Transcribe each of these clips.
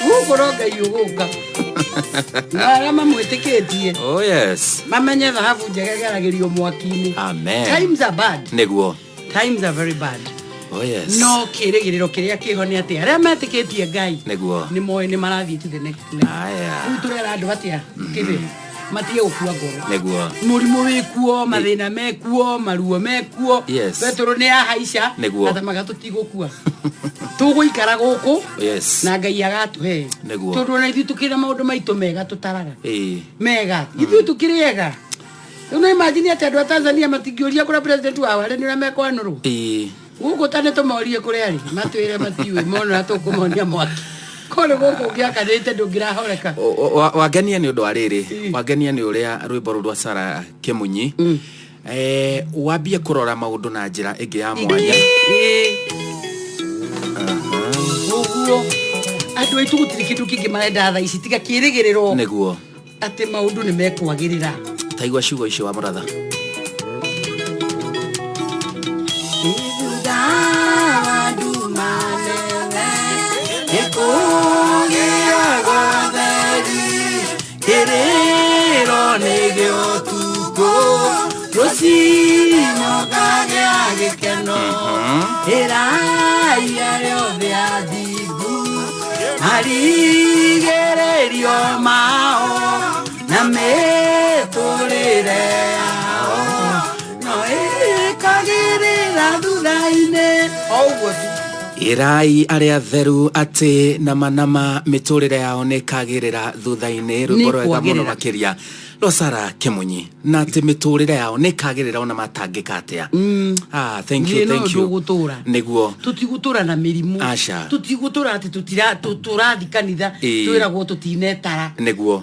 Gũkũ no Ngai ũgũka na arĩa mamwĩtĩkĩtie. Oh yes. Mamenye thahabu njega ĩgeragĩrio mwaki-inĩ. Amen. Times are bad. Nĩguo. Times are very bad. Oh yes. No kĩrĩgĩrĩro kĩrĩa kĩho nĩ atĩ arĩa metĩkĩtie Ngai Nĩguo. nĩ moĩ nĩ marathiĩ to the next level. Aya. Rĩu tũrera andũ atĩa kĩbĩ matige gũkua ngoro. Nĩguo. Mũrimũ wĩkuo, mathĩna mekuo, maruo mekuo. Yes. Betũrũ nĩ yahaica. Nĩguo. Athamaga tũtigũkua, tũgũikara gũkũ Yes. na Ngai agatũhe. Nĩguo. Tondũ ona ithuĩ tũkĩrĩ na maũndũ maitũ mega tũtaraga mega, ithuĩ tũkĩrĩ ega. Rĩu no imagine atĩ andũ a Tanzania matingĩũria kũrĩa president wao arĩ, nĩ ũrĩa mekwanũrwo. Gũkũ ta nĩ tũmorie kũrĩa arĩ, matwĩre matiũĩ, mona tũkũmonia mwaki kũrĩ gũkũ ũngĩakanĩte ndũngĩrahoreka. Wangenia nĩ ũndũ wa rĩrĩ, wangenia nĩ ũrĩa rwĩmbo rũrũ rwa Sara Kĩmunyi wambie kũrora maũndũ na njĩra ĩngĩ ya mwanya. Ũguo andũ aitũ gũtirĩ kĩndũ kĩngĩ marenda thaa ici tiga kĩrĩgĩrĩro atĩ maũndũ nĩ mekwagĩrĩra. Taigua ciugo icio wa mũratha. Thutha wa nduma nene nĩkũgĩaga theri, kĩrĩro nĩ gĩa ũtukũ, rũcinĩ ũkagĩa gĩkeno. Ĩrai arĩa othe athingu marigĩrĩrio mao na mĩtũrĩre yao no ĩkagĩrĩra thutha-inĩ, o ũguo tu. Ĩrai arĩa theru atĩ nama nama mĩtũrĩre yao nĩ ĩkagĩrĩra thutha-inĩ. Rwĩmbo rwega mũno. Nĩ kwagĩrĩra. Makĩria rwa Sara Kĩmunyi, na atĩ mĩtũrĩre yao nĩ ĩkagĩrĩra ona matangĩka atĩa. Ah, thank you. Thĩna Thank ũyũ you. ndũgũtũra. Tũtigũtũra na mĩrimũ. Aca. Tũtigũtũra atĩ tũrathi kanitha twĩragwo tũtinetara.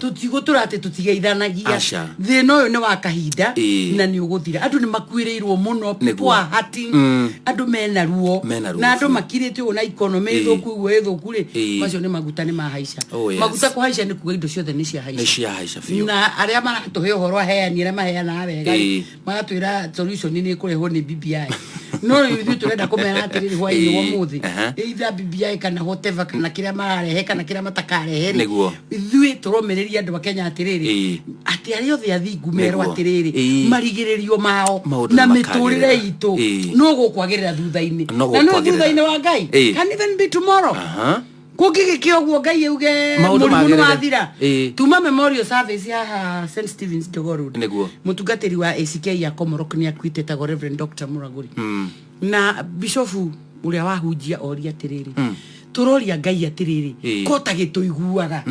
Tũtigũtũra atĩ tũtigeithanagia. Aca. Thĩna ũyũ nĩ wa kahinda na nĩ ũgũthira. Andũ nĩ makuĩrĩirwo mũno. People are hurting. Andũ mena ruo. Mena ruo Na andũ biũ. makirĩte ũguo na economy ĩthũku ũguo ĩthũku rĩ, macio nĩ maguta nĩ mahaica. Oh, yes. Maguta kũhaica nĩ kuga indo ciothe nĩ ciahaica. Nĩ ciahaica biũ. Na arĩa maratũhe ũhoro, aheani arĩa maheanaga wega rĩ, magatwĩra solution nĩ ĩkũrehwo nĩ BBI, no rĩu ithuĩ tũrenda kũmera atĩrĩrĩ hwaĩ-inĩ wa ũmũthĩ, either BBI kana whatever, kana kĩrĩa mararehe kana kĩrĩa matakarehe rĩ, ithuĩ tũromĩrĩria andũ a Kenya atĩrĩrĩ, atĩ arĩa othe athingu merwo atĩrĩrĩ, marigĩrĩrio mao Maũndũ na nĩ mĩtũrĩre makagĩrĩra. itũ no gũkwagĩrĩra thutha-inĩ. No Na no gũkwagĩrĩra. thutha-inĩ wa Ngai can even be tomorrow. Kũngĩgĩkĩa ũguo Ngai auge Maũndũ mũrimũ nĩ magĩrĩre. wathira. Tuma memorial service haha St Stevens, Jogoo Road. Mũtungatĩri wa ACK ya Komorok nĩ akuĩte, etagwo Reverend Dr Mũragũri, na bishofu ũrĩa wahunjia oria atĩrĩrĩ, tũroria Ngai atĩrĩrĩ, ko ta gĩtũiguaga,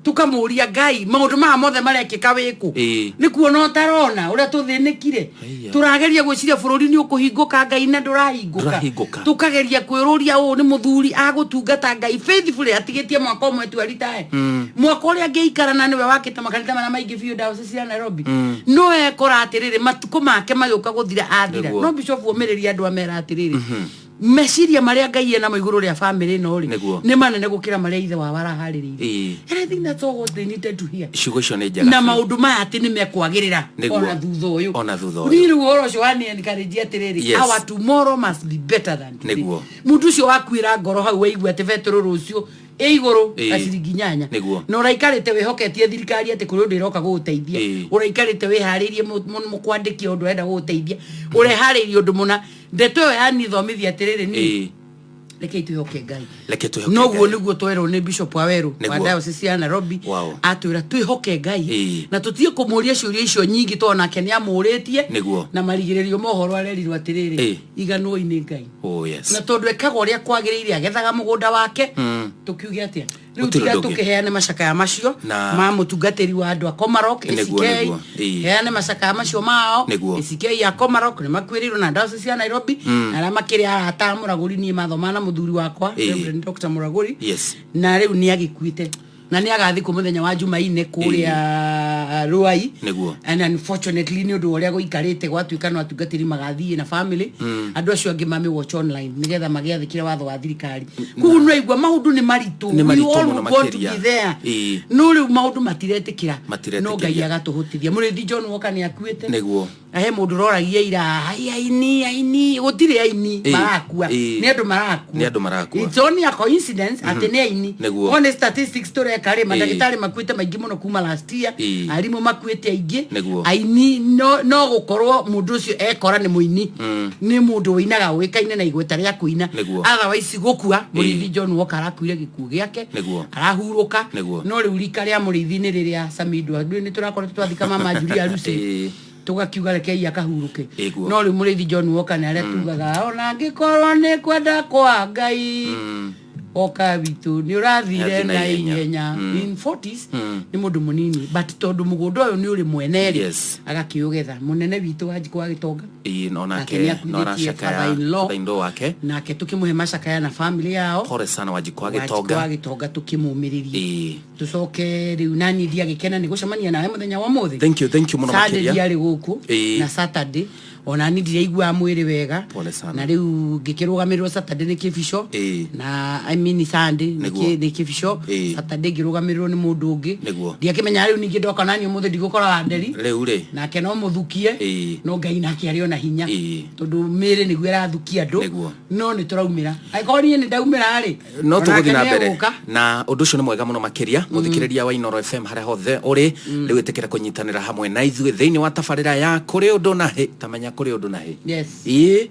tũkamũria Ngai maũndũ maya mothe marekĩka wĩkũ? Nĩ kuona ũtarona ũrĩa tũthĩnĩkire? Haiya. Tũrageria gwĩciria bũrũri nĩ ũkũhingũka, Ngai, na ndũrahingũka. Ndũrahingũka. Tũkageria kwĩrũria ũũ nĩ mũthuri agũtungata Ngai faithfully, atigĩtie mwaka ũmwe tu aritae, mwaka ũrĩa angĩikara, na nĩwe wakĩte makanitha marĩa maingĩ biũ diocese ya Nairobi, no ekora atĩrĩrĩ, matukũ make magĩũka gũthira athira. No bishop omĩrĩria andũ amera atĩrĩrĩ, meciria marĩa Ngai enamo igũrũ rĩa famĩlĩ ĩno rĩ, nĩ manene gũkĩra marĩa ithe wao araharĩrĩirie. And I think that's all what they needed to hear. Ciugo icio nĩ njega Na biũ. maũndũ maya atĩ nĩ mekwagĩrĩra ona thutha ũyũ. Ona thutha ũyũ. Niĩ rĩu ũhoro ũcio wani encourage atĩrĩrĩ, our tomorrow must be better than today. Mũndũ ũcio wakuĩra ngoro hau waigua atĩ betũrũ rũciũ ĩ igũrũ na ciringi 8, na ũraikarĩte wĩhoketie thirikari atĩ kũrĩ ũndũ ĩroka gũgũteithia, ũraikarĩte wĩharĩirie mũkwandĩkia ũndũ ũrenda gũgũteithia, ũreharĩirie ũndũ mũna, ndeto ĩyo yanithomithia atĩrĩrĩ, niĩ rekei twĩhoke Ngai. Reke twĩhoke Noguo Ngai. nĩguo twerwo nĩ bishop wa Werũ wa diocese ya Nairobi. Atwĩra twĩhoke Ngai na tũtige kũmũria ciũria icio nyingĩ, tondũ nake nĩ amũrĩtie. Na marigĩrĩrio mohoro arerirwo atĩrĩrĩ, iganwoi nĩ Ngai. Oh yes. Na tondũ ekaga ũrĩa kwagĩrĩire, agethaga mũgũnda wake, tũkiuge atĩa rĩu Gũtirĩ tiga ũndũ ũngĩ. tũkĩheane macakaya macio ma mũtungatĩri wa andũ a Komarok ACK. Heane macakaya macio mao. ACK ya Komarok nĩ makuĩrĩirwo na diocese ya Nairobi, na arĩa makĩrĩ arata a Mũragũri, niĩ mathoma na mũthuri wakwa Reverend Dr Mũragũri, na rĩu nĩ agĩkuĩte na nĩ agathikwo mũthenya wa Jumaine kũrĩa Ruai. Nĩguo. And unfortunately, nĩ ũndũ wa ũrĩa gũikarĩte, gwatuĩka no atungatĩri magathiĩ na family, andũ acio angĩ mami watch online nĩgetha magĩathĩkĩre watho wa thirikari. Koguo nĩ waigua maũndũ nĩ maritũ. Nĩ maritũ We all mũno want to makĩria. be there. No rĩu maũndũ matiretĩkĩra. Matiretĩkĩria. No Ngai agatũhotithia. Mũrĩithi John Walker nĩ akuĩte. He mũndũ ũroragia ira, "Ai, aini, aini gũtirĩ aini marakua." Nĩ andũ marakua. Nĩ andũ marakua. It's only a coincidence atĩ nĩ aini. One statistics tũreka rĩ, mandagĩtarĩ makuĩte maingĩ mũno kuma last year, arimũ makuĩte aingĩ. Aini no gũkorwo mũndũ ũcio ekora nĩ mũini, nĩ mũndũ ũinaga ũĩkaine na igweta rĩa kũina. Otherwise gũkua, mũrĩithi John Walker arakuire gĩkuũ gĩake, arahurũka. No rĩu rika rĩa mũrĩithi nĩ rĩrĩa Samido nĩ tũrakoretwo twathika mama Julia Lucy, tũgakiuga rekei akahurũke. No rĩu mũrĩithi John Walker nĩ arĩa tugaga ona angĩkorwo nĩ kwenda kwa Ngai, oka witũ nĩ ũrathire Athiĩ na na ihenya. ihenya. In 40s, nĩ mũndũ mũnini, but tondũ mũgũnda ũyũ nĩ ũrĩ mwene rĩ, agakĩũgetha. Mũnene witũ Wanjikũ wa Gĩtonga Ĩĩ, no nake nake nĩ no akuithĩtie aracakaya father-in-law. father-in-law wake. Nake tũkĩmũhe macakaya na family yao. Pole sana, Wanjikũ wa Wanjikũ wa Gĩtonga. Gĩtonga, tũkĩmũmĩrĩria. Tũcoke rĩu nani ndiagĩkena nĩ gũcemania nawe mũthenya wa ũmũthĩ. Thank you, thank you mũno Sunday makĩria. ndiarĩ gũkũ na Saturday ona ni ndiraiguaga mwĩrĩ wega. Pole sana. Na rĩu ngĩkĩrũgamĩrĩrwo Saturday nĩ kĩbico, na I mean Sunday nĩ nĩ kĩbico. Saturday ngĩrũgamĩrĩrwo nĩ mũndũ ũngĩ. Ndiakĩmenya rĩu ningĩ ndoka nani ũmũthĩ ndigũkora Wanderi. Rĩu rĩ, Nake no mũthukie. No Ngai nake arĩ ona hinya, tondũ mĩrĩ nĩguo ĩrathukia andũ. No nĩ tũraumĩra, angĩkorwo niĩ nĩ ndaumĩra rĩ, no onake tũgũthiĩ na mbere. nĩegũka. Na ũndũ ũcio nĩ mwega mũno makĩria. Mũthikĩrĩria wa Inoro FM harĩa hothe ũrĩ, rĩu ĩtĩkĩra kũnyitanĩra hamwe na ithuĩ thĩinĩ wa tabarĩra ya kũrĩ ũndũ na hĩ. Tamenya kũrĩ ũndũ na hĩ.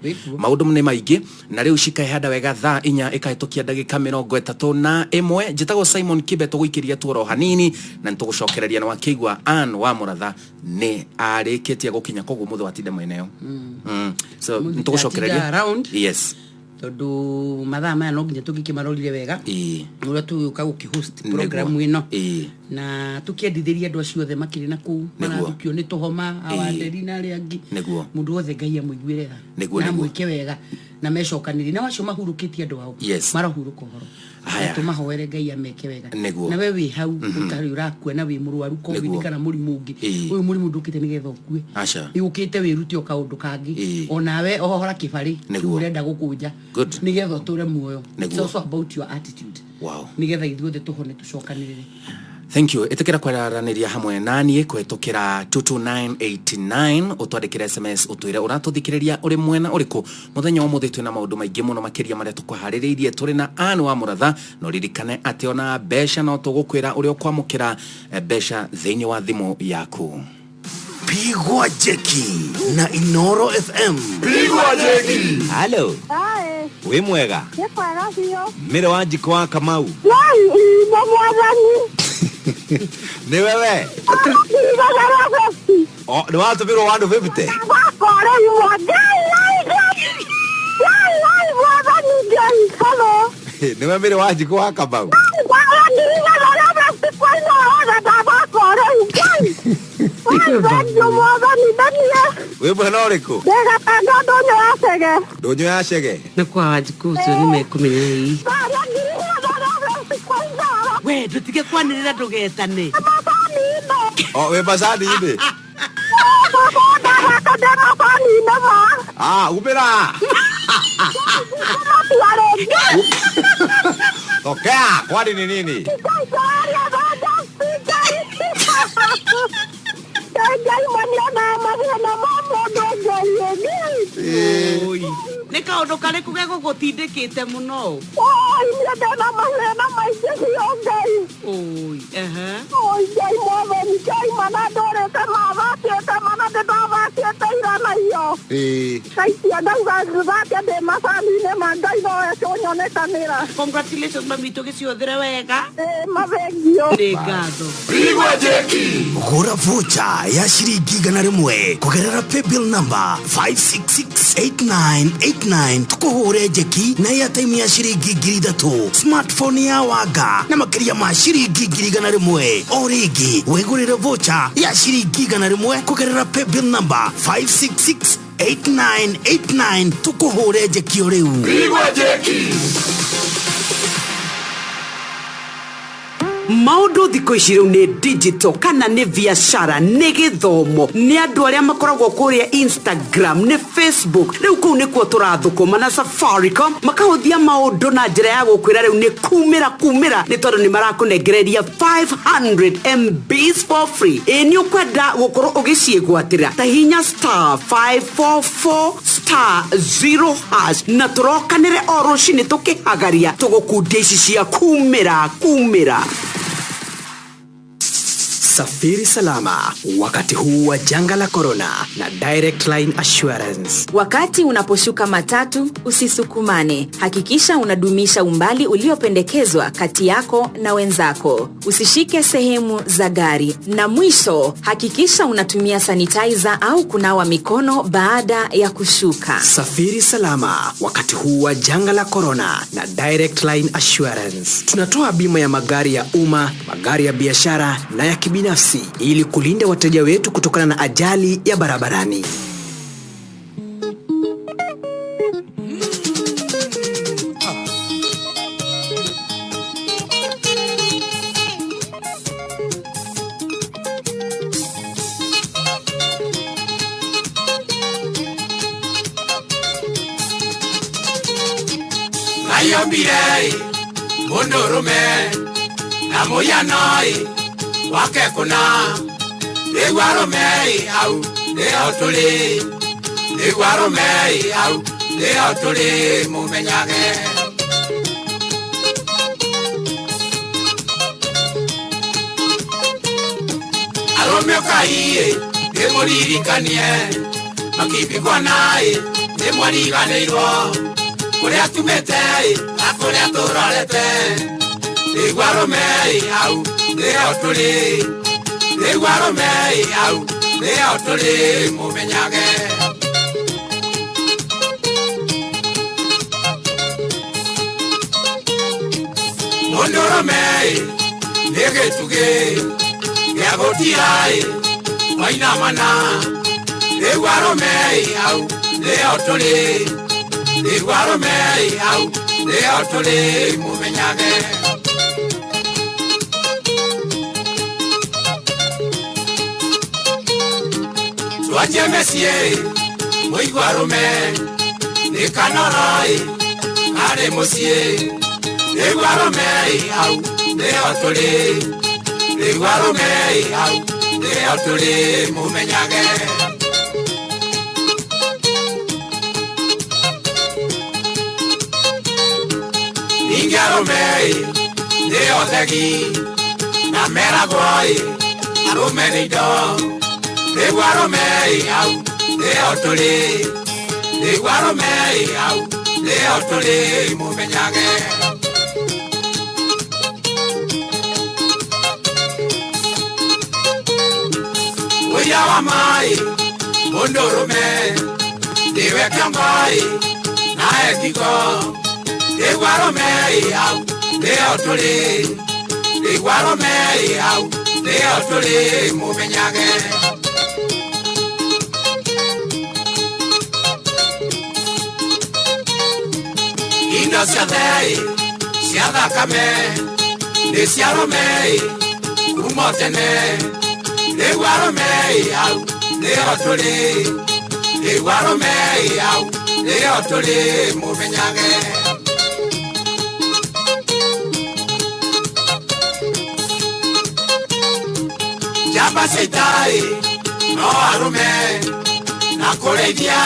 Wĩkuo. Maũndũ nĩ maingĩ na rĩu cikaihanda wega thaa 4 ĩkahĩtũkia ndagĩka 31. Njĩtagwo Simon Kibe. Tũgũikĩria tuoro hanini na nĩtũgũcokereria. Na wakĩigua Ann wa Mũratha nĩ arĩkĩtie gũkinya, koguo mũthĩ watinda mweneo. So Mũthĩ nĩtũgũcokereria. ndatinda around. Tondũ mathaa maya no nginya tũngĩkĩmarorire wega ũrĩa tũgũka gũkĩhost program ĩno, na tũkĩendithĩria andũ acio othe makĩrĩ na kũu marathukio nĩ tũhoma, awanderi na arĩa angĩ. Mũndũ wothe Ngai amũiguĩre tha na amwĩke wega na mecokanĩrie na acio mahurũkĩtie andũ ao. Marahurũka ũhoro. Haya. Na tũmahoere Ngai ameke wega. Na we wĩ hau ũtarĩ ũrakua na wĩ mũrwaru COVID kana mũrimũ ũngĩ, ũyũ mũrimũ ndũkĩte nĩgetha ũkue. Aca. Ũkĩte wĩrute o kaũndũ kangĩ. Onawe ohora kĩbarĩ kĩu ũrenda gũkũnja nĩgetha ũtũre muoyo. It's also about your attitude, nĩgetha ithuothe tũhone, tũcokanĩrĩre. Thank you. Ĩtĩkĩra kwaranĩria hamwe naniĩ kũhĩtũkĩra 22989, ũtwandĩkĩre SMS, ũtwĩre ũratũthikĩrĩria ũrĩ mwena ũrĩkũ. Mũthenya wa ũmũthĩ twĩna maũndũ maingĩ mũno makĩria marĩa tũkũharĩrĩirie. Tũrĩ na Ann wa Mũratha, na ũririkane atĩ ona mbeca no tũgũkwĩra ũrĩa ũkwamũkĩra mbeca thĩinĩ wa thimũ yaku. Pigwa jeki na Inoro FM. Pigwa jeki. Halo, Aĩ, wĩ mwega? Nĩ kwega biũ. Mĩrĩ wa Njikũ wa Kamau. Ngai ino mwathani. Nĩ wewe? Igana rĩa 50. O, nĩ watũmĩrwo 150? Wakwa rĩu mwa Ngai, Ngai, Ngai. Ngai, Ngai, mwathani Ngai. Hello. Nĩwe Mĩrĩ wa Njikũ wa Kamau? Ngwaga 150,000 kwa Inooro ndabakwa rĩu Ngai. Ngai, thank you mwathani ndanie. Wĩ mwena ũrĩkũ? Ndĩgatanga ndũnyũ ya Chege. Ndũnyũ ya Chege. Na kwa Wanjikũ ũcio nĩ mekũmenya ii. Ngwaga 150,000 kwa Inooro. We ndũtige kwanĩrĩra, ndũgetane. Macani-inĩ. O, wĩ macani-inĩ? Baba ndabaka ndĩ macani-inĩ ma. Ah, umĩra. Matua rĩngĩ. Tokea, kwani ni nini? Nĩ kaũndũ karĩkũ gegũgũtindĩkĩte mũno? Oi, ehe. Congratulations mami, tũgĩciũthĩre wega. Nĩ ngatho. Pigwa jeki. Gũra vocha ya ciringi 100 kũgerera paybill number 5668989, tũkũhũre njeki na airtime ya ciringi 3,000, smartphone ya wanga na makĩria ma ciringi 100,000. O rĩngĩ, wĩgũrĩre vocha ya ciringi 100 kũgerera paybill number 5668989, tũkũhũre njeki o rĩu. Pigwa jeki. Maũndũ thikũ ici rĩu nĩ digital, kana nĩ biacara, nĩ gĩthomo, nĩ andũ arĩa makoragwo kũrĩa Instagram, nĩ Facebook. Rĩu kũu nĩkuo tũrathũkũma na Safaricom makahũthia maũndũ na njĩra ya gũkwĩra rĩu nĩ kumĩra kumĩra, nĩ tondũ nĩ marakũnengereria 500 MBs for free. Ĩ nĩ ũkwenda gũkorwo ũgĩciĩgwatĩra, ta hinya star 544 star 0 hash, na tũrokanĩre o rũcinĩ tũkĩhagaria tũgũkundia ici cia kumĩra kumĩra. Safiri salama wakati huu wa janga la corona na Direct Line Assurance. Wakati unaposhuka matatu, usisukumane. Hakikisha unadumisha umbali uliopendekezwa kati yako na wenzako. Usishike sehemu za gari. Na mwisho, hakikisha unatumia sanitizer au kunawa mikono baada ya kushuka. Safiri salama wakati huu wa janga la corona na Direct Line Assurance. Tunatoa bima ya magari ya umma, magari ya biashara na ya kibinafsi ili kulinda wateja wetu kutokana na ajali ya barabarani. Ayombire mundurume na muyanoi wake kuna rĩu arũme au nĩho tũrĩ, rĩu arũme au nĩho tũrĩ, mũmenyage. Arũme ũkai ndĩmũririkanie makibigwa naĩ nĩmwariganĩirwo kũrĩa tumĩte na kũrĩa tũrorete. Rĩu arũme au nĩho tũrĩ, rĩu arũme au nĩho tũrĩ, mũmenyage. Mũndũrũme nĩ gĩtugĩ gĩa gũtira wainamana, rĩu arũme au nĩho tũrĩ, rĩu arũme au nĩho tũrĩ, mũmenyage. Twanjie mĩciĩ mũigua arũme nĩ kanoroi karĩ mũciĩ, rĩu arũme au nĩho tũrĩ, rĩu arũme au nĩho tũrĩ, mũmenyage. Ningĩ arũme nĩo thegi na meragwo arũme nĩ indo, rĩu arũme au nĩho tũrĩ, rĩu arũme au nĩho tũrĩ, mũmenyage. Ũira wa maĩ mũndũrũme nĩwe kĩongo na ekiko, rĩu arũme au nĩho tũrĩ, rĩu arũme au nĩho tũrĩ, mũmenyage. Indo ciothe cia thakame nĩ cia arũme kuma tene, rĩu arũme au nĩho tũrĩ, rĩu arũme au nĩho tũrĩ, mũmenyage. Njamba cia ita no arũme na kũrĩithia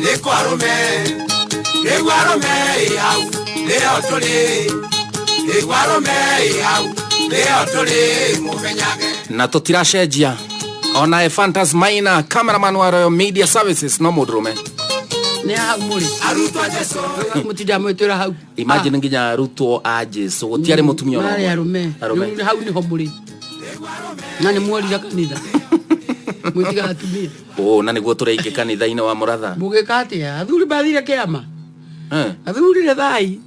nĩ kwa arũme, rĩu arũme au nĩho tũrĩ, rĩu arũme au nĩho tũrĩ, mũmenyage. Na tũtiracenjia ona Ephantus Maina, cameraman wa Royal Media Services, no mũndũrũme nĩ hau mũrĩ arutwo a Jesũ mũtinda mwĩtwĩra hau. Imagine nginya arutwo a Jesũ gũtiarĩ mũtumia ona marĩ ũmwe. Arũme Arũme. Rĩu hau nĩho mũrĩ na nĩ muorire kanitha mwĩtiga atumia. Ũ, na nĩguo tũraingĩ kanitha-inĩ wa Mũratha. Mũgĩka atĩa? Athuri mathire kĩama, athuri nĩ thai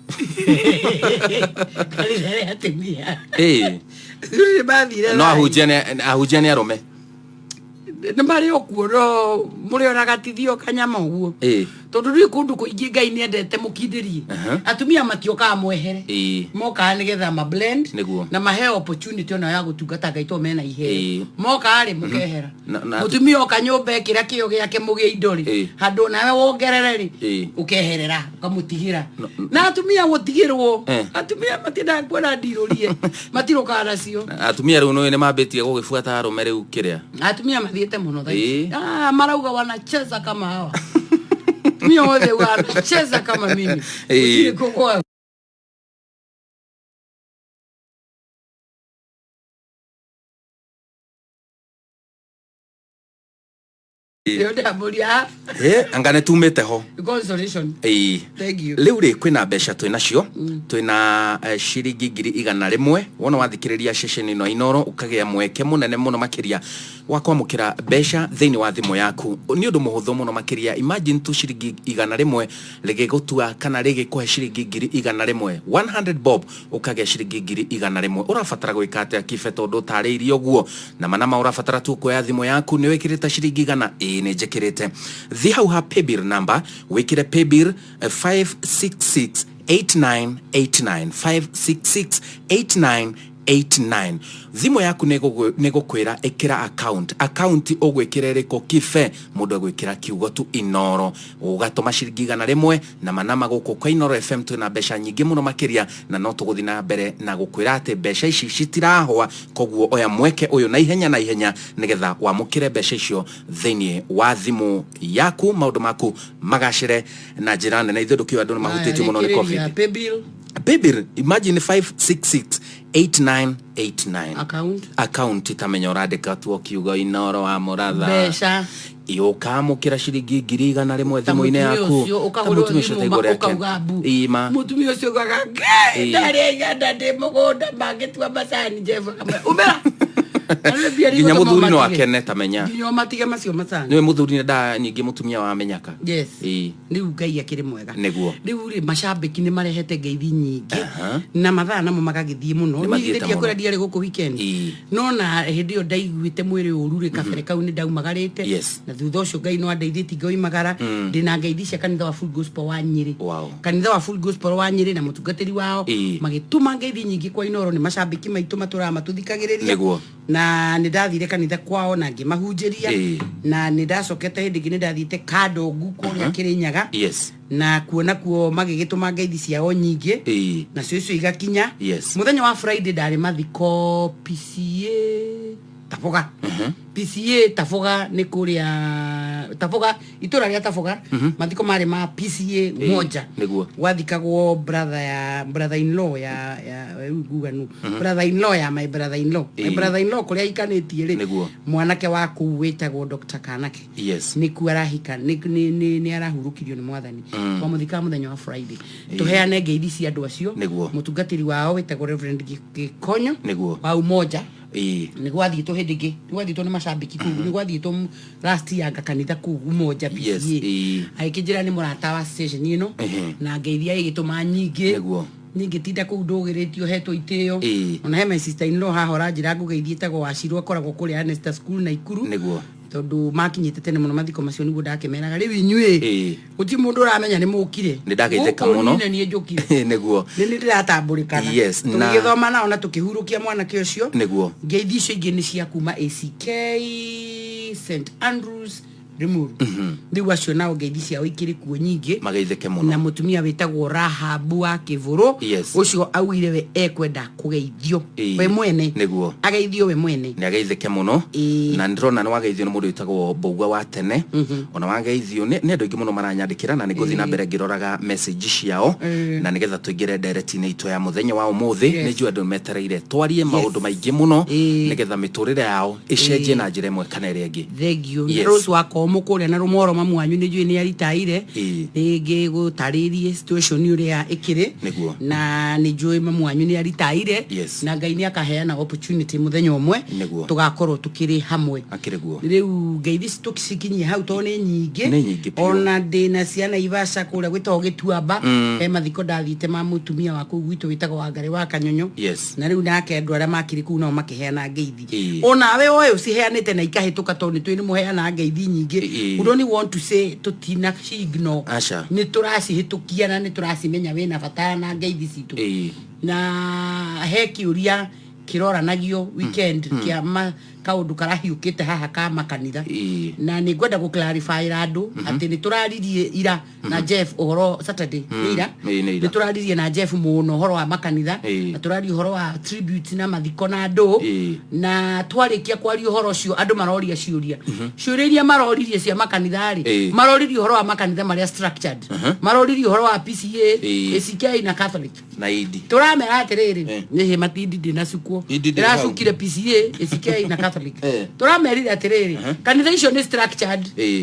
kanitha rĩa atumia, athuri nĩ mathire No thai. ahunjia nĩ arũme. Nĩ marĩ o kuo, no mũrĩ ona gatithio kanyama ũguo. Tondũ rĩu kũndũ kũingĩ Ngai nĩ endete mũkindĩrie. Atumia matiokaga mwehere. Mokaga nĩgetha ma blend Nĩguo. na maheo opportunity ona ya gũtungata Ngai tondũ mena iheo. Moka rĩ mũkehera. Mũtumia oka nyũmba ekĩra kĩo gĩake mũgĩe indo rĩ, handũ nawe wongerere rĩ, ũkeherera ũkamũtigĩra. Na atumia gũtigĩrwo, atumia matiendaga kuona ndirũrie, matirũkaga nacio. Atumia rĩu nĩ mambĩtie gũgĩbuata arũme rĩu kĩrĩa. Atumia mathiĩte mũno thaa ici. Ĩĩ. Ah, marauga wanacheza kama hawa. Atumia othe wanacheza kama mimi. Gũtirĩ kũgwa. Nĩo ndamũria. Anga nĩ tumĩte ho. Consolation. Thank you. Rĩu rĩ, kwĩna mbeca twĩ nacio, twĩna ciringi 100,000. Wona wathikĩrĩria ceceni ĩno ya Inoro, ũkagĩa mweke mũnene mũno makĩria wa kwamũkĩra mbeca thĩinĩ wa thimũ yaku. Nĩ ũndũ mũhũthũ mũno makĩria. Imagine tu ciringi 100 rĩgĩgũtua kana rĩgĩkũhe ciringi 100,000, 100 bob ũkagĩa ciringi 100,000. Ũrabatara gwĩka atĩa kibe tondũ ũtarĩirie ũguo? Na manama ũrabatara tu kuoya thimũ yaku. Nĩ wĩkĩrĩte ciringi 100? Ĩĩ, nĩ njĩkĩrĩte. Thiĩ hau ha paybill number, wĩkĩre paybill 566 8989, 566 8989. Thimũ yaku nĩ ĩgũkwĩra ĩkĩra account. Account ũgwĩkĩra ĩrĩkũ kibe? Mũndũ egwĩkĩra kiugo tu Inoro, ũgatũma ciringi 100. Na manama gũkũ kwa Inoro FM twĩna mbeca nyingĩ mũno makĩria, na no tũgũthiĩ na mbere na gũkwĩra atĩ mbeca ici citirahũa. Koguo oya mweke ũyũ na ihenya na ihenya nĩgetha wamũkĩre mbeca icio thĩinĩ wa thimũ yaku, maũndũ maku magacĩre na njĩra nene. Ithuĩ ndũkĩũĩ andũ nĩ mahutĩtio mũno nĩ COVID. Paybill. Paybill, imagine, 566 8989. Account. Account tamenya ũrandĩka tu o kiugo Inoro wa Mũratha. Mbeca. Ũkamũkĩra ciringi 100,000 Ta thimũ-inĩ mũtumia yaku. ũcio Ta ũkagũrwo mũtumia ũcio thimũ ta igũrũ rĩake. ũkauga mbu. Ima. Mũtumia ũcio ugaga Ngai, ndarĩ iganda ndĩ mũgũnda mangĩtua macani Jeff akamwĩra, umĩra. Na rĩu mbia Nginya nĩigũtũma mũthuri no ũmatige. akene tamenya. Nginya ũmatige macio macani. Nĩwe mũthuri nĩ nda nyingĩ mũtumia wamenyaka. Yes. Rĩu Ngai akĩrĩ mwega. Nĩguo. Rĩu rĩ, macambĩki nĩ marehete ngeithi nyingĩ. Aha. Na mathaa namo magagĩthiĩ mũno. Nĩ mathiĩte Niĩ githĩ ndiakwĩra mũno. ndiarĩ gũkũ weekend. No na hĩndĩ ĩyo ndaiguĩte mwĩrĩ ũru rĩ, kabere kau nĩ ndaumagarĩte. Na thutha ũcio Ngai no andeithĩtie ngoimagara. Ndĩna ngeithi cia kanitha wa Full Gospel wa Nyĩrĩ. Kanitha wa Full Gospel wa Nyĩrĩ na mũtungatĩri wao magĩtũma ngeithi nyingĩ kwa Inoro. Nĩ macambĩki maitũ matũraga matũthikagĩrĩria. Na nĩ ndathire kanitha kwao na ngĩmahunjĩria. Na nĩ ndacokete hĩndĩ ĩngĩ nĩ ndathiĩte Kandongu kũrĩa Kĩrĩnyaga. Na kuo nakuo magĩgĩtũma ngeithi ciao nyingĩ. Nacio icio igakinya. Mũthenya wa Friday ndarĩ mathiko PCA Taboga. PCA Taboga nĩ kũrĩa Taboga, itũra rĩa Taboga. Mathiko marĩ ma PCA Moja. Gwathikagwo brother ya brother in law ya rĩu nguga nũ, brother in law ya my brother in law, my brother in law kũrĩa aikanĩtie rĩ, mwanake wa kũu wĩtagwo Dr. Kanake. Nĩkuo arahika, nĩ arahurũkirio nĩ mwathani. Twamũthikaga mũthenya wa Friday. Tũheane ngeithi cia andũ acio. Mũtungatĩri wao wĩtagwo Reverend Gĩkonyo wa Umoja. Nĩ gwathiĩtwo hĩndĩ ĩngĩ, nĩ gwathiĩtwo nĩ macambĩki kũu, nĩ gwathiĩtwo last year anga kanitha kũu Umoja PCA. Agĩkĩnjĩra nĩ mũrata wa station ĩno. Na ngeithia ĩgĩtũma nyingĩ. Ningĩtinda kũu ndũgĩrĩtio hetwo itĩo. Ona he my sister in law haha ũranjĩra ngũgeithie, ĩtagwo Wacirũ, akoragwo kũrĩa Anesta School Naikuru. Tondũ makinyĩte tene mũno mathiko macio, nĩguo ndakĩmeraga rĩu inyuĩ gũtirĩ mũndũ ũramenya nĩ mũkire. Nĩ ndageithĩka Gũkũ mũno. niĩ nĩ njũkire. Nĩ nĩ ndĩratambũrĩkana. Yes, Tũgĩgĩthoma nao na tũkĩhurũkia mwanake ũcio. Ngeithi icio ingĩ nĩ cia kuma ACK St Andrews Limuru. Rĩu acio nao ngeithi ciao ikĩrĩ kuo nyingĩ. Mageithĩke Na mũno. mũtumia wĩtagwo Rahabu wa Kĩbũrũ. Ũcio augire we ekwenda kũgeithio we mwene. Ageithio we mwene. Nĩ ageithĩke mũno. Na ndĩrona nĩ wageithio nĩ mũndũ wĩtagwo Mbũgua wa tene. Ona wageithio nĩ andũ aingĩ mũno maranyandĩkĩra, na nĩ ngũthiĩ na mbere ngĩroraga message ciao. Na nĩgetha tũingĩre ndereti-inĩ itũ ya mũthenya wa ũmũthĩ. Nĩ njũĩ andũ metereire twarie maũndũ maingĩ mũno nĩgetha mĩtũrĩre yao ĩcenjie na njĩra ĩmwe kana ĩrĩa ĩngĩ. Thengio. Rose wa Komo kũrĩa na Rũmoro, mamu wanyu nĩ njũĩ nĩ aritaire. Rĩngĩ gũtarĩrie situation ũrĩa ĩkĩrĩ. Na nĩ njũĩ mamu wanyu nĩ aritaire. Na Ngai nĩ akaheana opportunity mũthenya ũmwe. Tũgakorwo tũkĩrĩ hamwe. Akĩrĩ guo. Rĩu ngeithi tũcikinyie hau tondũ nĩ nyingĩ. Nĩ nyingĩ biũ. Ona ndĩna ciana Ivaca kũrĩa gwĩtagwo Gĩtuamba. He mathiko ndathiĩte ma mũtumia wa kũu gwitũ wĩtagwo Wangarĩ wa Kanyonyo. Na rĩu nake andũ arĩa makĩrĩ kũu nao makĩheana ngeithi. Onawe oe ũciheanĩte na ikahĩtũka tondũ nĩ tũĩ nĩ mũheanaga ngeithi nyingĩ. nyingĩ. We don't want to say tũtina cigno. Aca. Nĩ tũracihĩtũkia na nĩ tũracimenya wĩna bata na ngeithi citũ. Na he kĩũria kĩroranagio weekend kĩa kaũndũ karahiũkĩte haha ka makanitha, na nĩ ngwenda gũ clarify andũ atĩ nĩ tũraririe ira na Jeff ũhoro Saturday, nĩ ira. Ĩĩ, nĩ ira. Nĩ tũraririe na Jeff mũno ũhoro wa makanitha, na tũraria ũhoro wa tribute na mathiko na andũ, na twarĩkia kwaria ũhoro ũcio andũ maroria ciũria. Ciũria iria maroririe cia makanitha rĩ, maroririe ũhoro wa makanitha marĩa structured, maroririe ũhoro wa PCA, ACK na Catholic. Na idi. Tũramera atĩrĩrĩ, nĩhĩ matindi ndĩnacukwo. Indi ndĩ hau. Ndĩracukire PCA, ACK na Catholic. Tũramerire atĩrĩrĩ, kanitha icio nĩ structured,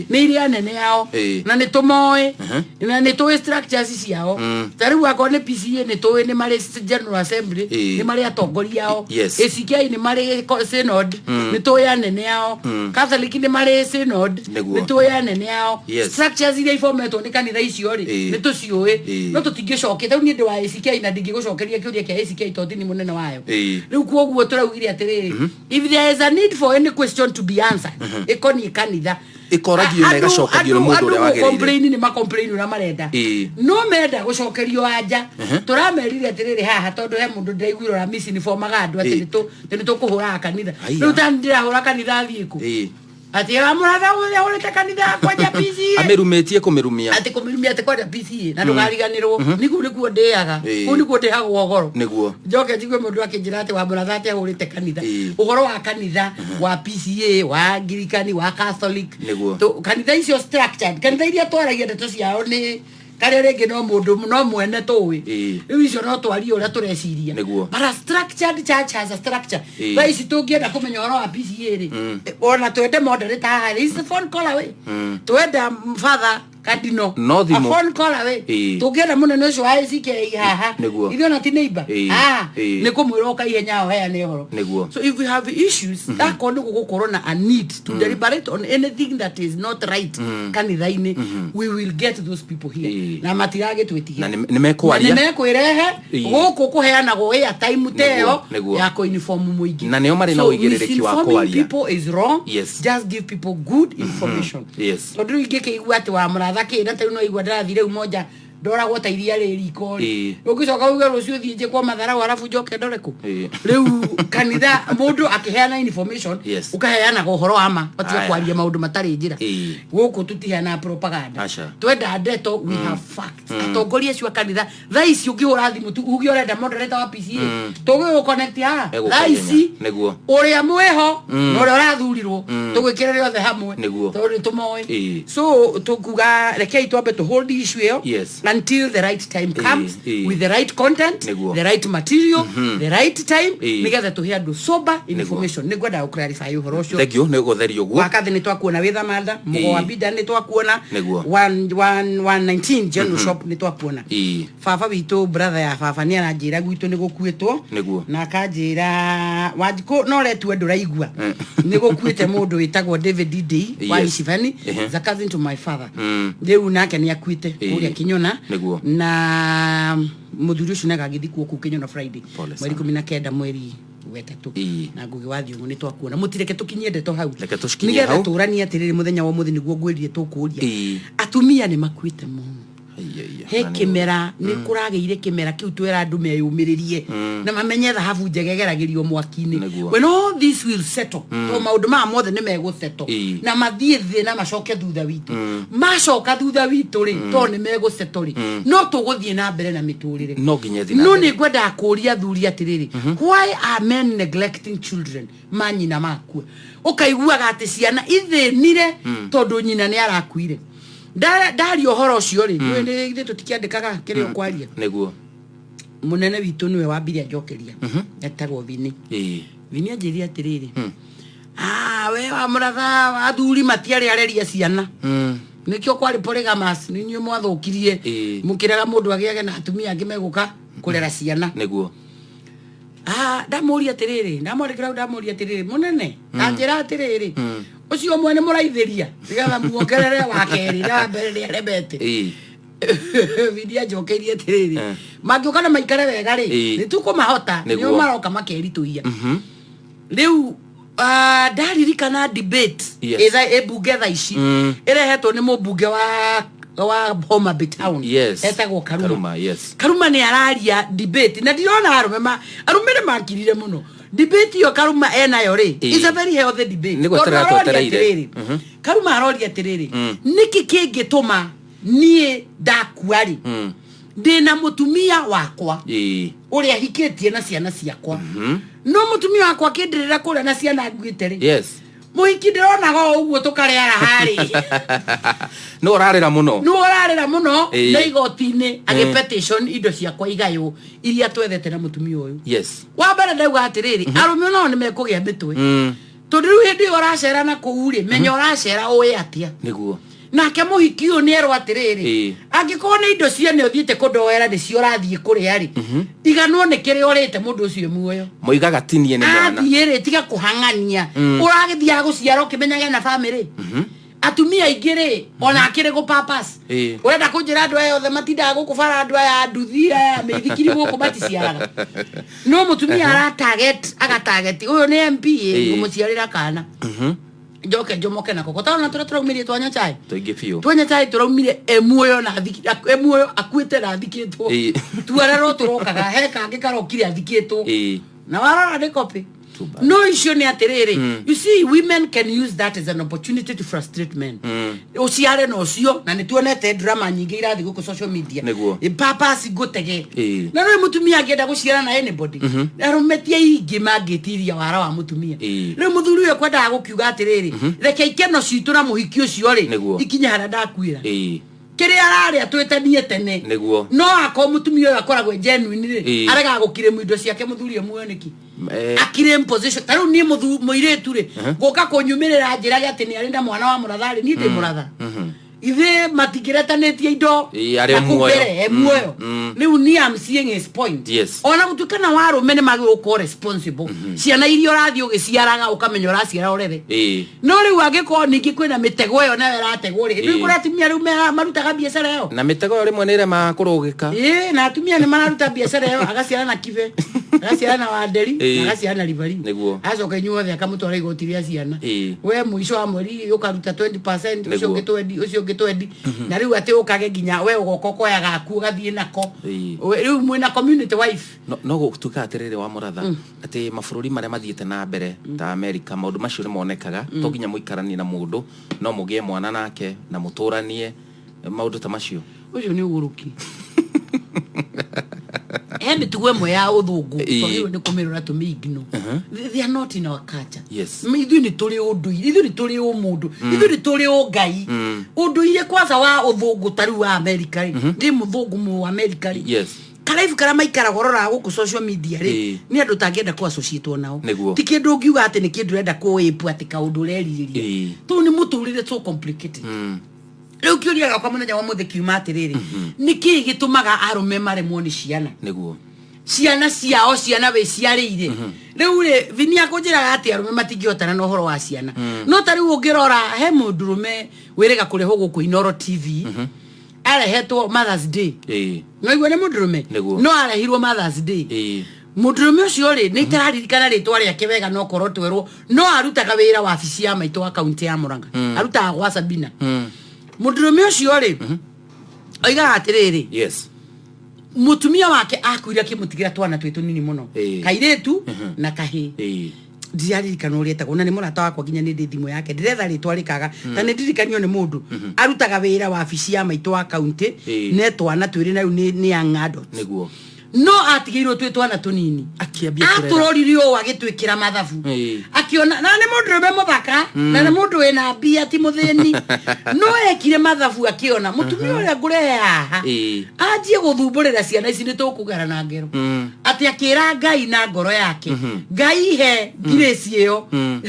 nĩ iria nene yao, na nĩ tũmoĩ, na nĩ tũĩ structures ciao. Ta rĩu akorwo nĩ PCA, nĩ tũĩ nĩ marĩ General Assembly, nĩ marĩ atongoria ao. ACK nĩ marĩ synod, nĩ tũĩ anene ao. Catholic nĩ marĩ synod, nĩ tũĩ anene ao. Structures iria ibometwo nĩ kanitha icio rĩ, nĩ tũciũĩ. No tũtingĩcokia, tarĩu niĩ ndĩ wa ACK na ndingĩgũcokeria kĩũria kĩa ACK tondũ ti mũnene wayo. Rĩu kuoguo tũraugire atĩrĩrĩ, if there is a need for any question to be answered ĩkoniĩ kanitha, Ĩkoragio na ĩgacokagio nĩ mũndũ ũrĩa wagĩrĩire. Complain nĩ macomplain ũrĩa marenda, no menda gũcokerio anja. Tũramerire atĩrĩrĩ, haha tondũ he mũndũ ndĩraiguire ũra misinformaga andũ atĩ nĩ tũkũhũraga kanitha. Rĩu tani ndĩrahũra kanitha thiĩ kũ? Atĩ amũratha ahũrĩte kanitha kwanja PCA. Amĩrumĩtie kũmĩrumia. Atĩ kũmĩrumia, atĩ kwanja PCA, na ndũgariganĩrwo nĩ kũu nĩkuo ndĩaga, kũu nĩkuo ndĩhagwo goro. Njoke njigue mũndũ akĩnjĩra atĩ wa mũratha atĩ ahũrĩte kanitha. Ũhoro wa kanitha wa PCA, wa Anglikani, wa Catholic, kanitha icio structured, kanitha iria twaragia ndeto ciao nĩ karĩa rĩngĩ no mũndũ no mwene tũĩ. Rĩu icio no twarie ũrĩa tũreciria, but a structured church has a structure. Thaa ici tũngĩenda kũmenya ũhoro wa PCA rĩ, ona twende moderator haha, is a phone call away. Twenda father cardinal, No thimũ. a phone call away. Tũngĩenda mũnene ũcio wa ACK haha, ithuĩ ona ti neighbor, haha nĩ kũmwĩra ũka ihenya ũheane ũhoro. So if we have issues, akorwo nĩ gũgũkorwo na a need to deliberate on anything that is not right kanitha-inĩ, we will get those people here, na matiragĩtwĩtigĩra. Na nĩ mekwaria. Na nĩ mekwĩrehe gũkũ kũheanagwo airtime ta ĩyo ya kũinform mũingĩ. Na nĩo marĩ na So ũigĩrĩrĩki wa misinforming kwaria. people is wrong. Just give people good information, tondũ rĩu ingĩkĩigua atĩ wa mũratha kĩ na tarĩu no igua ndĩrathiĩ rĩu moja ndoragwo ta iria rĩ riko rĩ, ũngĩcoka uge rũciũ thiĩ njĩkwo matharau arabu njoke ndore kũ. Rĩu kanitha mũndũ akĩheana information, ũkaheanaga ũhoro wa ma, ũtige kwaria maũndũ matarĩ njĩra. Gũkũ tũtiheanaga propaganda. Aca. Twenda ndeto, we have facts. Atongoria acio a kanitha thaa ici ũngĩhũra thimũ tu uge ũrenda moderator wa PCA, tũgĩgũ-connect haha Egũka thaa ici. ihenya. Ũrĩa mwĩho na ũrĩa ũrathurirwo, tũgwĩkĩrĩre othe hamwe, tondũ nĩ tũmoĩ. So tũkuga rekei twambe tũ hold issue ĩyo until the right time comes, with the right content, the right material, the right time, nĩgetha tũhe andũ sober information. Nĩ ngwenda gũ-clarify ũhoro ũcio. Thank you nĩ gũtheria ũguo. Wakathĩ nĩ twakuona wĩ thamanda mũgo wa mbinda, nĩ twakuona. 119 General Shop nĩ twakuona. Baba witũ, brother ya baba, nĩ aranjĩra gwitũ nĩ gũkuĩtwo, na akanjĩra Wanjikũ no ũretua ndũraigua, nĩ gũkuĩte mũndũ wĩtagwo David Ndii wa Icibani, is a cousin to my father. Rĩu nake nĩ akuĩte kũrĩa Kinyona, na mũthuri ũcio nĩagagĩthikwo kũu Kinyona Friday, Pole mweri sana. 19 mweri wetatũ. Na Ngugi wa Thiong'o nĩ twakuona. Mũtireke tũkinyie ndeto hau, Reke tũcikinyie nĩgetha hau. tũranie atĩrĩrĩ, mũthenya wa ũmũthĩ nĩguo ngwĩrire tũkũria, atumia nĩ makuĩte mũno. Ai, ai, He na nĩ kĩmera nĩ kũragĩire, kĩmera kĩu twĩra andũ meyũmĩrĩrie na mamenye thahabu njega ĩgeragĩrio mwaki-inĩ. When all this will settle, to maũndũ maya mothe nĩ megũsettle na mathiĩ thĩ na macoke thutha witũ, macoka thutha witũ rĩ, to nĩ megũsettle rĩ, no tũgũthiĩ na mbere na mĩtũrĩre. No nginya ĩthiĩ na No mbere. nĩ ngwendaga kũria athuri atĩrĩrĩ, why are men neglecting children manyina makua? Ũkaiguaga atĩ ciana ithĩnire tondũ nyina nĩ arakuire. Ndaria ũhoro ũcio rĩ, ithuĩ tũtikĩandĩkaga kĩrĩa ũkwaria. Mũnene witũ nĩwe wambire anjokeria, etagwo Vini. Vini anjĩrire atĩrĩrĩ, "Ah, we wa mũratha, athuri matiarĩ areria ciana, nĩkĩo kwarĩ polygamous, nĩ inyuĩ mwathũkirie, mũkĩrega mũndũ agĩage na atumia angĩ megũka kũrera ciana." Ah, ndamũria atĩrĩrĩ, ndamwandĩkĩra hau, ndamũria atĩrĩrĩ, mũnene, tanjĩra atĩrĩrĩ, ũcio mwene mũraithĩria nĩgetha muongerere wa kerĩ na wa mbere nĩ aremete. Bidi anjokeirie atĩrĩrĩ, mangĩũka na maikare wega rĩ, nĩ tũkũmahota. Nĩo maroka makeritũhia rĩu. Ah, ndaririkana debate Yes. ĩmbunge tha ici ĩrehetwo nĩ mũmbunge wa Homa Bay Town Yes. etagwo Karuma. Karuma, yes. Karuma nĩ araria debate na ndirona arũme ma arũme nĩ makirire mũno debate ĩyo Karuma enayo rĩ Ĩĩ. is a very healthy debate. Nĩ gweterera Tondũ aroria twetereire. atĩrĩrĩ, Karuma aroria atĩrĩrĩ, nĩkĩ kĩngĩtũma niĩ ndakua rĩ ndĩna mũtumia wakwa Ĩĩ. ũrĩa hikĩtie na ciana ciakwa, no mũtumia wakwa akĩndĩrĩra kũrĩa na ciana nguĩte rĩ, Yes. mũhiki ndĩronaga o ũguo tũkarĩara harĩ. Nĩ ũrarĩra mũno. Nĩ ũrarĩra mũno. Ĩĩ. Na igoti-inĩ agĩ petition indo ciakwa igaywo iria twethete na mũtumia ũyũ. Yes. Wa mbere ndauga atĩrĩrĩ, arũme onao nĩ mekũgĩa mĩtwe, tondũ rĩu hĩndĩ ĩyo ũracera na kũu rĩ, menya ũracera ũĩ atĩa. Nĩguo. Nake mũhiki ũyũ nĩ erwo atĩrĩrĩ, Ĩĩ. angĩkorwo nĩ indo ciene ũthiĩte kũndoera nĩcio ũrathiĩ kũrĩa rĩ, iganwo nĩ kĩrĩa ũrĩte mũndũ ũcio muoyo. Moigaga tinie nĩ mwana. Athiĩ rĩ, tiga kũhang'ania, ũragĩthiaga gũciara ũkĩmenyage na bamĩrĩ atumia aingĩ rĩ, ona akĩrĩ gũ papas. Ĩĩ. Ũrenda kũnjĩra andũ aya othe matindaga gũkũ bara, andũ aya nduthi, aya mĩithikiri gũkũ maticiaraga? No mũtumia ara target, agatarget ũyũ nĩ MP ĩ, Ĩĩ. ngũmũciarĩra kana njoke njomoke nako kotana tũrĩa tũraumirie twanya chai. Tũingĩ biũ. Twanya chai tũraumire e muoyo na e muoyo akuĩte na athikĩtwo. Ĩĩ. Tuarero tũrokaga he kangĩ karokire athikĩtwo Ĩĩ. na warora nĩ copy. Too bad. No icio nĩ atĩrĩrĩ, you see, women can use that as an opportunity to frustrate men. Ũciare na ũcio, na nĩ tuonete drama nyingĩ irathiĩ gũkũ social media. Nĩguo. Papas ngũtege. Ĩĩ. Na rĩu mũtumia angĩenda gũciara na anybody, arũme ti aingĩ mangĩtiria wara wa mũtumia. Ĩĩ. Rĩu mũthuri ũyũ kwendaga gũkiuga atĩrĩrĩ, reke ikeno citũ na mũhiki ũcio rĩ Nĩguo. ikinye harĩa ndakuĩra, Ĩĩ. kĩrĩa ararĩa twĩtanie tene. Nĩguo. No akorwo mũtumia ũyũ akoragwo e genuine rĩ, Ĩĩ. aregaga gũkirĩmu indo ciake mũthuri e muoyo nĩkĩ? Eh. Akirĩ position ta rĩu niĩ mũirĩtu rĩ, gũka kũnyumĩrĩra njĩrage atĩ nĩ arĩ na mwana wa mũratha rĩ, niĩ ndĩ mũratha ithe matingĩretanĩtie indo Ĩĩ, arĩ na kũu muoyo. mbere, e muoyo. Rĩu niĩ am seeing his point. Yes. Ona gũtuĩka na warũme nĩ magĩrĩirwo gũkorwo responsible, ciana iria ũrathiĩ ũgĩciaraga ũkamenya ũraciara ũrere. Ĩĩ. No rĩu angĩkorwo ningĩ kwĩna mĩtego ĩyo nayo ĩrategwo rĩ, rĩu Ĩĩ. kũrĩ atumia rĩu marutaga biacara ĩyo. Na mĩtego ĩyo rĩmwe nĩ ĩremaga kũrũgĩka. Ĩĩ, na atumia nĩ mararuta biacara ĩyo, agaciara na kibe, agaciara na wanderi, Ĩĩ. na agaciara na ribari. Nĩguo. Acoka inyuothe akamũtwara igoti rĩa ciana. Ĩĩ. We mũico wa mweri ũkaruta 20%, ũcio Nĩguo. ũngĩ 20, ũcio ũngĩ 20, na rĩu atĩ ũkage nginya we ũgoka ũkoya gaku ũgathiĩ nako. Ĩĩ. Rĩu mwĩna community wife. No gũtuĩka atĩrĩrĩ wa mũratha atĩ mabũrũri marĩa mathiĩte na mbere ta Amerika, maũndũ macio nĩ monekaga, to nginya mũikaranie na mũndũ, no mũgĩe mwana nake na mũtũranie, maũndũ ta macio. Ũcio nĩ ũgũrũki. He mĩtugo ĩmwe ya ũthũngũ Ĩĩ. twagĩrĩirwo nĩ kũmĩrora tũmĩignore. They are not in our culture. Yes. Ithuĩ nĩ tũrĩ ũndũire, ithuĩ nĩ tũrĩ ũmũndũ, ithuĩ nĩ tũrĩ ũngai. Ũndũire kwanza wa ũthũngũ ta rĩu wa Amerika rĩ, ndĩ mũthũngũ mũ Amerika rĩ, Yes. karaibu karĩa maikaraga ũroraga gũkũ social media rĩ, Ĩĩ. nĩ andũ ũtangĩenda kũ associate nao. Nĩguo. Ti kĩndũ ũngiuga atĩ nĩ kĩndũ ũrenda kũĩpu atĩ kaũndũ ũrerirĩria. Ĩĩ. Tũu nĩ mũtũrĩre so complicated. Rĩu kĩũria gĩakwa mũthenya wa mũthĩ kiuma atĩrĩrĩ, nĩ kĩĩ gĩtũmaga arũme maremwo nĩ ciana? Nĩguo. Ciana ciao, ciana wĩciarĩire. Rĩu rĩ, vinia kũnjĩraga atĩ arũme matingĩhotana na ũhoro wa ciana, no ta rĩu ũngĩrora he mũndũrũme wĩrĩga kũrehwo gũkũ Inoro TV, arehetwo Mothers Day. Ĩĩ. No igua nĩ mũndũrũme. Nĩguo. No arehirwo Mothers Day. Ĩĩ. Mũndũrũme ũcio rĩ, nĩ itararirikana rĩtwa rĩake wega, no korwo twerwo, no arutaga wĩra wabici ya maitũ wa kaunti ya Murang'a, arutaga gwa Sabina. Mũndũrũme ũcio rĩ, oigaga atĩrĩrĩ, Yes. mũtumia wake akuire akĩmũtigĩra twana twĩ tũnini mũno, Ĩĩ. kairĩtu na kahĩĩ. Ĩĩ. Ndiraririkana ũrĩa etagwo, na nĩ mũrata wakwa nginya nĩ ndĩ thimũ yake, ndĩretha rĩtwa rĩkaga ta nĩ ndirikanio nĩ mũndũ arutaga wĩra wabici ya maitũ wa kaunti. Ĩĩ. Ne twana twĩrĩ na rĩu nĩ young adults. Nĩguo. No atigĩirwo twĩ twana tũnini. Akĩambia kũrera. Atũrorire ũũ agĩtwĩkĩra mathabu. Ĩĩ. Akiona na nĩ mũndũrũme mũthaka na nĩ mũndũ wĩna mbia, ti mũthĩni, no ekire mathabu akĩona mũtumia ũrĩa ngũrehe haha Ĩĩ. anjie gũthumbũrĩra ciana ici nĩ tũkũgera na ngero. Atĩ akĩra Ngai na ngoro yake, Ngai he grace ĩyo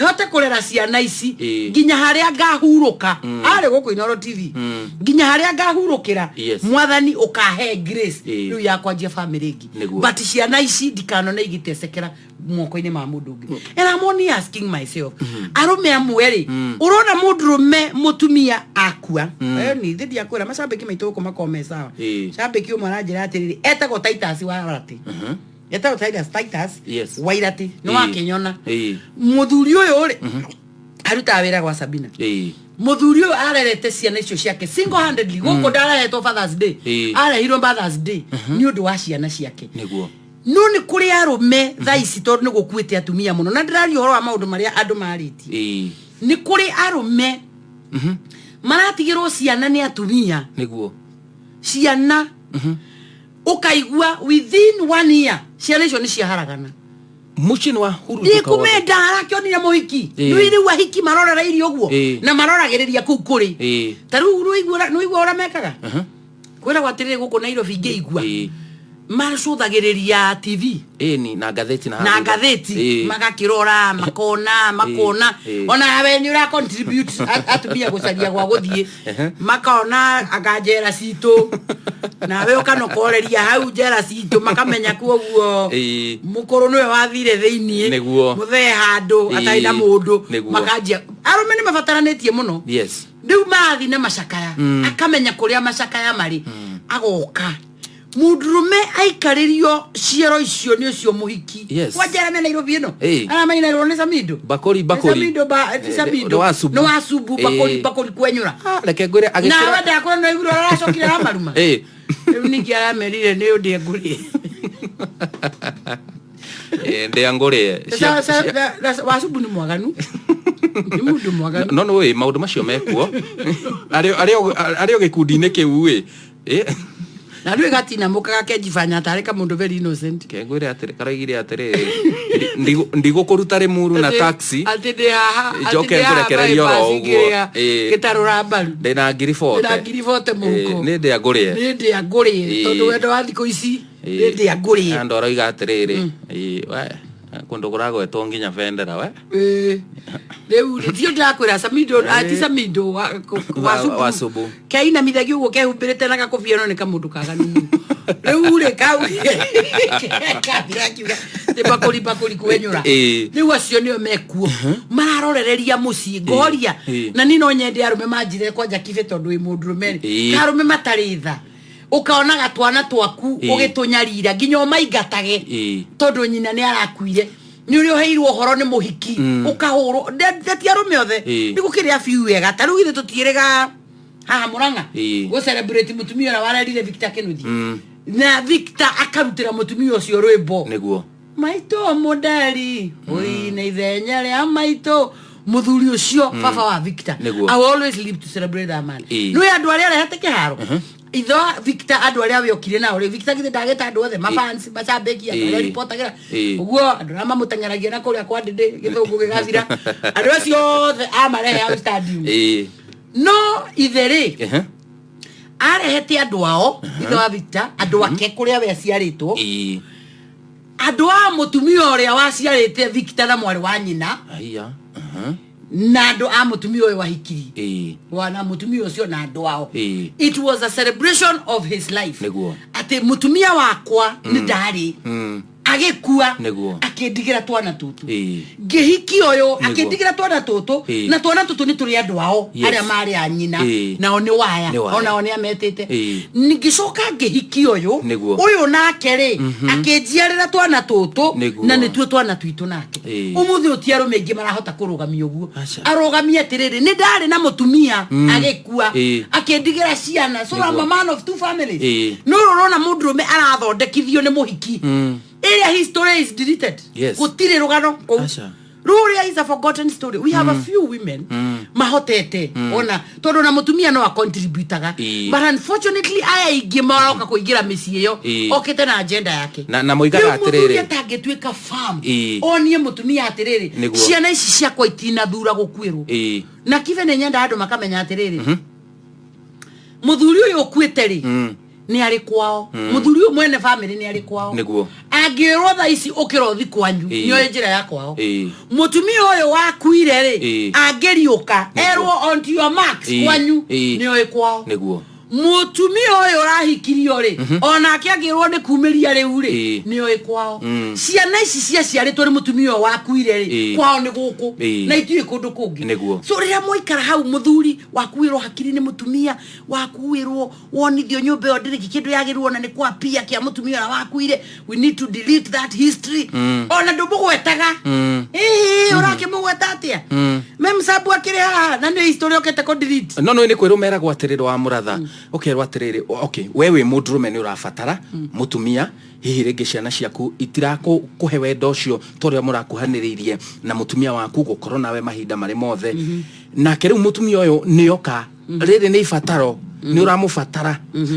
hote kũrera ciana ici Ĩĩ. nginya harĩa ngahurũka. Arĩ gũkũ Inoro TV, nginya harĩa ngahurũkĩra. Yes. Mwathani ũkahe grace Ĩĩ. rĩu ya kwanjia family ĩngĩ. Nĩguo. But ciana ici ndikanone igĩtecekera moko-inĩ ma mũndũ ũngĩ. And I'm only asking myself, arũme amwe rĩ, ũrona mũndũrũme mũtumia akua ni thĩ ndiakwĩra macambĩki maitũ gũkũ makorwo me sawa. Ĩĩ. Cambĩki ũmwe aranjĩra atĩrĩrĩ, etagwo Titus wa Ratĩ. Etagwo Titus Titus Yes. Wairati nĩ Ĩĩ. wakĩnyona. Ĩĩ. Mũthuri ũyũ rĩ arutaga wĩra gwa Sabina. Mũthuri ũyũ arerete ciana icio ciake single handedly gũkũ, ndarehetwo Fathers Day, arehirwo Mothers Day nĩ ũndũ wa ciana ciake. No nĩ kũrĩ arũme thaa ici, tondũ nĩ gũkuĩte atumia mũno, na ndĩraria ũhoro wa maũndũ marĩa andũ marĩtie, nĩ kũrĩ arũme maratigĩrwo ciana nĩ atumia. Ciana ũkaigua within one year ciana icio nĩ ciaharagana. Mũciĩ nĩ wahurunjũka wothe. Ndikũmenda arakĩonire mũhiki. Nĩ rĩu ahiki marorera irio ũguo na maroragĩrĩria kũu kũrĩ. Ta rĩu nĩwaigua ũrĩa mekaga, kwĩragwo atĩrĩrĩ, gũkũ Nairobi ingĩigua macũthagĩrĩria TV Ĩni, na ngathĩti na na handũ. ngathĩti, magakĩrora makona makona. Ona we nĩ ũra contribute atumia gũcaria gwa gũthiĩ, makona anga njera citũ, nawe ũkanokoreria hau njera citũ, makamenya kuoguo mũkũrũ nĩwe wathire thĩiniĩ, mũthee handũ atarĩ na mũndũ. Makanjia arũme nĩ mabataranĩtie mũno. Rĩu marathiĩ na macakaya, akamenya kũrĩa macakaya marĩ, agoka mũndũrũme aikarĩrio ciero icio nĩ ũcio mũhiki. Kwa njera me Nairobi ĩno, aramenyerwo nĩ Samido. Bakũri, bakũri. Samido ba ti Samido. Nĩ wa cubu. Nĩ wa cubu, bakũri, bakũri kwenyũra. Ah, reke ngwĩre nawe agĩkĩra ndakũra no iguru aracokire aramaruma. Rĩu ningĩ aramerire nĩ ũndĩ ngũrĩe. Ndĩa ngũrĩe. Wa cubu nĩ mwaganu, nĩ mũndũ mwaganu. No nĩ ũĩ maũndũ macio mekuo arĩ o gĩkundi-inĩ kĩu ĩ. Na rĩu ĩgatinamũkaga kenjibanya tarĩ kamũndũ very innocent. Ke ngwĩre atĩrĩ, karaigire atĩrĩrĩ, ndigũkũruta Rĩmuru na taxi atĩ ndĩ haha, atĩ njoke ndĩ haha ngũrekererie oro bypass ũguo. ngĩrĩa gĩtarũra mbaru. Ndĩna 40,000. Ndĩna 40,000 mũhuko. Nĩ ndĩa ngũrĩe. Nĩ ndĩa ngũrĩe, tondũ wendo wa thikũ ici nĩ ndĩa ngũrĩe. Andũ aroiga atĩrĩrĩ, we kũndũ kũragwetwo nginya bendera we. Ĩĩ. Rĩu tio ndĩrakwĩra Samido, ti Samido wa Wa cubu. cubu. Keinamithagio ũguo kehumbĩrĩte na gakobia, no nĩ kamũndũ kaganu mũno. Rĩu rĩ kau kathira akiuga nĩ bakũri bakũri kwenyũra. Rĩu acio nĩo mekuo mararorereria mũciĩ ngoria. Na niĩ no nyende arũme manjire kwanja kibe, tondũ wĩ mũndũrũme rĩ, arũme matarĩ tha, ũkaonaga twana twaku ũgĩtũnyarira nginya ũmaingatage tondũ nyina nĩ arakuire, nĩ ũrĩa ũheirwo ũhoro nĩ mũhiki, ũkahũrwo. Ndeti arũme othe, nĩ gũkĩrĩa biũ wega. Ta rĩu githĩ tũtiĩrĩga haha Mũrang'a gũ celebrate mũtumia ũrĩa warerire Victor Kĩnuthi, na Victor akarutĩra mũtumia ũcio rwĩmbo, maitũ mũnderi ũine ithenya rĩa maitũ, mũthuri ũcio baba wa Victor. I will always live to celebrate that man. Nĩ andũ arĩa arehete kĩharo ithe wa Victor, andũ arĩa wĩokire nao rĩ, Victor githĩ ndagĩta andũ othe mafans, macambĩki, andũ arĩa ripotagĩra ũguo, andũ arĩa mamũteng'eragia na kũrĩa kwa ndĩndĩ gĩthũngũ gĩgathira, andũ acio othe amarehe hau stadium. No ithe rĩ arehete andũ ao, ithe wa Victor, andũ ake kũrĩa we aciarĩtwo, andũ a mũtumia ũrĩa waciarĩte Victor na mwarĩ wa nyina, Aiya. Na andũ a mũtumia ũyũ wahikiri wana mũtumia ũcio na andũ ao. It was a celebration of his life, atĩ mũtumia wakwa nĩ ndarĩ agĩkua, akĩndigĩra twana tũtũ, ngĩhiki ũyũ, akĩndigĩra twana tũtũ, na twana tũtũ nĩ tũrĩ andũ ao arĩa marĩ a nyina, nao nĩ waya. Nĩ waya. Onao nĩ ametĩte. Ngĩcoka ngĩhiki ũyũ, ũyũ nake rĩ akĩnjiarĩra twana tũtũ, na nĩtuo twana twitũ nake. Ũmũthĩ ũyũ ti arũme aingĩ marahota kũrũgamia ũguo. Arũgamie atĩrĩrĩ, nĩ ndarĩ na mũtumia, agĩkua, akĩndigĩra ciana, so I'm a man of two families. No ũrona mũndũrũme arathondekithio nĩ mũhiki, ĩrĩa history is deleted. Gũtirĩ rũgano kũu. Rũrĩa is a forgotten story. We have a few women mahotete, ona tondũ na mũtumia no acontributaga, but unfortunately aya aingĩ maroka kũingĩra mĩciĩ ĩyo okĩte na agenda yake. Na moigaga Rĩu mũthuri atĩrĩrĩ. atangĩtuĩka farm onie mũtumia atĩrĩrĩ, ciana ici ciakwa itinathura gũkuĩrwo. Na kibe nĩ nyenda andũ makamenya atĩrĩrĩ, mũthuri ũyũ ũkuĩte rĩ, nĩ arĩ kwao. Mũthuri ũyũ mwene famĩlĩ nĩ arĩ kwao. Angĩrwo thaa ici ũkĩra ũthi kwanyu, nĩoĩ njĩra ya kwao. Mũtumia ũyũ wakuire rĩ, angĩriũka erwo on to your marks, kwanyu, nĩoĩ kwao. Mũtumia ũyũ ũrahikirio rĩ, onake angĩrwo nĩ kumĩria rĩu rĩ, nĩoĩ kwao. Ciana ici ciaciarĩtwo nĩ mũtumia ũyũ wakuire rĩ, kwao nĩ gũkũ na itiũĩ kũndũ kũngĩ. So rĩrĩa mwaikara hau, mũthuri wakuĩrwo hakiri nĩ mũtumia wakuĩrwo, wonithio nyũmba ĩyo ndĩrĩ kĩndũ yagĩrĩrwo na nĩ kwa pia kĩa mũtumia ũrĩa wakuire, we need to delete that history. Ona ndũmũgwetaga. Ĩĩ, ũrakĩmũgweta atĩa? Memsabu akĩrĩ haha na nĩ history okĩte kũ delete. No no nĩ kwĩrwo meragwo atĩrĩrĩ, wa mũratha, ũkerwo atĩrĩrĩ, okay, we wĩ mũndũrũme nĩ ũrabatara mũtumia, hihi rĩngĩ ciana ciaku itirakũhe wendo ũcio ta ũrĩa mũrakuhanĩrĩirie na mũtumia waku gũkorwo nawe mahinda marĩ mothe. Nake rĩu mũtumia ũyũ nĩoka rĩrĩ nĩ ibataro, nĩ ũramũbatara,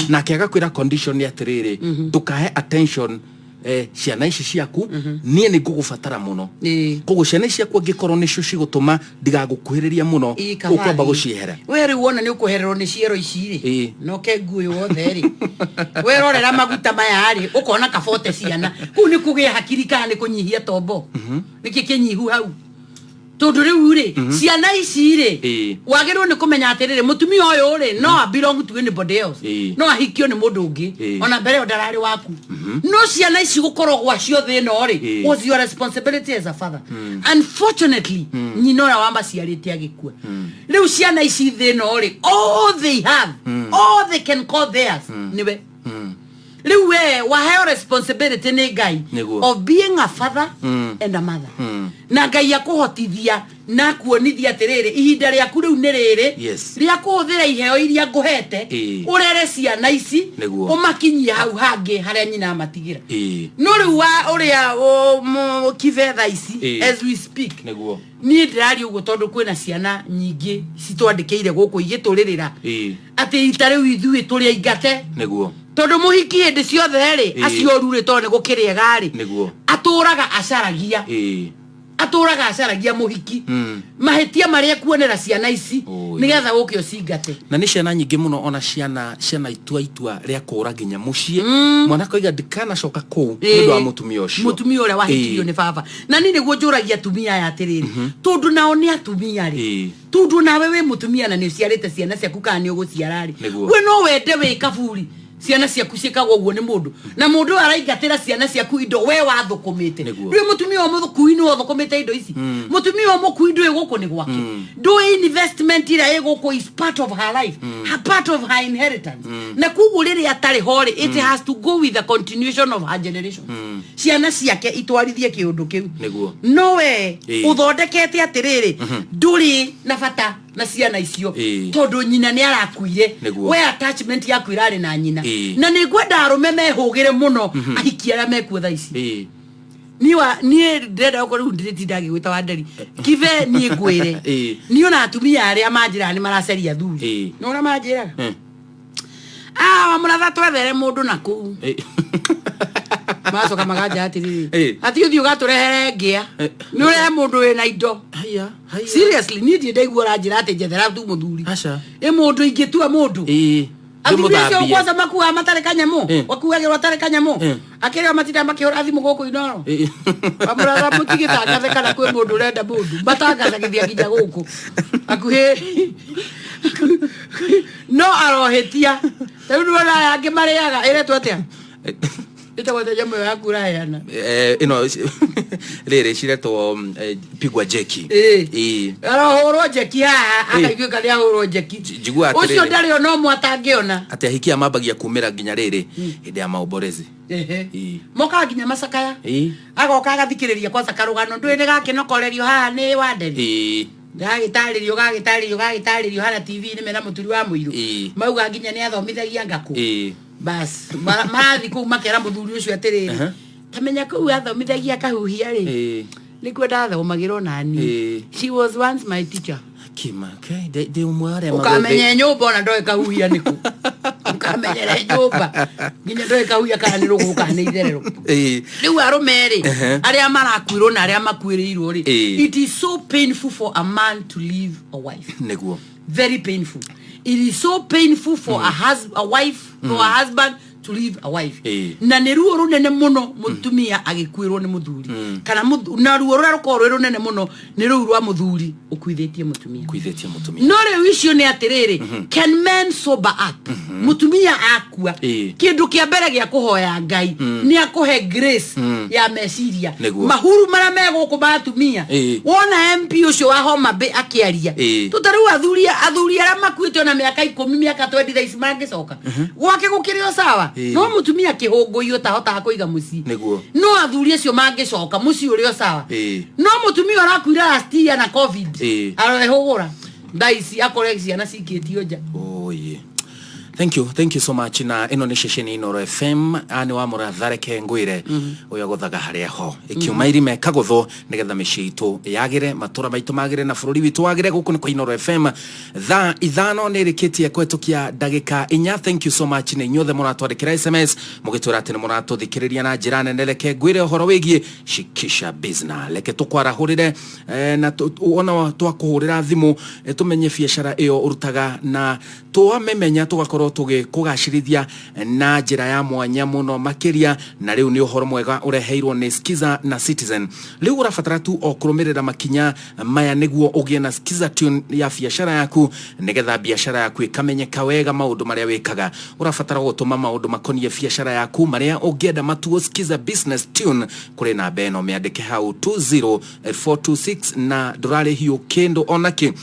nake agakwĩra condition nĩ atĩrĩrĩ, ndũkahe attention ciana ici ciaku, niĩ nĩ ngũgũbatara mũno. Koguo ciana ici ciaku angĩkorwo nĩcio cigũtũma ndigagũkuhĩrĩria mũno, ũkwamba gũciehera. We rĩu wona nĩ ũkwehererwo nĩ ciero ici rĩ, noke nguo wothe rĩ, werorera maguta maya rĩ, ũkona kabote ciana kũu nĩ kũgĩa hakiri kana nĩ kũnyihia tombo? Nĩkĩ kĩnyihu hau? Tondũ rĩu rĩ, ciana ici rĩ, wagĩrĩirwo nĩ kũmenya atĩrĩrĩ, mũtumia ũyũ rĩ, no a belong to anybody else. No ahikio nĩ mũndũ ũngĩ. Ona mbere ĩyo ndararĩ waku, no ciana ici gũkorwo gwacio thĩ ĩno rĩ, was your responsibility as a father. Unfortunately, nyina ũrĩa wamaciarĩte agĩkua. Rĩu ciana ici thĩ ĩno rĩ, all they have, all they can call theirs, nĩwe. Rĩu we waheo responsibility nĩ Ngai of being a father and a mother, na Ngai akũhotithia na akuonithia atĩrĩrĩ, ihinda rĩaku rĩu nĩ rĩrĩ rĩa kũhũthĩra iheo iria ngũhete, ũrere ciana ici, ũmakinyie hau hangĩ harĩa nyina amatigĩra. No rĩu wa ũrĩa kibetha ici, as we speak, niĩ ndĩraria ũguo tondũ kwĩna ciana nyingĩ citwandĩkĩire gũkũ igĩtũrĩrĩra atĩ ita rĩu ithuĩ tũrĩ aingate, tondũ mũhiki hĩndĩ ciothe rĩ, acio rĩ, tondũ nĩ gũkĩrĩega rĩ, atũraga acaragia, atũraga acaragia mũhiki mahĩtia marĩa ekuonera ciana ici, nĩgetha gũke ũcingate. Na nĩ ciana nyingĩ mũno, ona ciana itua rĩa kũra nginya mũciĩ, mwana koiga ndikanacoka kũu nĩ ũndũ wa mũtumia ũcio. Mũtumia ũrĩa wahikirio nĩ baba. Na niĩ nĩguo njũragia atumia aya atĩrĩrĩ, tondũ nao nĩ atumia rĩ, tondũ nawe wĩ mũtumia na nĩ ũciarĩte ciana ciaku kana nĩ ũgũciara rĩ, we no wende wĩ kaburi ciana ciaku ciĩkagwo ũguo nĩ mũndũ, na mũndũ ũyũ araingatĩra ciana ciaku indo we wathũkũmĩte? Ndũĩ mũtumia wa mũkui nĩ wathũkũmĩte indo ici? Mũtumia wa mũkui ndũĩ gũkũ nĩ gwake? Ndũĩ investment ĩrĩa ĩ gũkũ is part of her life, her part of her inheritance? Na koguo rĩrĩa atarĩ ho rĩ, it has to go with the continuation of her generation, ciana ciake itwarithie kĩũndũ kĩu. No we ũthondekete atĩrĩrĩ, ndũrĩ na bata na ciana icio, tondũ nyina nĩ arakuire. We attachment yaku ĩrarĩ na nyina. Na nĩ ngwenda arũme mehũgĩre mũno, ahiki arĩa mekuo thaa ici. Niĩ ndĩrenda gũkorwo rĩu ndĩrĩtinda ngĩgwĩta Wanderi kibe. Niĩ ngwĩre, niĩ ona atumia arĩa manjĩraga nĩ maracaria athuri, nĩ ũrĩa manjĩraga, ah, mũratha, twethere mũndũ na kũu, magacoka maganja atĩrĩrĩ, ati ũthiĩ ũgatũrehere ngĩa, nĩ ũrehe mũndũ wĩna indo. Haya, haya. Seriously, niĩ ndirĩ ndaigua ũranjĩra atĩ njethera tu mũthuri. Aca. Ĩ mũndũ ingĩtua mũndũ, athuri acio Ndĩmũthambie. kwanza makuaga matarĩ kanyamũ, wakuagĩrwo atarĩ kanyamũ, akĩrĩo matinda makĩhũra thimũ gũkũ Inoro, amũratha, mũtigĩtangathe kana kwĩ mũndũ ũrenda mũndũ, matangathagithia nginya gũkũ hakuhĩ, no arohĩtia. Rĩu nĩwona aya angĩ marĩaga ĩretwo atĩa, ĩtagwo atĩa nyamũ ĩyo yaku ũraheana? Ĩno rĩrĩ ciretwo pigwa jeki. Arohũrwo njeki haha, akaiguĩka nĩ ahũrwo njeki. Njiguaga ũcio atĩrĩrĩ, ndarĩ ona ũmwe atangĩona. Atĩ ahikia mambagia kumĩra nginya rĩrĩ hĩndĩ ya maomborezi. Mokaga nginya macakaya, agoka agathikĩrĩria kwanza karũgano, ndũĩ nĩ gakĩnokorerio haha nĩ Wanderi, gagĩtarĩrio gagĩtarĩrio gagĩtarĩrio harĩa TV-inĩ mena mũturi wa mũirũ, mauga nginya nĩ athomithagia ngakũ. Bas marathiĩ kũu makera mũthuri ũcio atĩrĩrĩ, tamenya kũu athomithagia kahuhia rĩ, nĩkuo ndathomagĩrwo nani. She was once my teacher. Kima okay ndĩ ũmwe wa arĩa ũkamenye nyũmba ona ndoĩ kahuhia nĩkũ, ũkamenyere nyũmba nginya ndoĩ kahuhia kana nĩ rũgũ kana nĩ itherero. Rĩu arũme rĩ, arĩa marakuirwo na arĩa makuĩrĩirwo rĩ, it is so painful for a man to leave a wife. Very painful. It is so painful for a wife, for a husband. To leave a wife. Ĩĩ. Na nĩ ruo rũnene mũno mũtumia agĩkuĩrwo nĩ mũthuri, kana na ruo rũrĩa rũkoragwo rwĩ rũnene mũno nĩ rũu rwa mũthuri ũkuithĩtie mũtumia. Kuithĩtie mũtumia. No rĩu icio nĩ atĩrĩrĩ, can men sober up? Mũtumia akua, Ĩĩ. kĩndũ kĩa mbere gĩa kũhoya Ngai nĩ akũhe grace ya meciria. Nĩguo. Mahuru marĩa me gũkũ ma atumia, Ĩĩ. wona MP ũcio wa Homa Bay akĩaria, Ĩĩ. tũta rĩu athuri arĩa makuĩte ona mĩaka 10, mĩaka 20 thaa ici mangĩcoka gwake gũkĩrĩ o sawa. Ĩĩ. No mũtumia kĩhũngũi ũtahotaga kũiga mũciĩ. Nĩguo. No athuri acio mangĩcoka mũciĩ ũrĩ o sawa. Ĩĩ. No mũtumia ũrakuire last year na COVID, Ĩĩ. aroehũgũra thaa ici akore ciana cikĩtio nja. Oye. Thank you, thank you so much. Na ĩno nĩ ceceni Inoro FM, a nĩ wa mũrathareke ngwĩre ũyũ agũthaga harĩa ho ĩkiuma irima ĩkagũthwo nĩgetha mĩciĩ itũ yagĩre, matũra maitũ magĩre na bũrũri witũ wagĩre. Gũkũ nĩ kwa Inoro FM. Thaa 5 nĩ ĩrĩkĩtie kũhetũkia ndagĩka 4. Thank you so much nĩ inyuothe mũratwandĩkĩra SMS mũgĩtwĩra atĩ nĩ mũratũthikĩrĩria na njĩra nene. Reke ngwĩre ũhoro wĩgiĩ Shikisha Business. Reke tũkwarahũrĩre na ona twakũhũrĩra thimũ, tũmenye biacara ĩyo ũrutaga na twamĩmenya tũgakorwo tũgĩkũgacĩrithia na njĩra ya mwanya mũno makĩria. Na rĩu nĩ ũhoro mwega ũreheirwo nĩ Skiza na Citizen. Rĩu ũrabatara tu o kũrũmĩrĩra makinya maya nĩguo ũgĩe na Skiza tune ya biacara yaku, nĩgetha biacara yaku ĩkamenyeka wega. Maũndũ marĩa wĩkaga, ũrabatara gũtũma maũndũ makoniĩ biacara yaku marĩa ũngĩenda matuo Skiza business tune kũrĩ namba ĩno mĩandĩke hau 20426, na ndũrarĩhio kĩndũ onakĩ.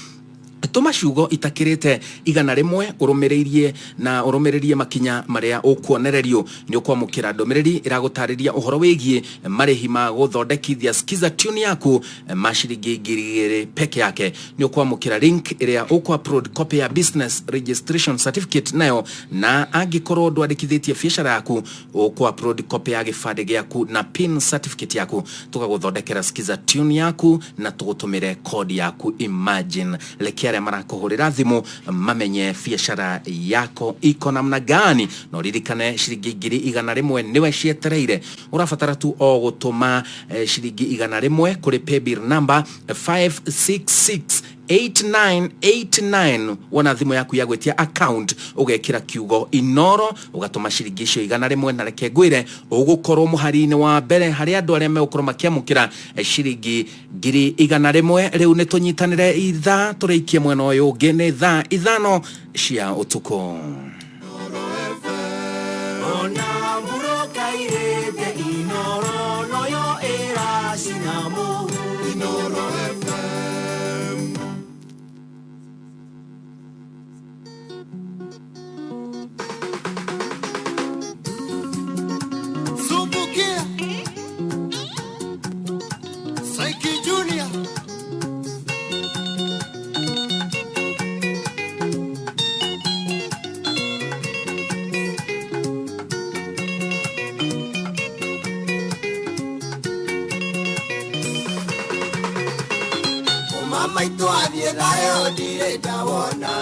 Tũma ciugo itakĩrĩte 100 ũrũmĩrĩirie na ũrũmĩrĩrie makinya marĩa ũkuonererio. Nĩ ũkwamũkĩra ndũmĩrĩri ĩragũtarĩria ũhoro wĩgiĩ marĩhi ma gũthondekithia Skiza tune yaku ma ciringi 2,000 peke yake. Nĩ ũkwamũkĩra link ĩrĩa ũkũ-upload copy ya business registration certificate nayo, na angĩkorwo ndwandĩkithĩtie biacara yaku, ũkũ-upload copy ya gĩbandĩ gĩaku na PIN certificate yaku. Tũgagũthondekera Skiza tune yaku na tũgũtũmĩre kodi yaku. Imagine, reke arĩa marakũhũrĩra thimũ mamenye biacara yako iko namna gani. Na ũririkane ciringi 100,000 nĩwe cietereire. Ũrabatara tu o gũtũma ciringi 100 kũrĩ paybill number 566 8989. Wona thimũ yaku ya gwĩtia account, ũgekĩra kiugo Inoro, ũgatũma ciringi icio 100, na reke ngwĩre ũgũkorwo mũhari-inĩ wa mbere harĩ andũ arĩa megũkorwo makĩamũkĩra ciringi 100,000. Rĩu nĩ tũnyitanĩre ithaa tũrĩkie mwena ũyũ ũngĩ. Nĩ thaa 5 cia ũtukũ. Ona mburoka irĩte Inoro noyo ĩracina mũhu. Inoro FM. Sumbukia Saiki Junior. Mama itu athiĩ thayũ ndirĩ ndawona.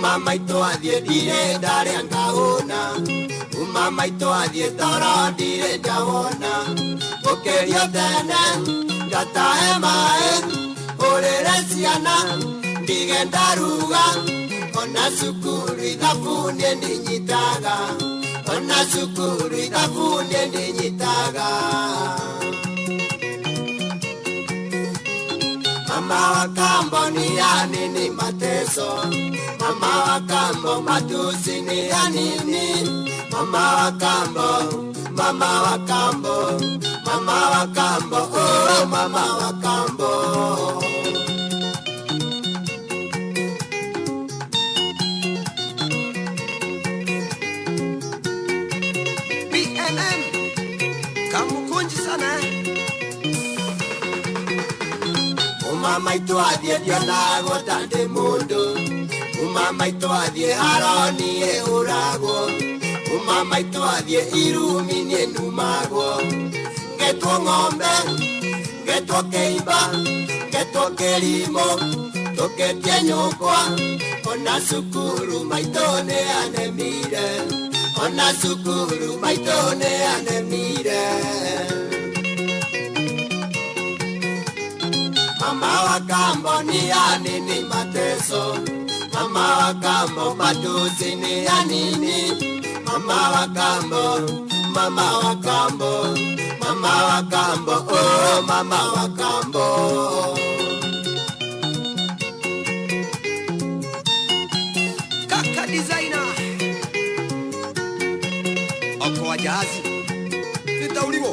Mama itu athiĩ ndirĩ ndarĩa ngahũna. Mama itu athiĩ toro ndirĩ ndawona. Gũkĩrio tene ngatahe maĩ ũrĩre ciana ndige ndaruga. Ona cukuru ithabu niĩ ndinyitaga. Ona cukuru ithabu niĩ ndinyitaga. Mama wa kambo ni ya nini mateso? Mama wa kambo matusi ni ya nini? Mama wa kambo, mama wa kambo, mama wa kambo, oh mama wa kambo. BNM kamukunji sana. Mama itu athiĩ ndionagwo ta ndĩ mũndũ. Mama itu athiĩ haro niĩ hũragwo. Mama itu athiĩ irumi niĩ numagwo. Ngetwo ng'ombe, ngetwo kĩimba, ngetwo kĩrimũ, tũketie nyũkwa. Ona cukuru maitũ nĩ anemire. Ona cukuru maitũ nĩ anemire. Mama wa kambo ni ya nini mateso? Mama wa kambo matusi ni ya nini? Mama wa kambo, mama wa kambo, mama wa kambo, oh mama wa kambo. Kaka designer okoa jahazi nitauliwo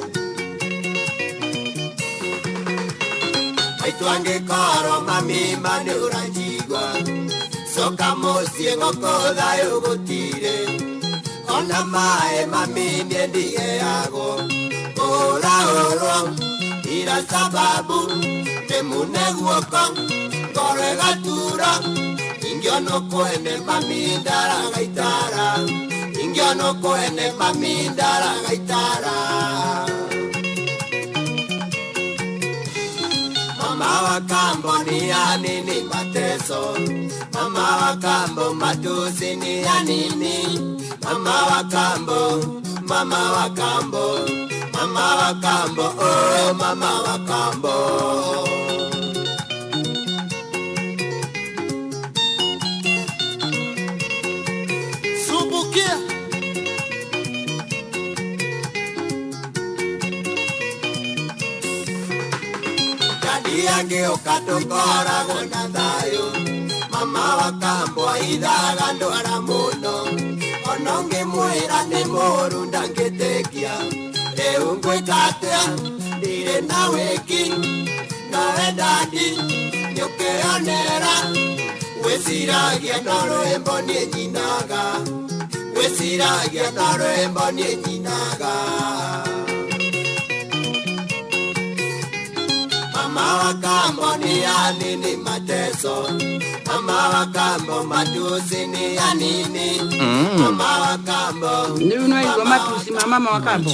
Maitũ angĩkorwo mami ma nĩ ũranjigua, coka mũciĩ gũkũ thayũ gũtirĩ, ona maĩ mami niĩ ndiheagwo, ũrahũrwo ira sababu ndĩmune guoko ngoro ĩgatura, ingĩonwo kwene mami ndaragaitara, ingĩonwo kwene mami ndaragaitara. Mama wa kambo ni ya nini mateso? Mama wa kambo matusi ni ya nini? Mama wa kambo, mama wa kambo, mama wa kambo, oh mama wa kambo. Sumbukia Dadi angĩũka tũkoragwo na thayũ, mama wa kambo aithaga ndwara mũno, ona ũngĩmwĩra nĩ mũũru ndangĩtĩkia, rĩu ngwĩka atĩa ndirĩ na wĩki, nawe dadi nĩũkĩonera, wĩciragia no rwĩmbo niĩ nyinaga, wĩciragia no rwĩmbo niĩ nyinaga. Mama wa kambo ni ya nini mateso? Mama wa kambo matusi ni ya nini? Mama wa kambo, rĩu no igua matusi ma mama wa kambo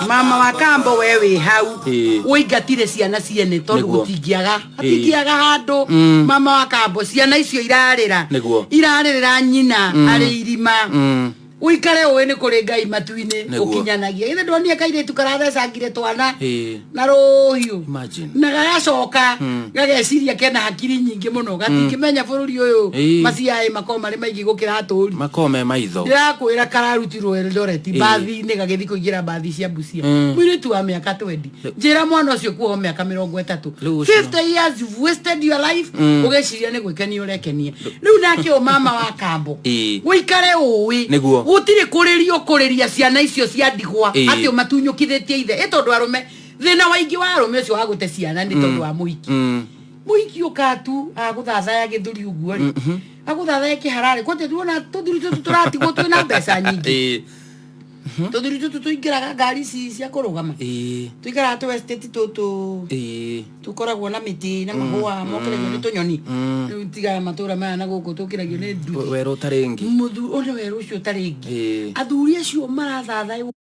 mama wa kambo we wĩ hau Ĩĩ. ũingatire ciana ciene tondũ Nĩguo. gũtingĩaga hatingĩaga handũ mama wa kambo ciana icio irarĩra Nĩguo. irarĩrĩra nyina arĩ irima ũikare ũĩ nĩ kũrĩ ngai matu-inĩ Nĩguo. ũkinyanagia githĩ ndonire kairĩtu karathecangire twana Ĩĩ. na rũhiũ Imagine. na gagacoka gageciria kena hakiri nyingĩ mũno gatingĩmenya bũrũri ũyũ Ĩĩ. maciaĩ makorwo marĩ maingĩ gũkĩra atũri Makorwo me maitho. ndĩrakwĩra kararutirwo Eldoret Ĩĩ. mbathi-inĩ gagĩthiĩ kũingĩra mbathi cia Busia Mm. mũirĩtu wa mĩaka 20 njĩra mwana ũcio kuoho mĩaka 30 Rĩu ũcio- 50 years you've wasted your life ũgeciria nĩ gwĩkenia ũrekenia rĩu nake ũ mama wa kambo Ĩĩ. ũikare ũĩ Nĩguo. gũtirĩ kũrĩrio kũrĩria ciana icio cia ndigwa Ĩĩ. atĩ ũmatunyũkithĩtie ithe ĩ tondũ arũme thĩna waingĩ wa arũme ũcio wa gũte ciana nĩ tondũ wa mũhiki mũhiki ũka tu agũthathaya gĩthũri ũguo rĩ agũthathaya kĩhararĩ kote tuona tũthuri tũtũ tũratigwo twĩna mbeca nyingĩ Ĩĩ. tũthuri tũtũ tũingĩraga ngari ici cia kũrũgama Ĩĩ. tũikaraga tũ estate tũtũ Ĩĩ. tũkoragwo na mĩtĩ na mahũa mokĩragio nĩ tũnyoni rĩu tigaga matũra maya na gũkũ tũkĩragio nĩ nduthi Werũ ũtarĩ ngi. mũthuri ũyũ werũ ũcio ũtarĩ ngi Ĩĩ. athuri acio marathathaywo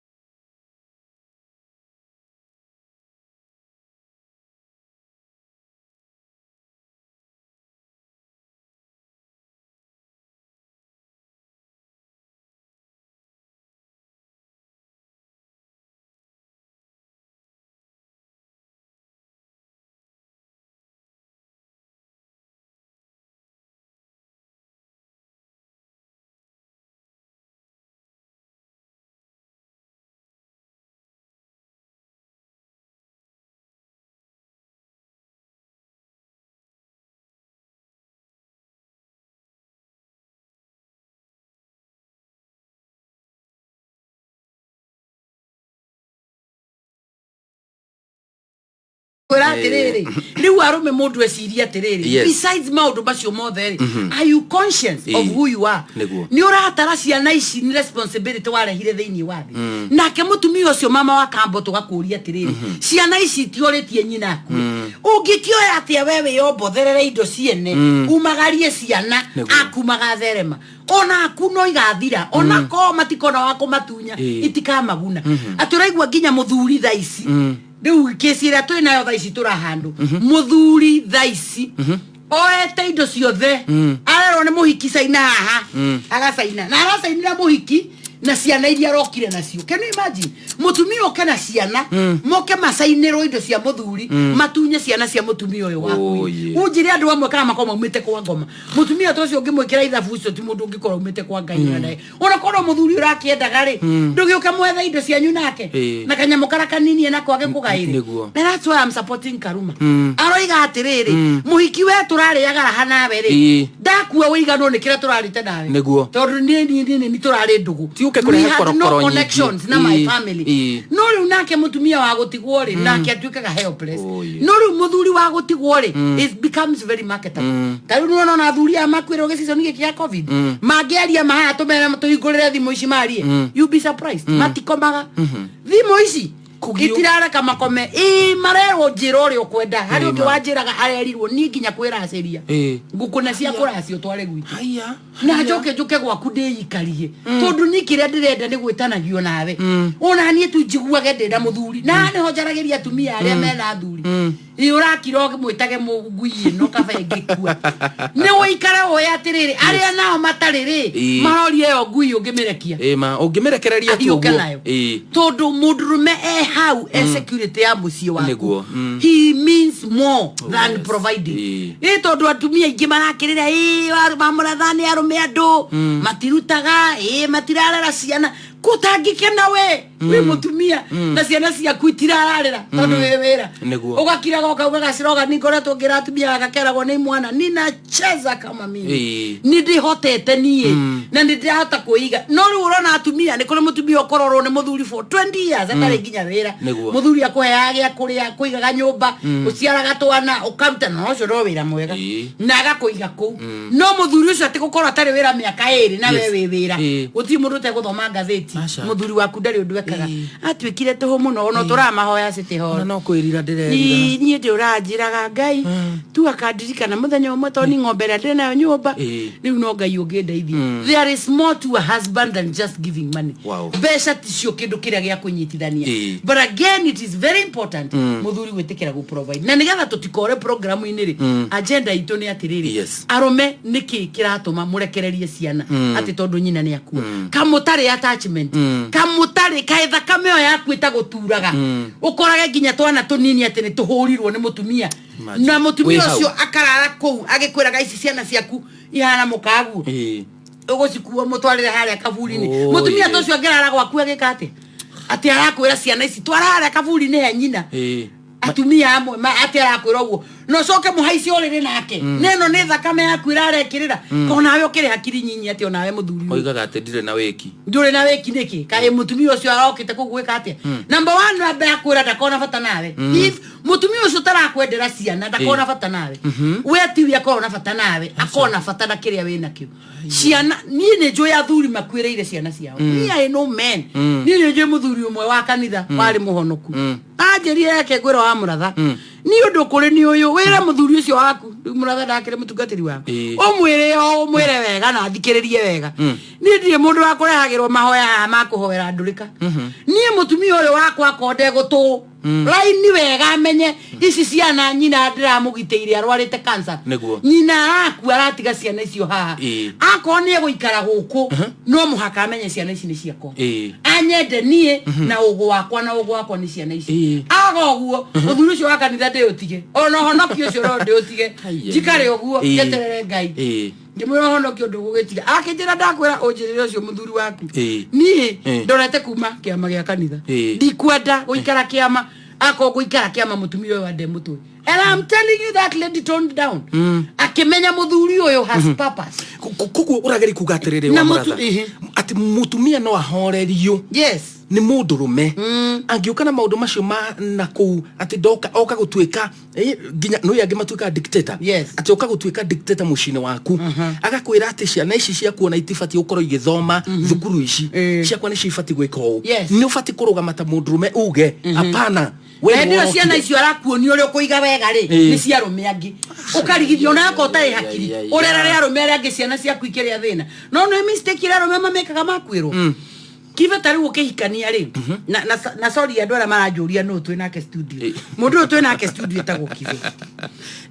kwĩra atĩrĩrĩ rĩu arũme mũndũ ecirie atĩrĩrĩ Yes. besides maũndũ macio mothe rĩ are you conscious of Ĩĩ. who you are Nĩguo. nĩ ũratara ciana ici nĩ responsibility warehire thĩinĩ wa thĩ nake mũtumia ũcio mama wa kambo tũgakũria atĩrĩrĩ ciana ici itiorĩtie nyina akue ũngĩkĩoya atĩa we wĩyombotherere indo ciene umagarie ciana Nĩguo. aku magatherema ona aku no igathira ona ko matikona wa kũmatunya Ĩĩ. itikamaguna atĩ ũraigua nginya mũthuri tha ici rĩu kĩci ĩrĩa twĩ nayo tha ici tũrahandũ mũthuri tha ici oete indo ciothe arerwo nĩ mũhiki caina haha agacaina na aracainĩra mũhiki Na ciana iria arokire nacio, can you imagine mutumia oke na ciana moke macainĩrwo indo cia mũthuri, matunye ciana cia mutumia ũyũ waku? Oh, yeah. Unjire andũ amwe kana makorwo maumĩte kwa ngoma. Mutumia ta ũcio ũngĩmwĩkĩra ithabu icio ti mũndũ ũngĩkorwo umĩte kwa Ngai mm. Ona korwo mũthuri ũrakĩendaga rĩ, ndũgĩũke mwethe indo cianyu nake na kanyamũ karĩa kanini nako age kũgaĩre. Nĩguo. And that's why I'm supporting Karuma. Aroiga atĩrĩrĩ, mũhiki we tũrarĩaga raha nawe rĩ, ndakua wĩiganwo nĩ kĩrĩa tũrarĩte nawe. Nĩguo. Tondũ niĩ niĩ niĩ nĩ tũrarĩ ndũgũ. Ti ũke kũrehe We had no korokoro nyingĩ. connections na my family. No rĩu nake mũtumia wa gũtigwo rĩ, nake atuĩkaga helpless. Oh, yeah. No rĩu mũthuri wa gũtigwo rĩ, it becomes very marketable. Ta rĩu nĩwona ona athuri aya makuĩrwo gĩcicio gĩkĩ gĩa COVID, mangĩaria mahaya tũmere tũhingũrĩre thimũ ici marie, you be surprised, matikomaga. Thimũ ici itirareka makome, ĩ marerwo njĩra ũrĩa ũkwenda. Harĩ ũngĩ wanjĩraga arerirwo niĩ nginya kwĩracĩria ngũkũ na cia kũracio tware gwitũ Haya. Na njoke njuke gwaku ndĩikarie, tondũ niĩ kĩrĩa ndĩrenda nĩ gwĩtanagio nawe. Ona niĩ tu njiguage ndĩ na mũthuri, na nĩho njaragĩria atumia arĩa mena athuri. Ĩ ũrakira ũmwĩtage ngui ĩno kaba ĩngĩkua, nĩ ũikare ũĩ atĩrĩrĩ, arĩa nao matarĩ rĩ, maroria ĩyo ngui ũngĩmĩrekia Ĩ ma ũngĩmĩrekereria tu ahiũke ũguo. Nayo tondũ mũndũrũme e hau e security ya mũciĩ waku. Nĩguo. He means more than providing. Ĩ tondũ atumia aingĩ marakĩrĩra ĩ mamũratha nĩ arũme andũ matirutaga, ĩ matirarera ciana. Kũtangĩkena we wĩ mũtumia na ciana ciaku itirararĩra tondũ wĩ wĩra. Nĩguo. Ũgakiraga ũkauga gaciroga nikoretwo ngĩra atumia gakakeragwo nĩ mwana ninacheza kama mimi. Nĩ ndĩhotete niĩ na nĩ ndĩrahota kwĩiga. No rĩu ũrona atumia, nĩ kũrĩ mũtumia ũkororwo nĩ mũthuri for 20 years atarĩ nginya wĩra. Nĩguo. Mũthuri akũheaga gĩa kũrĩa, kũigaga nyũmba, ũciaraga twana, ũkaruta na ũcio no wĩra mwega na agakũiga kũu. No mũthuri ũcio atĩ gũkorwo atarĩ wĩra mĩaka 2 na we wĩ wĩra, gũtirĩ mũndũ ũtegũthoma ngathĩti. Aca. Mũthuri waku ndarĩ ũndũ ekaga, atuĩkire tũhũ mũno ona tũramahoya City Hall. Ona no kwĩrira ndĩrerira. Niĩ ndĩ ũranjĩraga Ngai tu akandirikana mũthenya ũmwe tondũ ni ng'ombe ĩrĩa ndĩ nayo nyũmba. Rĩu no Ngai ũngĩndeithia. There is more to a husband than just giving money. Mbeca ticio kĩndũ kĩrĩa gĩa kũnyitithania. But again, it is very important mũthuri gwĩtĩkĩra gũ provide, na nĩgetha tũtikore programu-inĩ rĩ, agenda itũ nĩ atĩrĩrĩ, arũme, nĩkĩ kĩratũma mũrekererie ciana atĩ tondũ nyina nĩ akua? Kamũtarĩ attachment, kamũtarĩ kaĩ thakame ĩyo yaku ĩtagũturaga, ũkorage nginya twana tũnini atĩ nĩ tũhũrirwo nĩ mũtumia. Imagine. Na mũtumia Wĩ hau. ũcio akarara kũu agĩkwĩraga ici ciana ciaku ihana mũkaguo, ũgũcikua mũtwarĩre harĩa kaburi-inĩ. Oh, Mũtumia yeah. ta ũcio angĩrara gwaku agĩka atĩa atĩ arakwĩra ciana ici twara harĩa kaburi-inĩ he nyina? Atumia amwe atĩ arakwĩra ũguo na ũcoke mũhaice ũrĩrĩ nake, na ĩno nĩ thakame yaku ĩrarekĩrĩra. Onawe ũkĩrĩ hakiri nyinyi atĩ onawe mũthuri ũyũ Oigaga atĩ ndirĩ na wĩki. Ndũrĩ na wĩki nĩkĩ? Kaĩ mũtumia ũcio arokĩte kũu gwĩka atĩa? Number one, ambe akwĩra ndakona bata nawe. If mũtumia ũcio ũtarakwendera ciana ndakona bata nawe, we tiwe akorwo na bata nawe, akona bata na kĩrĩa wĩ nakĩo, ciana. Niĩ nĩ njũĩ athuri makuĩrĩire ciana ciao. Niĩ I know men. Niĩ nĩ njũĩ mũthuri ũmwe wa kanitha warĩ mũhonoku, anjĩrire reke ngwĩra wa mũratha, niĩ ũndũ kũrĩ nĩ ũyũ wĩra mũthuri ũcio waku. Rĩu mũratha ndakĩrĩ mũtungatĩri wao. Ũmwĩre o ũmwĩre wega na athikĩrĩrie wega, niĩ ndirĩ mũndũ wa kũrehagĩrwo mahoya haha ma kũhoera ndũrĩka. Niĩ mũtumia ũyũ wakwa akorwo ndegũtũ raini wega, amenye ici ciana nyina ndĩramũgitĩire arwarĩte cancer. Nyina arakua aratiga ciana icio haha. Akorwo nĩ egũikara gũkũ, no mũhaka amenye ciana ici nĩ ciakwa, anyende niĩ na ũgũ wakwa, na ũgũ wakwa nĩ ciana ici. Aga ũguo, mũthuri ũcio wa kanitha ndĩũtige, ona ũhonokio ũcio no ndĩũtige. Ai, Njikare ũguo, njeterere Ngai. Ngĩmwĩra ũhonokio ndũgũgĩtiga, akĩnjĩra ndakwĩra ũnjĩrĩre ũcio mũthuri waku. Niĩ ndorete kuma kĩama gĩa kanitha. Ndikwenda gũikara kĩama. Akorwo gũikara kĩama mũtumia ũyũ ande mũtwe. And I'm telling you, that lady toned down, akĩmenya mũthuri ũyũ has purpose. Koguo ũrageria kuga atĩrĩrĩ, Na wa mũtu- mũratha, atĩ mũtumia no ahorerio nĩ mũndũrũme angĩũka na maũndũ macio ma na kũu, atĩ ndoka oka gũtuĩka nginya nĩ angĩ matuĩkaga dictator, atĩ oka gũtuĩka dictator mũciĩ-inĩ waku, agakwĩra atĩ ciana ici ciaku ona itibatiĩ gũkorwo igĩthoma thukuru ici ciakwa, nĩcio ibatiĩ gwĩka ũũ. Nĩ ũbatiĩ kũrũgama ta mũndũrũme uge hapana, we Na hĩndĩ ĩyo nĩwe ciana ũrokire. icio arakuonia ũrĩa ũkũiga wega rĩ, nĩ cia arũme angĩ, ũkarigithio ona akorwo ũtarĩ hakiri ũrerere arũme arĩa angĩ ciana ciaku ikĩrĩa thĩna. No nĩ mistake ĩrĩa arũme mamekaga makwĩrwo kibe ta rĩu ũkĩhikania rĩ, na sorry andũ arĩa maranjũria nũ twĩ nake studio. Mũndũ ũyũ twĩ nake studio etagwo Kibe.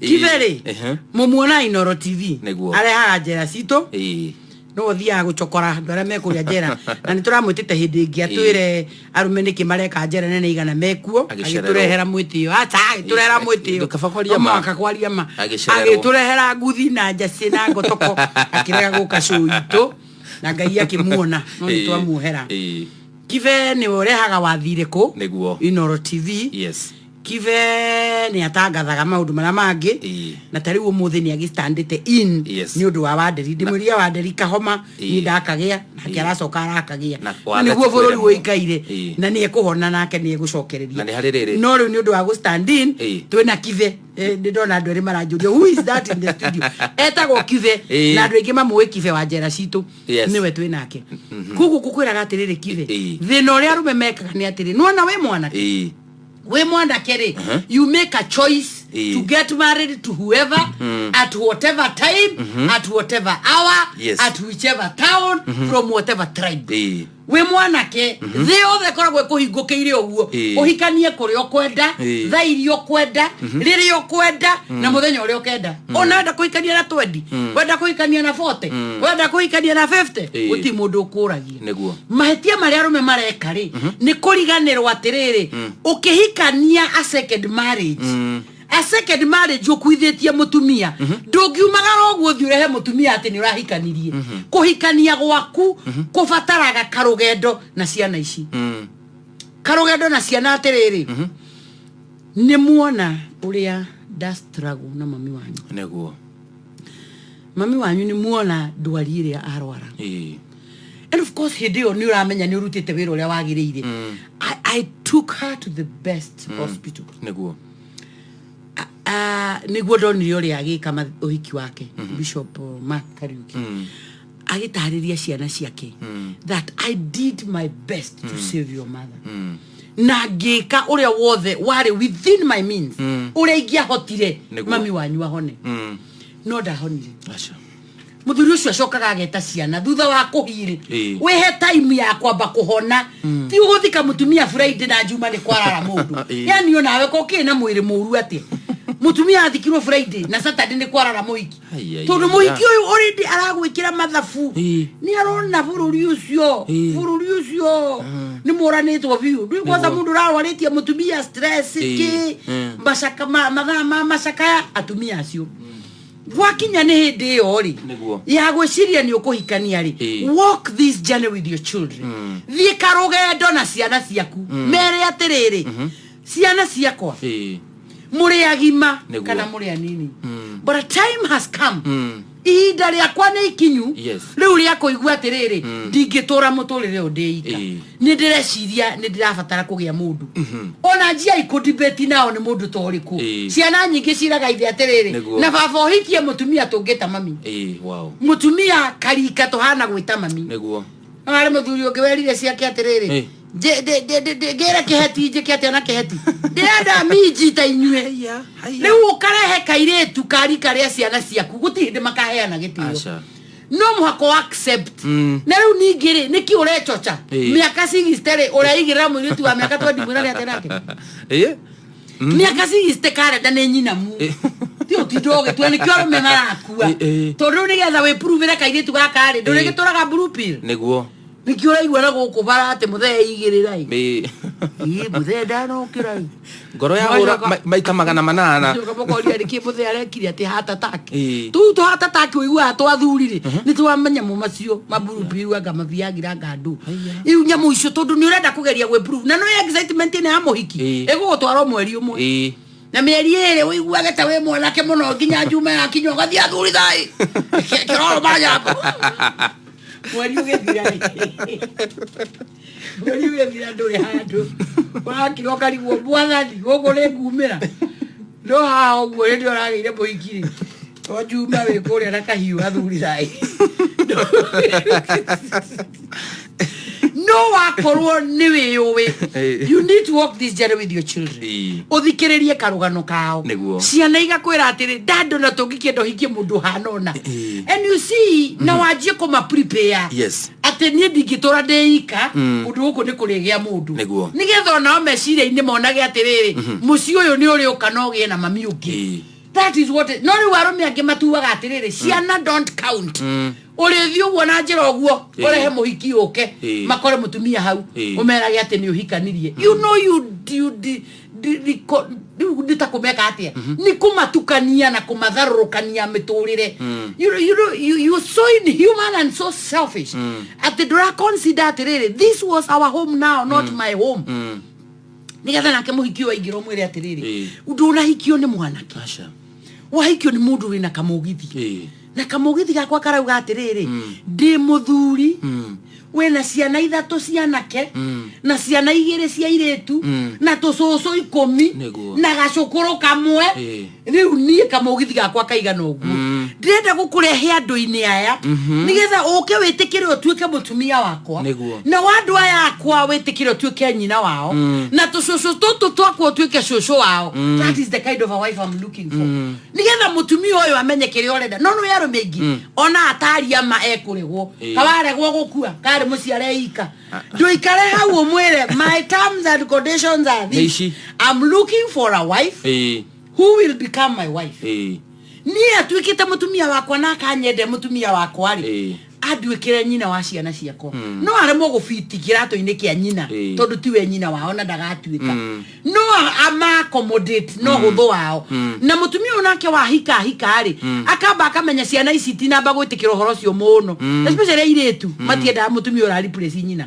Kibe rĩ, mũmuona Inoro TV. Arehaga njera citũ. No ũthiaga gũcokora andũ arĩa mekũrĩa njera, na nĩ tũramwĩtĩte hĩndĩ ĩngĩ atwĩre arũme nĩkĩ mareka njera nene igana mekuo. Agĩcererwo. Agĩtũrehera mwĩtĩo, aca, agĩtũrehera mwĩtĩo. Kaba kwaria ma. No mũhaka kwaria ma. Agĩcererwo. Agĩtũrehera nguthi na njacĩ na ngotoko, akĩrega gũka show itũ, na Ngai akĩmuona, no nĩ twamuohera. Kibe nĩwe ũrehaga wathirĩkũ Nĩguo. Inoro TV. Kibe nĩ atangathaga maũndũ marĩa mangĩ, na ta rĩu ũmũthĩ nĩ agĩstandĩte in nĩ ũndũ wa Wanderi. Ndĩmwĩrire Wanderi kahoma niĩ ndakagĩa nake, aracoka arakagĩa. Na Na watheti nĩguo bũrũri kwĩremwo. ũikaire, na nĩ ekũhona nake nĩ egũcokereria. Na nĩ harĩ rĩrĩ. No rĩu nĩ ũndũ wa gũ stand in twĩna Kibe. Nĩ ndona andũ erĩ maranjũria, "Who is that in the studio?" Etagwo Kibe, na andũ aingĩ mamũĩ Kibe wa njera citũ. Nĩwe twĩ nake. Koguo ngũkwĩraga atĩrĩrĩ Kibe, thĩna ũrĩa arũme mekaga nĩ atĩrĩ, nĩwona wĩ mwanake, wĩ mwanake rĩ, you make a choice to get married to whoever, at whatever time, at whatever hour, at whichever town, from whatever tribe. Wĩ mwanake, thĩ yothe ĩkoragwo ĩkũhingũkĩire ũguo, ũhikanie kũrĩa ũkwenda, thaa iria ũkwenda, rĩrĩa ũkwenda, na mũthenya ũrĩa ũkenda. Ona wenda kũhikania na 20, wenda kũhikania na 40, wenda kũhikania na 50, gũtirĩ mũndũ ũkũragia. Mahĩtia marĩa arũme mareka rĩ, nĩ kũriganĩrwo atĩrĩrĩ, ũkĩhikania a second marriage, a second marriage ũkuithĩtie mũtumia, ndũngiumagara ũguo ũthiĩ ũrehe mũtumia atĩ nĩ ũrahikanirie. Kũhikania gwaku kũbataraga karũgendo na ciana ici, karũgendo na ciana, atĩrĩrĩ, nĩ muona ũrĩa ndastruggle na mami wanyu. Mami wanyu nĩ muona ndwari ĩrĩa arwara. And of course hĩndĩ ĩyo nĩ ũramenya nĩ ũrutĩte wĩra ũrĩa wagĩrĩire. I took her to the best hospital. Nĩguo ndonire ũrĩa agĩka ũhiki wake, Bishop Mark Kariuki agĩtarĩria ciana ciake that I did my best to save your mother, na ngĩka ũrĩa wothe warĩ within my means, ũrĩa ingĩahotire mami wanyu ahone, no ndahonire. Aca. Mũthuri ũcio acokaga ageta ciana thutha wa kũhirĩ. Wĩhe time ya kwamba kũhona, ti ũgũthika mũtumia Friday na Juma nĩ kwarara mũndũ. Yani onawe ko kĩ na mwĩrĩ mũru atĩa, mũtumia athikirwo Friday na Saturday nĩ kwarara mũhiki. Ai, ai, Tondũ ai, mũhiki ai. ũyũ already aragwĩkĩra mathabu, nĩ arona bũrũri ũcio, bũrũri ũcio nĩ mũranĩtwo biũ. Ndũĩ kwanza mũndũ ũrarwarĩtie mũtumia stress kĩ macaka mathaa ma macakaya atumia acio gwakinya nĩ hĩndĩ ĩyo rĩ ya gwĩciria nĩ ũkũhikania rĩ, walk this journey with your children. Thiĩ karũgendo na ciana ciaku, mere atĩrĩrĩ, ciana ciakwa, mũrĩ agima kana mũrĩ anini, but a time has come, ihinda rĩakwa nĩ ikinyu rĩu rĩa kũigua atĩrĩrĩ, ndingĩtũra mũtũrĩre ũyũ ndĩ ika. Nĩ ndĩreciria nĩ ndĩrabatara kũgĩa mũndũ. Ona njia ikũdibeti nao nĩ mũndũ ta ũrĩkũ. Ciana nyingĩ ciraga ithe atĩrĩrĩ, na baba ũhikie mũtumia tũngĩta mami, mũtumia karika tũhana gwĩta mami. No harĩ mũthuri ũngĩ werire ciake atĩrĩrĩ, ngĩre kĩheti njĩke atĩa na kĩheti, ndĩrenda minji ta inyuĩ. Rĩu ũkarehe kairĩtu karika rĩa ciana ciaku, gũtirĩ hĩndĩ makaheana gĩtĩo. Aca. No mũhaka wa accept. Na rĩu ningĩ rĩ, nĩkĩ ũrechocha mĩaka 60 rĩ, ũreigĩrĩra mũirĩtu wa mĩaka 20 mwĩrane atĩa nake? Mĩaka 60 karenda nĩ nyinamu, ti ũtinda ũgĩtua nĩkĩo arũme marakua. Tondũ rĩu nĩgetha wĩpuruvĩre kairĩtu gaka rĩ, ndũrĩgĩtũraga blue pill. Nĩkĩo ũraigua na gũkũ bara atĩ mũthee igĩrĩra ĩ, mũthee ndanokĩra ĩ. Ngoro yahũra maita 800. Coka mũkoria nĩkĩ mũthee arekire atĩ heart attack. Tũu tũ heart attack ũiguaga twa athuri rĩ, nĩ twa manyamũ macio maburubiru, anga maviagra, anga ndũ iu nyamũ icio, tondũ nĩ ũrenda kũgeria gwĩprove na no excitement ĩno ya mũhiki ĩgũgũtwara o mweri ũmwe na mĩeri ĩrĩ, ũiguage ta wĩ mwanake mũno nginya Njuma yakinya ũgathiĩ athuri thai kĩroro manyambo. Mweri ũgĩthira rĩ, mweri ũgĩthira ndũrĩ handũ ũrakira, ũkarigwo, mwathani, gũkũ nĩ ngumĩra no haha ũguo rĩrĩa ũragĩire mũhiki rĩ, o Njuma wĩ kũrĩa na kahiũ athuri thai. No wakorwo nĩ wĩyũĩ, you need to walk this journey with your children. Ũthikĩrĩrie karũgano kao. Ciana igakwĩra atĩrĩ, dando na tũngĩkĩenda ũhikie mũndũ ũhana ũna. And you see, na wanjie kũma prepare atĩ niĩ ndingĩtũra ndĩ ika, ũndũ gũkũ nĩ kũrĩgĩa mũndũ, nĩgetha onao meciria-inĩ monage atĩrĩrĩ, mũciĩ ũyũ nĩ ũrĩ ũka na ũgĩe na mami ũngĩ. That is what no rĩu arũme angĩ matuaga atĩrĩrĩ, ciana don't count. Ũrĩthiĩ ũguo na njĩra ũguo, ũrehe mũhiki ũke, makore mũtumia hau, ũmerage atĩ nĩ ũhikanirie. You know, you di, di, di, ko- rĩu nĩ ta kũmeka atĩa, nĩ kũmatukania na kũmatharũrũkania mĩtũrĩre. You so inhuman and so selfish atĩ ndũra consider atĩrĩrĩ, this was our home now, not my home. Nĩgetha nake mũhiki ũyũ aingĩra, ũmwĩre atĩrĩrĩ, ndũnahikio nĩ mwanake, Aca. wahikio nĩ mũndũ wĩna kamũgithi, na kamũgithi gakwa karauga atĩrĩrĩ, ndĩ mũthuri wĩna ciana ithatũ cianake na ciana igĩrĩ cia irĩtu na tũcũcũ 10 na gacũkũrũ kamwe. Rĩu niĩ kamũgithi gakwa kaigana ũguo, ndĩrenda gũkũrehe andũ-inĩ aya nĩgetha ũke wĩtĩkĩre ũtuĩke mũtumia wakwa, na wa andũ aya akwa wĩtĩkĩre ũtuĩke nyina wao, na tũcũcũ tũtũ twakwa ũtuĩke cũcũ wao. That is the kind of a wife I'm looking for. Nĩgetha mũtumia ũyũ amenye kĩrĩa ũrenda. No nĩ arũme aingĩ ona ataria ma ekũregwo, kawaregwo gũkua karĩ mũciare ika, ndũikare hau, ũmwĩre my terms and conditions are Nĩ these. ici. I'm looking for a wife who will become my wife. Niĩ atuĩkĩte mũtumia wakwa na akanyende mũtumia wakwa rĩ, anduĩkĩre nyina wa ciana ciakwa. No aremwo gũbiti kĩratũ-inĩ kĩa nyina, tondũ tiwe nyina wao na ndagatuĩka, no ama accommodate no hũthũ wao. Na mũtumia ũyũ nake wahika hika rĩ, akamba akamenya ciana ici itinamba gwĩtĩkĩra ũhoro ũcio mũno, especially airĩtu matiendaga mũtumia ũra replace nyina.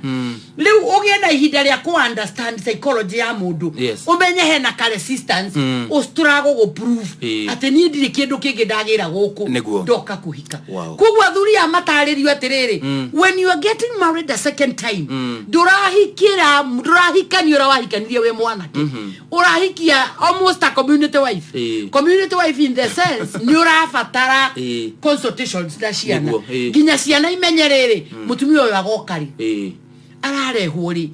Rĩu ũgĩe na ihinda rĩa kũ understand psychology ya mũndũ, ũmenye hena ka resistance ũtũragũgũ prove atĩ niĩ ndirĩ kĩndũ kĩngĩ ndagĩra gũkũ, ndoka kũhika. Koguo athuri aya matarĩrio atĩrĩrĩ, when you are getting married a second time, ndũrahikĩra, ndũrahikania ũrĩa wahikanirie wĩ mwanake, ũrahikia almost a community wife. Community wife in the sense nĩ ũrabatara consultations na ciana, nginya ciana imenye rĩrĩ, mũtumia ũyũ agoka rĩ, ararehwo rĩ,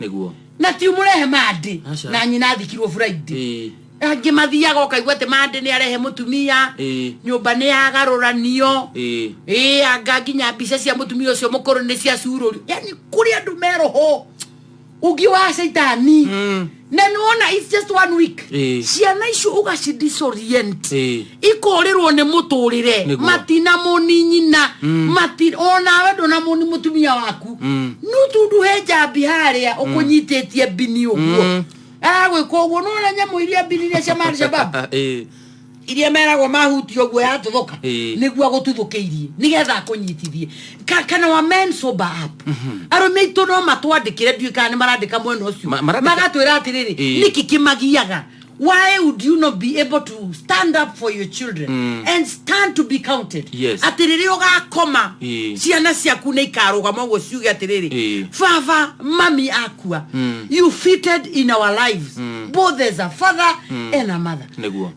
na ti mũrehe mandi Aca. na nyina athikirwo Friday. Angĩ mathiaga ũkaigua atĩ mandi nĩ arehe mũtumia, nyũmba nĩ yagarũranio, ĩ anga nginya mbica cia mũtumia ũcio mũkũrũ nĩ ciacurũrio. Yani kũrĩ andũ meroho ũngĩ wa caitani, na nĩwona it's just one week, ciana icio ũgaci disorient, ikorĩrwo nĩ mũtũrĩre. Matinamũni nyina, mati onawe ndũnamũni mũtumia waku, no tundu he njambi harĩa ũkũnyitĩtie mbini ũguo, aragwĩka ũguo. Nona nyamũ iria mbini iria cia Al-Shabaab, iria meragwo mahutio ũguo yatuthũka, nĩguo agũtuthũkĩirie nĩgetha akũnyitithie. Kana wa men sober up. Arũme aitũ no matwandĩkĩre, ndiũĩ kana nĩ marandĩka mwena ũcio, magatwĩra atĩrĩrĩ, nĩkĩ kĩmagiaga? Why would you not be able to stand up for your children and stand to be counted? Atĩ rĩrĩa ũgakoma, ciana ciaku nĩ ikarũgama ũguo ciuge atĩrĩrĩ, baba, mami akua, you fitted in our lives both as a father and a mother.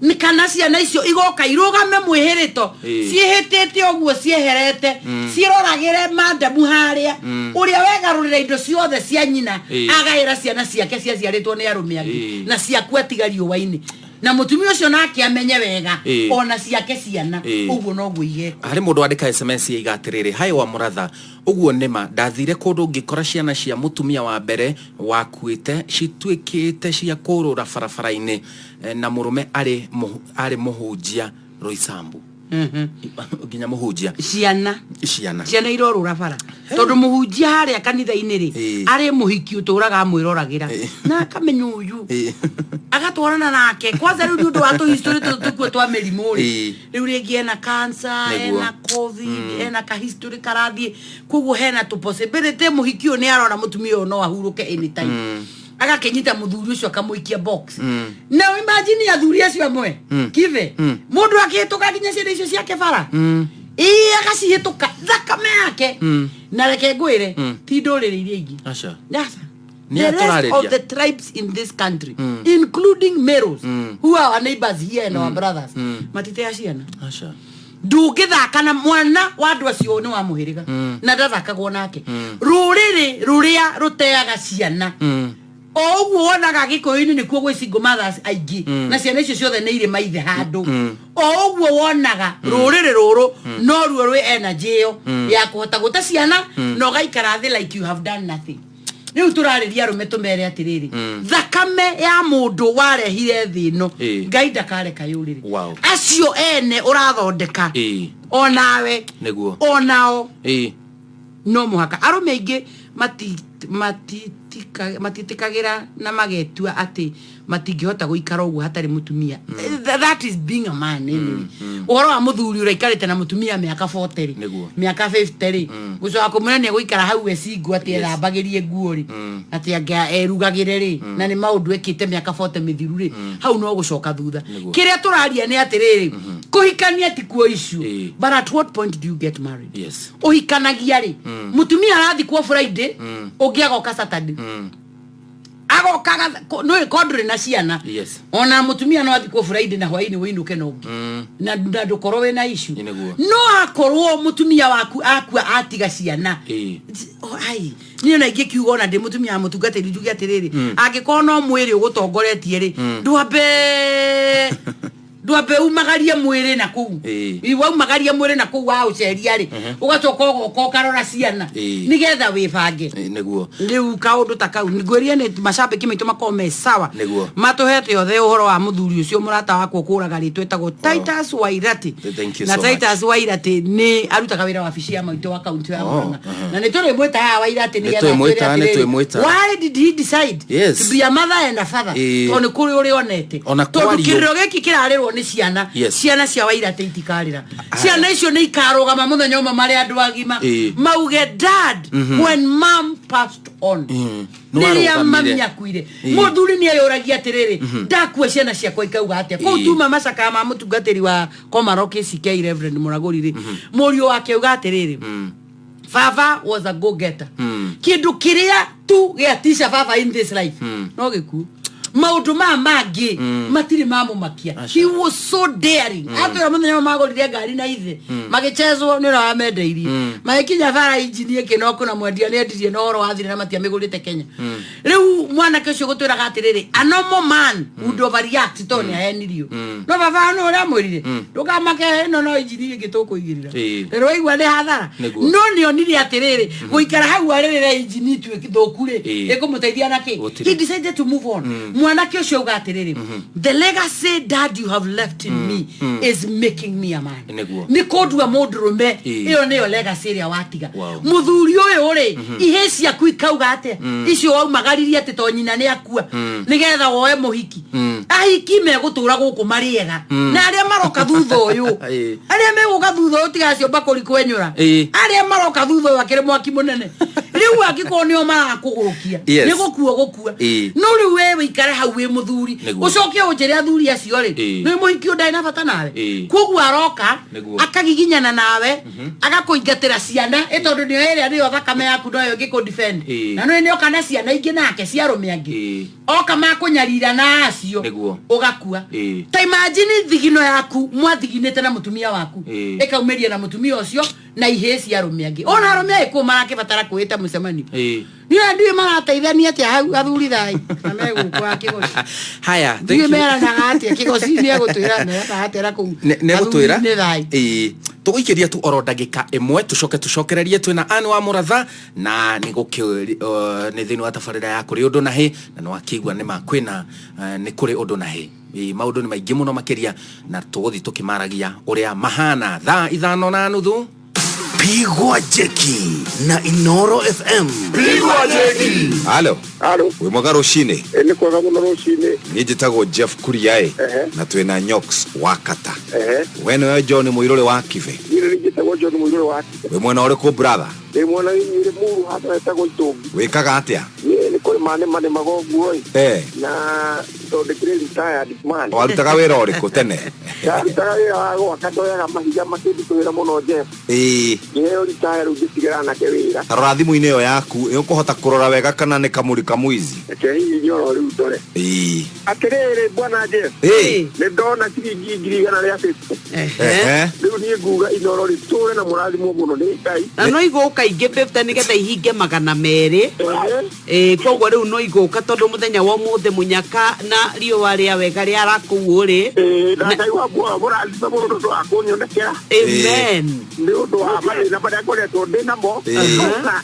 Nĩ kana ciana icio igoka irũgame mwĩhĩrĩto, ciĩhĩtĩte ũguo, cieherete, ciroragĩre madamu harĩa ũrĩa wegarũrĩra indo ciothe cia nyina, agaĩra ciana ciake ciaciarĩtwo nĩ arũme angĩ, na ciaku atiga riũa-inĩ. Na mũtumia ũcio nake amenye wega, ona ciake ciana ũguo noguo igekwo. Harĩ mũndũ wandĩka SMS yaiga atĩrĩrĩ, hai wa mũratha, ũguo nĩma ndathire kũndũ ngĩkora ciana cia mũtumia wa mbere wakuĩte cituĩkĩte cia kũrũra barabara-inĩ, na mũrũme arĩ mũhunjia Roysambu, nginya mũhunjia. Ciana. Ciana. Ciana irorũra bara tondũ mũhunjia harĩa kanitha-inĩ rĩ, arĩ mũhiki ũtũraga amwĩroragĩra na akamenya ũyũ, agatwarana nake. Kwanza rĩu nĩ ũndũ wa tũhistory tũtũ tũkuo twa mĩrimũ rĩ, rĩu rĩngĩ ena cancer, ena COVID, ena kahistory karathiĩ, koguo hena tũ possibility mũhiki ũyũ nĩ arona mũtumia ũyũ no ahurũke anytime, agakĩnyita mũthuri ũcio akamũikia box. Na imagine athuri acio amwe kibe mũndũ akĩhĩtũka nginya ciana icio ciake bara, ĩĩ, agacihĩtũka thakame yake. Na reke ngwĩre, ti ndũrĩrĩ iria ingĩ. Aca. Yes. Nĩ The rest atũrarĩria. of the tribes in this country, including Merus, who are our neighbors here and our brothers, matitea ciana. Aca. Ndũngĩthaka na mwana wa andũ acio, nĩ wa mũhĩrĩga na ndathakagwo nake. Rũrĩrĩ rũrĩa rũteaga ciana, o ũguo wonaga gĩkũyũ-inĩ nĩkuo gwĩ single mothers aingĩ, na ciana icio ciothe nĩ irĩ maithe handũ, o ũguo wonaga rũrĩrĩ rũrũ noruo rwĩ energy ĩyo ya kũhota gũte ciana na ũgaikara thĩ like you have done nothing. Rĩu tũrarĩria arũme tũmere atĩrĩrĩ, thakame ya mũndũ warehire thĩ ĩno, Ngai ndakareka yũrĩre. Acio ene ũrathondeka onawe, onao no mũhaka. Arũme aingĩ matiĩtĩkagĩra na magetua atĩ matingĩhota gũikara ũguo hatarĩ mũtumia. That is being a man anyway. Ũhoro wa mũthuri ũraikarĩte na mũtumia mĩaka 40 rĩ, mĩaka 50 rĩ, gũcoka kũmwĩra nĩ egũikara hau ecingo atĩ ethambagĩrie nguo rĩ, atĩ anga erugagĩre rĩ, na nĩ maũndũ ekĩte mĩaka 40 mĩthiru rĩ, hau no gũcoka thutha. Kĩrĩa tũraria nĩ atĩrĩrĩ, kũhikania ti kuo issue, but at what point do you get married? Ũhikanagia rĩ? Mũtumia arathikwo Friday, ũngĩ agoka Saturday, agoka nĩ ko ndũrĩ na ciana. Ona mũtumia no athikwo Friday na hwainĩ wĩinũke na ũngĩ na ndũkorwo wĩna issue. No akorwo mũtumia waku akua atiga ciana, oh, ai niĩ ona ingĩkiuga ona ndĩ mũtumia wa mũtungatĩri njuge atĩrĩrĩ, angĩkorwo no mwĩrĩ ũgũtongoretie rĩ, ndwambe umagarie mwĩrĩ na kũu. Waumagaria mwĩrĩ na kũu waũceria rĩ, ũgacoka ũgoka ũkarora ciana nĩgetha wĩbange. Rĩu kaũndũ ta kau ngwĩrie nĩ macambĩki maitũ makorwo me sawa. Matũhete othe ũhoro wa mũthuri ũcio mũrata wakwa ũkũraga rĩtwa etagwo Titus Wairati. Thank you Na so much. Titus Wairati nĩ arutaga wĩra wabici ya maitũ wa kaunti ya Murang'a, na nĩ tũrĩmwĩta haha Wairati nĩgetha Nĩ twĩmwĩta, atwĩre nĩ atĩrĩrĩ, twĩmwĩta. why did he decide to be a mother and a father? Tondũ nĩ kũrĩ ũrĩa onete. Ona Tondũ kwario. kĩrĩro gĩkĩ kĩrarĩrwo nĩ ciana, ciana cia Wairati itikarĩra. Ciana icio nĩ ikarũgama mũthenya ũmwe marĩ andũ agima, mauge, "Dad, when mom passed on," Nĩ rĩrĩa warũgamire. mami akuire, mũthuri nĩ eyũragia atĩrĩrĩ, ndakua ciana ciakwa ikauga atĩa? Kũu tuma macakaya ma mũtungatĩri wa Komarok ACK Reverend Mũragũri rĩ, mũriũ wake auga atĩrĩrĩ, "Baba was a go getter. Kĩndũ kĩrĩa tu gĩatisha baba in this life no gĩkuũ. Maũndũ maya mangĩ matirĩ mamũmakia. He was so daring." Atwĩra mũthenya ũmwe magũrire ngari na ithe magĩchezwo nĩ ũrĩa wamendeirie, magĩkinya bara injini ĩkĩnokwo na mwendia nĩ endirie na ũhoro wathire na matiamĩgũrĩte Kenya. Rĩu mwanake ũcio gũtwĩraga atĩrĩrĩ, a normal man would overreact tondũ nĩ ahenirio, no baba nĩ ũrĩa amwĩrire, "Ndũkamake, ĩno no injini ĩngĩ tũkũigĩrĩra." Rĩrĩ waigua nĩ hathara. No nĩ onire atĩrĩrĩ, gũikara hau arĩrĩre injini ituĩke thũku rĩ, ĩkũmũteithia na kĩ? Gũtirĩ. He decided to move on. Mwanake ũcio auga atĩrĩrĩ, "The legacy dad you have left in me is making me a man." Nĩ kũndua mũndũrũme. Ĩyo nĩyo legacy ĩrĩa watiga. Mũthuri ũyũ rĩ, ihĩ ciaku ikauga atĩa? Icio waumagaririe atĩ to nyina nĩ akua nĩgetha woe mũhiki. Ahiki megũtũra gũkũ marĩega na arĩa maroka thutha ũyũ, arĩa megũka thutha ũyũ, tiga acio mbakũri kwenyũra, arĩa maroka thutha ũyũ akĩrĩ mwaki mũnene. Rĩu angĩkorwo nĩo marakũgũrũkia, nĩ gũkua gũkua. No rĩu we wĩikare hau wĩ mũthuri, ũcoke ũnjĩre athuri acio rĩ, nĩ mũhiki ũyũ ndarĩ na bata nawe, koguo aroka akagiginyana nawe, agakũingatĩra ciana, ĩ tondũ nĩyo ĩrĩa nĩyo thakame yaku noyo ĩngĩkũ defend. Na nĩ nĩoka na ciana ingĩ nake cia arũme angĩ, oka makũnyarira na acio, ũgakua. Ta imagine thigino yaku mwathiginĩte na mũtumia waku ĩkaumĩria na mũtumia ũcio na ihĩĩ cia arũme angĩ. Ona arũme agĩkũyũ marakĩbatara kwĩta mũcemanio. Niĩ ndiũĩ marateithania atĩa hau athuri thai na megũkũ wa kĩgoci. Haya, thank Ndiũĩ you. meranaga atĩa kĩgoci, nĩ egũtwĩra meranaga atĩa na kũu. Nĩ egũtwĩra. Athuri nĩ thai. Tũgũikĩria tu oro ndagĩka ĩmwe tũcoke tũcokererie. Twĩna Ann wa Mũratha na nĩ nĩ thĩinĩ wa tabarĩra ya kũrĩ ũndũ na hĩ, na nĩ wakĩigua nĩ ma kwĩna nĩ kũrĩ ũndũ na hĩ. Maũndũ nĩ maingĩ mũno makĩria na tũgũthiĩ tũkĩmaragia ũrĩa mahana thaa 5:30. Pigwa jeki na Inoro FM. Pigwa jeki. Halo. Halo. Wĩ mwega rũcinĩ? Ĩ, nĩ kwega mũno rũcinĩ. Niĩ njĩtagwo Jeff Kuriaĩ na twĩna Nyox wa Kata. We nĩwe John Mũirũrĩ wa Kibe? Niĩ nĩ njĩtagwo John Mũirũrĩ wa Kibe. Wĩ mwena ũrĩkũ, brother? Ndĩ mwena wĩ Muru handũ hetagwo Itũngi. Wĩkaga atĩa? Niĩ nĩ kũrĩma nĩmanĩmaga ũguo ĩ. Na tondũ ndĩkĩrĩ retired man. Warutaga wĩra ũrĩkũ tene? Ndarutaga wĩra wa gwaka, ndoyaga mahiga makĩndutũhĩra mũno, Jeff. Ngĩheo retire, rĩu ngĩtigĩra anake wĩra. Tarora thimũ-inĩ ĩyo yaku, nĩ ũkũhota kũrora wega kana nĩ kamũri kamũizi? Reke hihi oro rĩu ndore. Atĩrĩrĩ bwana Jeff. Nĩ ndona ciringi 150,000. Rĩu niĩ nguga Inoro rĩtũre na mũrathimwo mũno nĩ Ngai. Na no igũka ingĩ 50 nĩgetha ihinge 200. Ĩĩ, koguo rĩu no igũka tondũ mũthenya wa ũmũthĩ mũnyaka na riũa rĩa wega rĩara kũu ũrĩ. Ĩĩ, na Ngai wa muoyo mũrathime mũno nĩ ũndũ wa kũnyonekera. Amen. Nĩ ũndũ wa mathĩna marĩa ngoretwo ndĩ namo.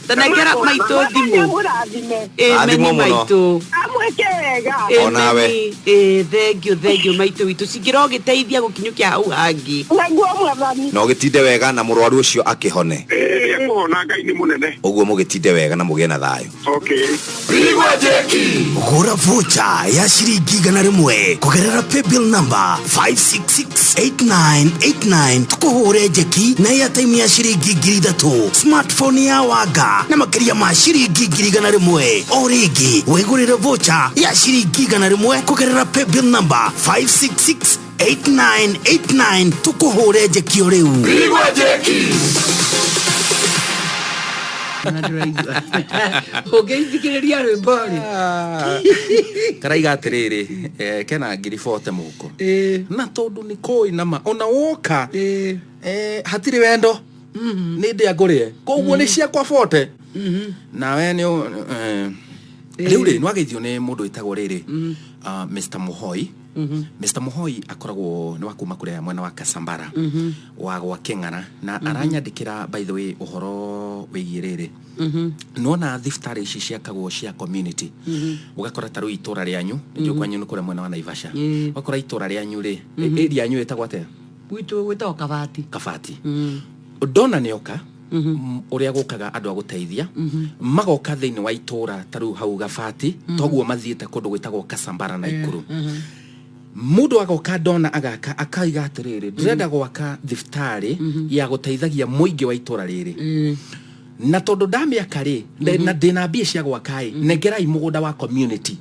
Tanengera maitũ thimũ. Mũrathime. Amen Rathimwo mũno. maitũ. Amwĩke wega. Onawe. Amen. Ĩĩ, thank you, thank you maitũ witũ. Cingĩra ũgĩteithia gũkinyũkia hau hangĩ. Naguo mwathani. Na ũgĩtinde wega na mũrwaru ũcio akĩhone. Ĩĩ, nĩekũhona, Ngai nĩ mũnene. Ũguo mũgĩtinde wega na mũgĩe na thayũ. Okay. Gũra vocha ya ciringi 100 kũgerera paybill number 5668989 tũkũhũre njeki na airtime ya ciringi 3,000, smartphone ya wanga na makĩria ma ciringi 100,000. O rĩngĩ wĩgũrĩre vocha ya ciringi 100 kũgerera paybill number 5668989 tũkũhũre njeki o rĩu. Na ndĩraigua. Ũngĩithikĩrĩria rwĩmbo rĩ. Karaiga atĩrĩrĩ, kena 40,000 mũhuko. Ĩĩ. Na tondũ nĩ kũĩ nama ona woka Ĩĩ. Hatirĩ wendo nĩ ndĩa ngũrĩe koguo nĩ ciakwa 40 nawe nĩ rĩu rĩ nĩwageithio nĩ mũndũ wĩtagwo rĩrĩ, Mr Muhoi. Mr Muhoi akoragwo nĩ wa kuma kũrĩa mwena wa Kasambara wa gwa Kĩng'ara na aranyandĩkĩra, by the way, ũhoro wĩgiĩ rĩrĩ, nona thibitarĩ ici ciakagwo cia community, ũgakora ta rĩu itũra rĩanyu, nĩnjũĩ kwanyu nĩ kũrĩa mwena wa Naivasha, ũgakora itũra rĩanyu rĩ, area yanyu ĩtagwo atĩa? Gwitũ gwĩtagwo Kabati. Kabati. Ndona nĩoka ũrĩa gũkaga andũ a gũteithia magoka thĩinĩ wa itũra ta rĩu hau Gabati, toguo mathiĩte kũndũ gwĩtagwo Kasambara na Ikuru, mũndũ agoka ndona agaka akaiga atĩrĩrĩ, ndĩrenda gwaka thibitarĩ ya gũteithagia mũingĩ wa itũra rĩrĩ, na tondũ ndamĩaka rĩ na ndĩna mbia cia gwaka ĩ, nengerai mũgũnda wa community.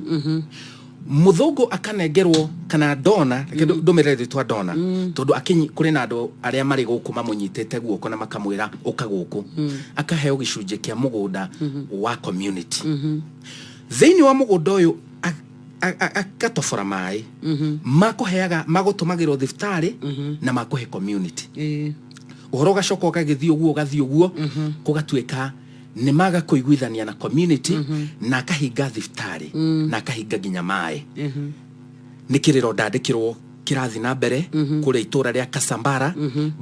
Mũthũngũ akanengerwo kana ndona, reke ndũmĩre rĩtwa ndona tondũ akinyi kũrĩ na andũ arĩa marĩ gũkũ mamũnyitĩte guoko na makamwĩra ũka gũkũ, akaheo gĩcunjĩ kĩa mũgũnda wa community. Thĩinĩ wa mũgũnda ũyũ agatobora maĩ makũheaga magũtũmagĩrwo thibitarĩ na makũhe community. Ũhoro ũgacoka ũgagĩthiĩ ũguo, ũgathiĩ ũguo, gũgatuĩka nĩ maga kũiguithania na community na akahinga thibitarĩ na akahinga nginya maĩ. Nĩ kĩrĩro ndandĩkĩrwo kĩrathiĩ na mbere kũrĩa itũra rĩa Kasambara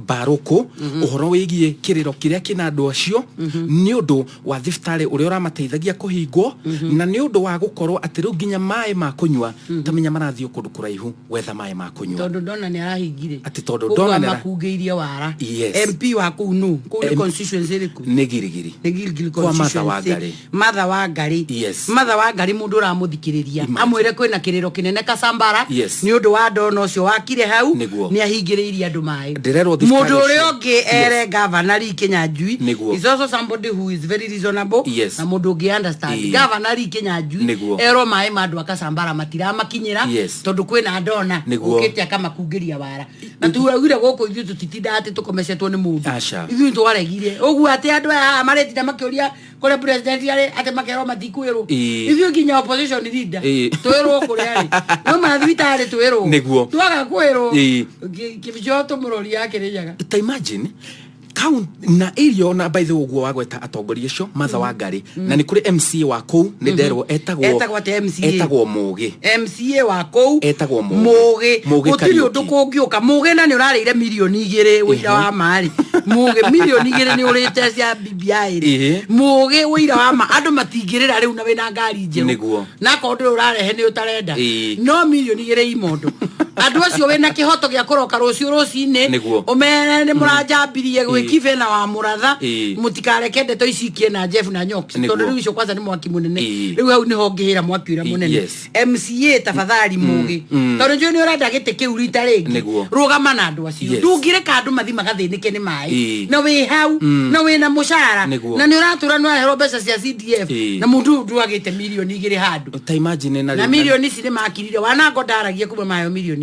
Mbarũkũ, ũhoro wĩgiĩ kĩrĩro kĩrĩa kĩna andũ acio nĩ ũndũ wa thibitarĩ ũrĩa ũramateithagia kũhingwo, na nĩ ũndũ wa gũkorwo atĩ rĩu nginya maĩ ma kũnyua tamenya marathiĩ kũndũ kũraihu gwetha maĩ ma kũnyua. Tondũ ndona nĩ arahingire. Atĩ tondũ Koguo ndona nĩ amakungĩirie wara. Yes. MP wa kũu nũ? Kũu nĩ constituency ĩrĩkũ? Nĩ Girigiri. Nĩ Girigiri. Kwa Martha constituency. Wangari. Martha Wangari. Yes. Martha Wangari, mũndũ ũramũthikĩrĩria Imagine. amwĩre kwĩna kĩrĩro kĩnene Kasambara nĩ ũndũ wa ndona ũcio wakire hau. Nĩguo. Nĩ ahingĩrĩirie andũ maĩ. Ndĩrerwo thibitarĩ Mũndũ ũrĩa ũcio. ũngĩ ere governor Lee Kinyanjui is also somebody who is very reasonable na mũndũ ũngĩ understand. Governor Lee Kinyanjui erwo maĩ ma andũ a Kasambara matiramakinyĩra tondũ kwĩna ndona ũkĩte akamakungĩria wara, na turaugire gũkũ ithuĩ tũtitindaga atĩ tũkomecetwo nĩ mũndũ. Aca. Ithuĩ twaregire ũguo atĩ andũ aya haha maretinda makĩũria kũrĩa president arĩ, atĩ makerwo matikwĩrwo. Ithuĩ nginya opposition leader twĩrwo kũrĩa arĩ, no mathibitarĩ twĩrwo twaga kwĩrwo kĩbico tũmũrori akĩrĩnyaga. Ta imagine count na area na by the way ũguo wagweta atongoria acio Martha Wangari, na nĩ kũrĩ MCA wa kũu, nĩ nderwo etagwo Etagwo atĩa MCA? Etagwo Mũgĩ. MCA wa kũu? Etagwo Mũgĩ. Mũgĩ. Mũgĩ Gũtirĩ Kariũki. ũndũ kũngĩũka Mũgĩ na nĩ ũrarĩire 2 mirioni ũira wa ma rĩ, Mũgĩ, 2 mirioni nĩ ũrĩte cia BBI rĩ. Mũgĩ, ũira wa ma andũ matingĩrĩra rĩu na wĩna ngari njerũ na akorwo ndũrĩ ũrarehe nĩ ũtarenda, no 2 mirioni imondo andũ acio wĩna kĩhoto gĩa kũroka rũciũ rũcinĩ ũmere nĩ mũranjambirie gwĩkibe na wa mũratha. Mũtikareke ndeto ici ikie na Jeff na Nyox tondũ rĩu icio kwanza nĩ mwaki mũnene. Rĩu hau nĩho ngĩhĩra mwaki ũrĩa mũnene. MCA tafadhali Mũgĩ, tondũ njũĩ nĩ ũrenda gĩtĩ kĩu rita rĩngĩ, rũgama na andũ acio. Ndũngĩreka andũ mathi magathĩnĩke nĩ maĩ na wĩ hau na wĩna mũcara na nĩ ũratũra nĩ waherwo mbeca cia CDF na mũndũ ũyũ ndwagĩte 2 mirioni handũ. Ta imagine na Na milioni ici nĩ makirire wanango ndaragia kuma mayo 2 mirioni.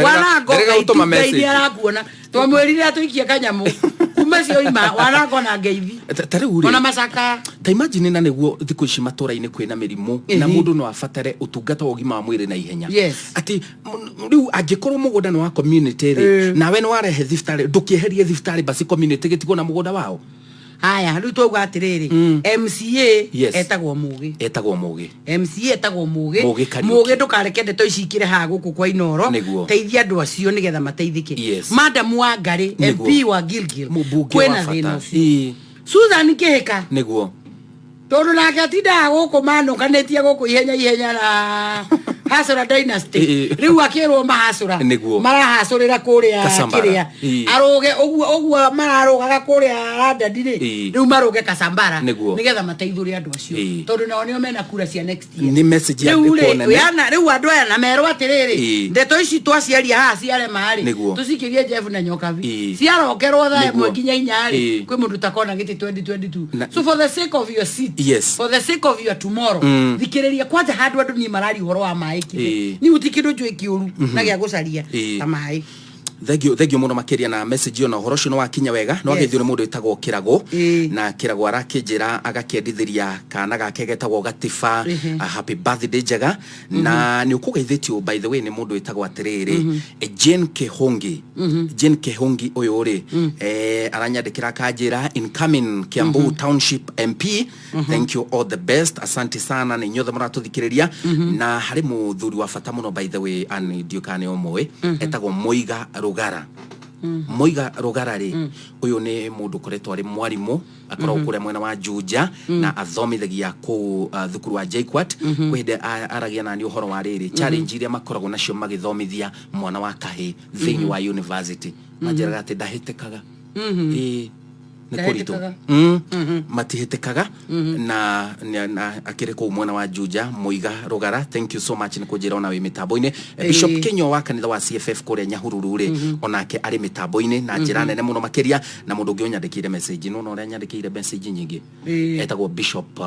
Wanango Nderega gũtũma ngai message. Arakuona twamwĩrire atũikie kanyamũ kuma cioima wanango na ngeithi. Ta rĩu rĩ ona macakaya. Ta imagine na nĩguo thikũ ici matũra-inĩ kwĩna mĩrimũ na mũndũ no abatare ũtungata wa ũgima wa mwĩrĩ na ihenya, atĩ rĩu angĩkorwo mũgũnda nĩ wa community rĩ, nawe nĩ warehe thibitarĩ, ndũkĩeherie thibitarĩ basi community gĩtigwo na mũgũnda wao. Haya, rĩu twauga atĩrĩrĩ, MCA Yes. etagwo Mũgĩ. Etagwo Mũgĩ. MCA etagwo Mũgĩ. Mũgĩ Kariuki. Mũgĩ, ndũkareke ndeto ici ikĩre haha gũkũ kwa Inoro. Nĩguo. Teithia andũ acio nĩgetha mateithĩke. Yes. Madam wa Ngarĩ, Nĩguo. MP wa Gilgil, Mũmbunge kwĩna wa bata. thĩna ũcio. Susan Kĩhĩka, tondũ nake atindaga gũkũ manũkanĩtie gũkũ ihenya ihenya na Hasura Dynasty. Rĩu akĩrwo mahacũra, marahacũrĩra kũrĩa Kasambara. kĩrĩa arũge ũguo ũguo mararũgaga kũrĩa London rĩ, rĩu marũge Kasambara nĩgetha mateithũre andũ acio, tondũ nao nĩo mena kura cia next year. Nĩ message Rĩu yandĩkwo rĩ nene. yana rĩu andũ aya na merwo atĩrĩrĩ, ndeto ici twaciaria haha ciarema rĩ, tũcikĩrie Jeff na Nyokabi, ciarokerwo thaa 1 nginya 4 rĩ, kwĩ mũndũ takona gĩtĩ 2022. So for the sake of your seat, for the sake of your tomorrow, thikĩrĩria kwanja handũ andũ niĩ mararia ũhoro wa maĩ kĩrĩ ni gũtirĩ kĩndũ njũĩ kĩũru na gĩa gũcaria ta maĩ. Thengio, thengio muno makiria na message ĩyo, na ũhoro ũcio nĩ wakinya wega. Nĩ wageithio nĩ mũndũ wĩtagwo Kĩragũ, na Kĩragũ arakĩnjĩra agakĩendithĩria kana gake getagwo Gatiba a happy birthday njega. Na nĩ ũkũgeithĩtio, by the way, nĩ mũndũ wĩtagwo atĩrĩrĩ, Jane Kehongi. Jane Kehongi ũyũ rĩ, aranyandĩkĩra akanjĩra, "Incoming Kiambu Township MP, thank you, all the best." Asante sana nĩ inyuothe mũratũthikĩrĩria. Na harĩ mũthuri wa bata mũno, by the way, ani ndiũ kana nĩ ũmũĩ, etagwo Mũiga Rũgara. Mũiga Rũgara rĩ, ũyũ nĩ mũndũ ũkoretwo arĩ mwarimũ, akoragwo kũrĩa mwena wa Juja na athomithagia kũu thukuru wa JKUAT. Kwĩ hĩndĩ aragia nani ũhoro wa rĩrĩ challenge iria makoragwo nacio magĩthomithia mwana wa kahĩ thĩinĩ wa university. Manjĩraga atĩ ndahĩtĩkaga. Ĩĩ, nĩ kũritũ. Ndahĩtĩkaga. Matihĩtĩkaga na akĩrĩ kũu mwena wa Juja. Mũiga Rũgara, thank you so much nĩ kũnjĩra ona wĩ mĩtambo-inĩ. Bishop Kinyo wa kanitha wa CFF kũrĩa Nyahururu rĩ, onake arĩ mĩtambo-inĩ na njĩra nene mũno makĩria. Na mũndũ ũngĩ ũnyandĩkĩire message, nĩwona ũrĩa nyandĩkĩire message nyingĩ, etagwo Bishop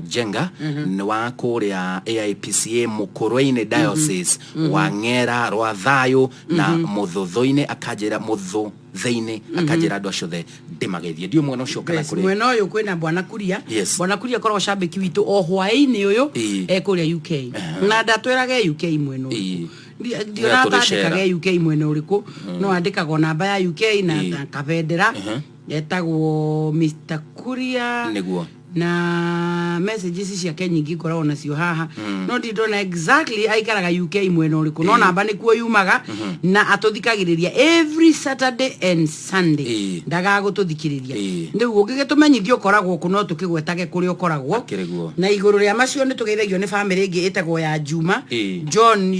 Jenga, nĩ wa kũrĩa AIPCA Mũkũrwe-inĩ Diocese wa Ng'era rwa Thayũ na Mũthũthũ-inĩ, akanjĩra Mũthũthĩ-inĩ, akanjĩra andũ acio othe ndĩmageithie. Ndiũ mwena ũcio kana kũrĩ Mwena ũyũ kwĩna Bwana Kuria. Bwana Kuria akoragwo cambĩki witũ o hwaĩ-inĩ ũyũ, e kũrĩa UK, na ndatwĩraga e UK mwena ũrĩkũ. Ndionaga Nĩatũrĩ tandĩkaga e UK mwena ũrĩkũ, no andĩkagwo namba ya UK na kabendera. Etagwo Mr Kuria. Na messages ciake nyingĩ ngoragwo nacio haha, no ndi ndona exactly aikaraga UK mwena ũrĩkũ, no namba nĩkuo yumaga na atũthikagĩrĩria every Saturday and Sunday. Ndagagũtũthikĩrĩria. Rĩu ũngĩgĩtũmenyithia ũkoragwo kũ, no tũkĩgwetage kũrĩa ũkoragwo. Akĩrĩ guo. Na igũrũ rĩa macio nĩ tũgeithagio nĩ bamĩrĩ ĩngĩ ĩtagwo ya Juma John,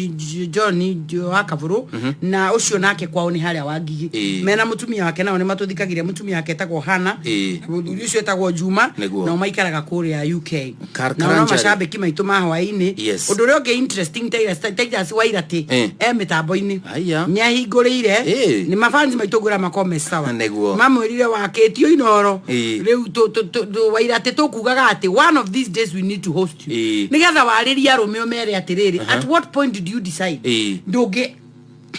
John wa Kabũrũ, na ũcio nake kwao nĩ harĩa wa Ngigĩ. Mena mũtumia wake, nao nĩ matũthikagĩria. Mũtumia wake etagwo Hana na mũthuri ũcio etagwo Juma. Nao maikaraga kũrĩa UK. Na no Karanjari. macambĩki maitũ ma hwaĩ-inĩ. Ũndũ ũrĩa ũngĩ interesting, Titus Wairati e mĩtambo-inĩ. Aya. Nĩ ahingũrĩire nĩ mafansi maitũ ngwĩra makome sawa. Mamwĩrire wakĩtio Inoro. Rĩu Wairati tũkugaga atĩ one of these days we need to host you, nĩgetha warĩrie arũme ũmere atĩrĩrĩ, at what point did you decide ndũngĩ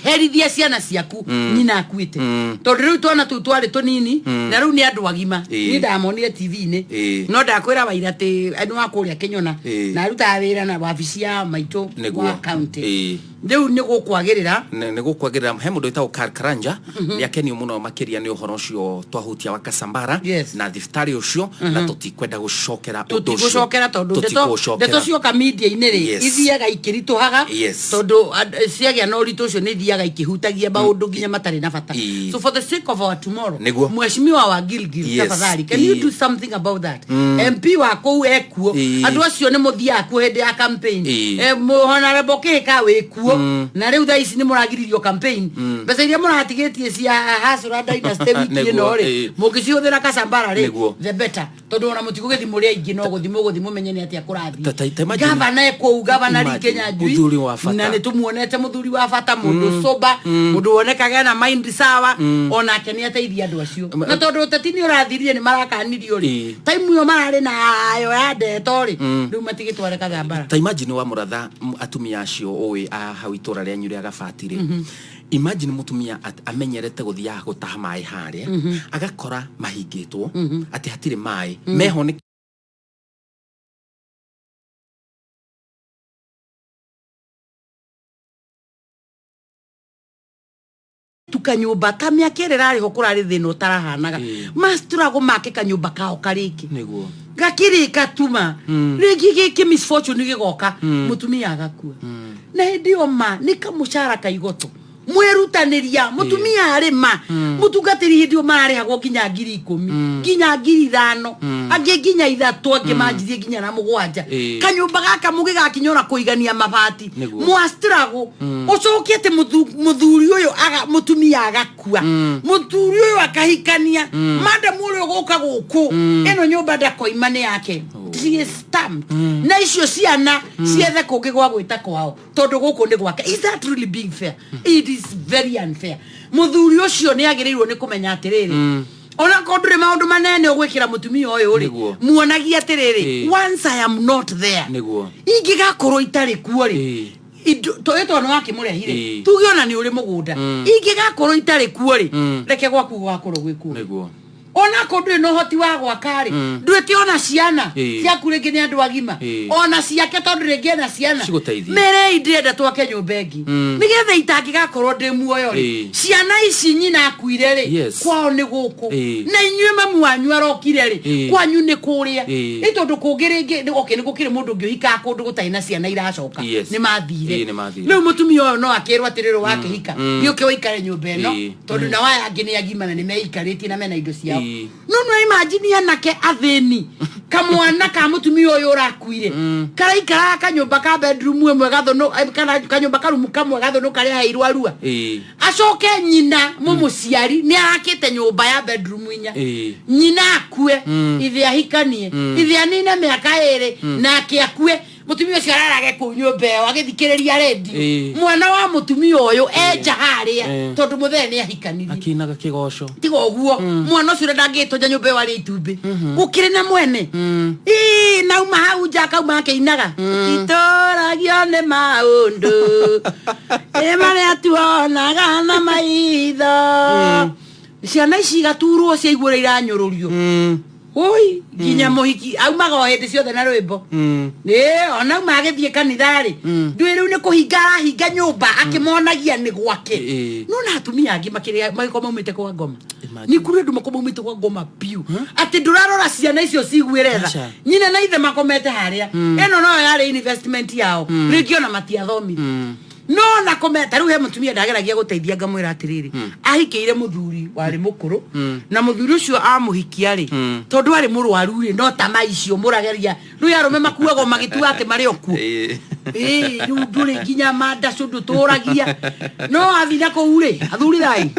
herithia ciana ciaku nyina akuĩte? Tondũ rĩu twana tũu twarĩ tũnini na rĩu nĩ andũ agima. Niĩ ndamonire TV-inĩ. No ndakwĩra Wairati nĩ wa kũrĩa Kĩnyona na arutaga wĩra na wabici ya maitũ wa county. Rĩu nĩ gũkwagĩrĩra. Nĩ gũkwagĩrĩra. He mũndũ wĩtagwo Karl Karanja, nĩ akenio mũno makĩria nĩ ũhoro ũcio twahutia wa Kasambara na thibitarĩ ũcio, na tũtikwenda gũcokera ũndũ ũcio. Tũtigũcokera tondũ ndeto Tũtigũcokera. ndeto cioka media-inĩ rĩ, ithiaga ikĩritũhaga, tondũ ciagĩa na ũritũ ũcio nĩ ithiaga ikĩhutagia maũndũ nginya matarĩ na bata. So for the sake of our tomorrow, mheshimiwa wa Gilgil, tafadhali, can you do something about that? MP wa kũu ekuo. Andũ acio nĩ mũthiaga kuo hĩndĩ ya campaign. Honorable Kĩhĩka wĩ kuo, na rĩu thaa ici nĩ mũragiririo campaign. Mbeca iria mũratigĩtie cia Hasura Dynasty wiki ĩno rĩ, mũngĩcihũthĩra Kasambara rĩ, the better, tondũ ona mũtigũgĩthi mũrĩ aingĩ, no gũthi mũgũthi mũmenye nĩ atĩa kũrathiĩ. Ta imagine- Gavana ekũu, gavana Imagine, Kenya Njui, mũthuri wa bata. na nĩ tũmuonete, mũthuri wa bata, mũndũ sober, mũndũ wonekaga ena mind sawa. Onake nĩ ateithia andũ acio, na tondũ ũteti nĩ ũrathirire, nĩ marakanirio rĩ, time ĩyo mararĩ nayo ya ndeto rĩ, rĩu matigĩtware Kathambara. Ta imagine wa mũratha, atumia acio ũĩ a hau itũra rĩanyu rĩa Gabati rĩ, imagine mũtumia amenyerete gũthiaga gũtaha maĩ harĩa, agakora mahingĩtwo atĩ hatirĩ maĩ meho nĩ Tu kanyũmba ta mĩaka ĩrĩa ĩrarĩ ho kũrarĩ thĩna ũtarahanaga, mastruggle make kanyũmba kao karĩke. Gakĩrĩka tuma rĩngĩ gĩkĩ misfortune gĩgoka, mũtumia agakua, na hĩndĩ ĩyo ma nĩ kamũcara kaigoto mwĩrutanĩria mũtumia arĩma mũtungatĩri hĩndĩ ĩyo mararĩhagwo nginya 10,000, nginya 5,000, angĩ nginya 3, angĩ manjirie nginya na 7. Kanyũmba gaka mũgĩgakinya ona kũigania mabati, mwastruggle, ũcoke atĩ mũthuri ũyũ mũtumia agakua, mũthuri ũyũ akahikania madam ũrĩa ũgũka gũkũ, ĩno nyũmba ndakoima, nĩ yake. She is stamped. Na icio ciana ciethe kũngĩ gwa gwĩta kwao tondũ gũkũ nĩ gwake. Is that really being fair? It is very unfair. Mũthuri ũcio nĩ agĩrĩirwo nĩ kũmenya atĩrĩrĩ, ona korwo ndũrĩ maũndũ manene ũgwĩkĩra mũtumia ũyũ rĩ, muonagia atĩrĩrĩ, once I am not there, ingĩgakorwo itarĩ kuo rĩ, ĩtondũ nĩ wakĩmũrehire, tuge ona nĩ ũrĩ mũgũnda, ingĩgakorwo itarĩ kuo rĩ, reke gwaku gwakorwo gwĩ kuo. Ona korwo ndũrĩ na ũhoti wa gwaka rĩ, ndwĩte ona ciana ciaku rĩngĩ nĩ andũ agima, ona ciake tondũ rĩngĩ ena ciana, Cigũteithie. merei ndĩrenda twake nyũmba ĩngĩ, nĩgetha itangĩgakorwo ndĩ muoyo rĩ, ciana ici nyina akuire rĩ, kwao nĩ gũkũ, na inyuĩ mamu wanyu arokire rĩ, kwanyu nĩ kũrĩa. Nĩ tondũ kũngĩ rĩngĩ okay, nĩ gũkĩrĩ mũndũ ũngĩ ũhikaga kũndũ gũtarĩ na ciana iracoka. Nĩ mathire. Ĩĩ, nĩ mathire. Rĩu mũtumia ũyũ no akĩrwo atĩrĩrĩ, wakĩhika, gĩũke ũikare nyũmba ĩno, tondũ nao aya angĩ nĩ agima na nĩ meikarĩtie na mena indo ciao. No no imagine anake athĩni, kamwana ka mũtumia ũyũ ũrakuire karaikaraga kanyũmba ka bedroom ĩmwe gathũnũ, kana kanyũmba karumu kamwe gathũnũ karĩa aheirwo arua, acoke nyina mũmũciari nĩ arakĩte nyũmba ya bedroom 4, nyina akue, ithe ahikanie, ithe anine mĩaka 2 nake akue, mũtumia ũcio ararage kũu nyũmba ĩyo agĩthikĩrĩria redio. Mwana wa mũtumia ũyũ enja harĩa, tondũ mũthee nĩ ahikanirie, akĩinaga kĩgoco. Tiga ũguo mwana ũcio ũrĩa ndangĩtonya nyũmba ĩyo arĩ itumbĩ gũkĩrĩ na mwene. Ĩĩ, nauma hau nja akauma akĩinaga, titũragio nĩ maũndũ ĩ marĩa tuonaga na maitho. Ciana ici igaturwo ciaigua ũrĩa iranyũrũrio. Ui, nginya mũhiki aumaga o hĩndĩ ciothe na rwĩmbo. Ĩ, ona auma agĩthiĩ kanitha rĩ, ndũĩ rĩu nĩ kũhinga arahinga nyũmba akĩmonagia nĩ gwake. No na atumia angĩ makĩrĩa magĩkorwo maumĩte kwa ngoma, nĩ kũrĩ andũ makorwo maumĩte kwa ngoma biũ atĩ ndũrarora ciana icio ciguĩre tha. Aca. Nyina na ithe makomete harĩa, ĩno noyo yarĩ investment yao, rĩngĩ ona matiathomire no na kũmeta. Rĩu he mũtumia ndageragia gũteithia, ngamwĩra atĩrĩrĩ, ahikĩire mũthuri warĩ mũkũrũ, na mũthuri ũcio amũhikia rĩ, tondũ arĩ mũrwaru rĩ, no ta maicio mũrageria rĩu arũme makuagwo magĩtua atĩ marĩ o kuo. Ĩĩ, rĩu ndũrĩ nginya mandacũ ndũtũragia no athiĩ na kũu rĩ, athuri thai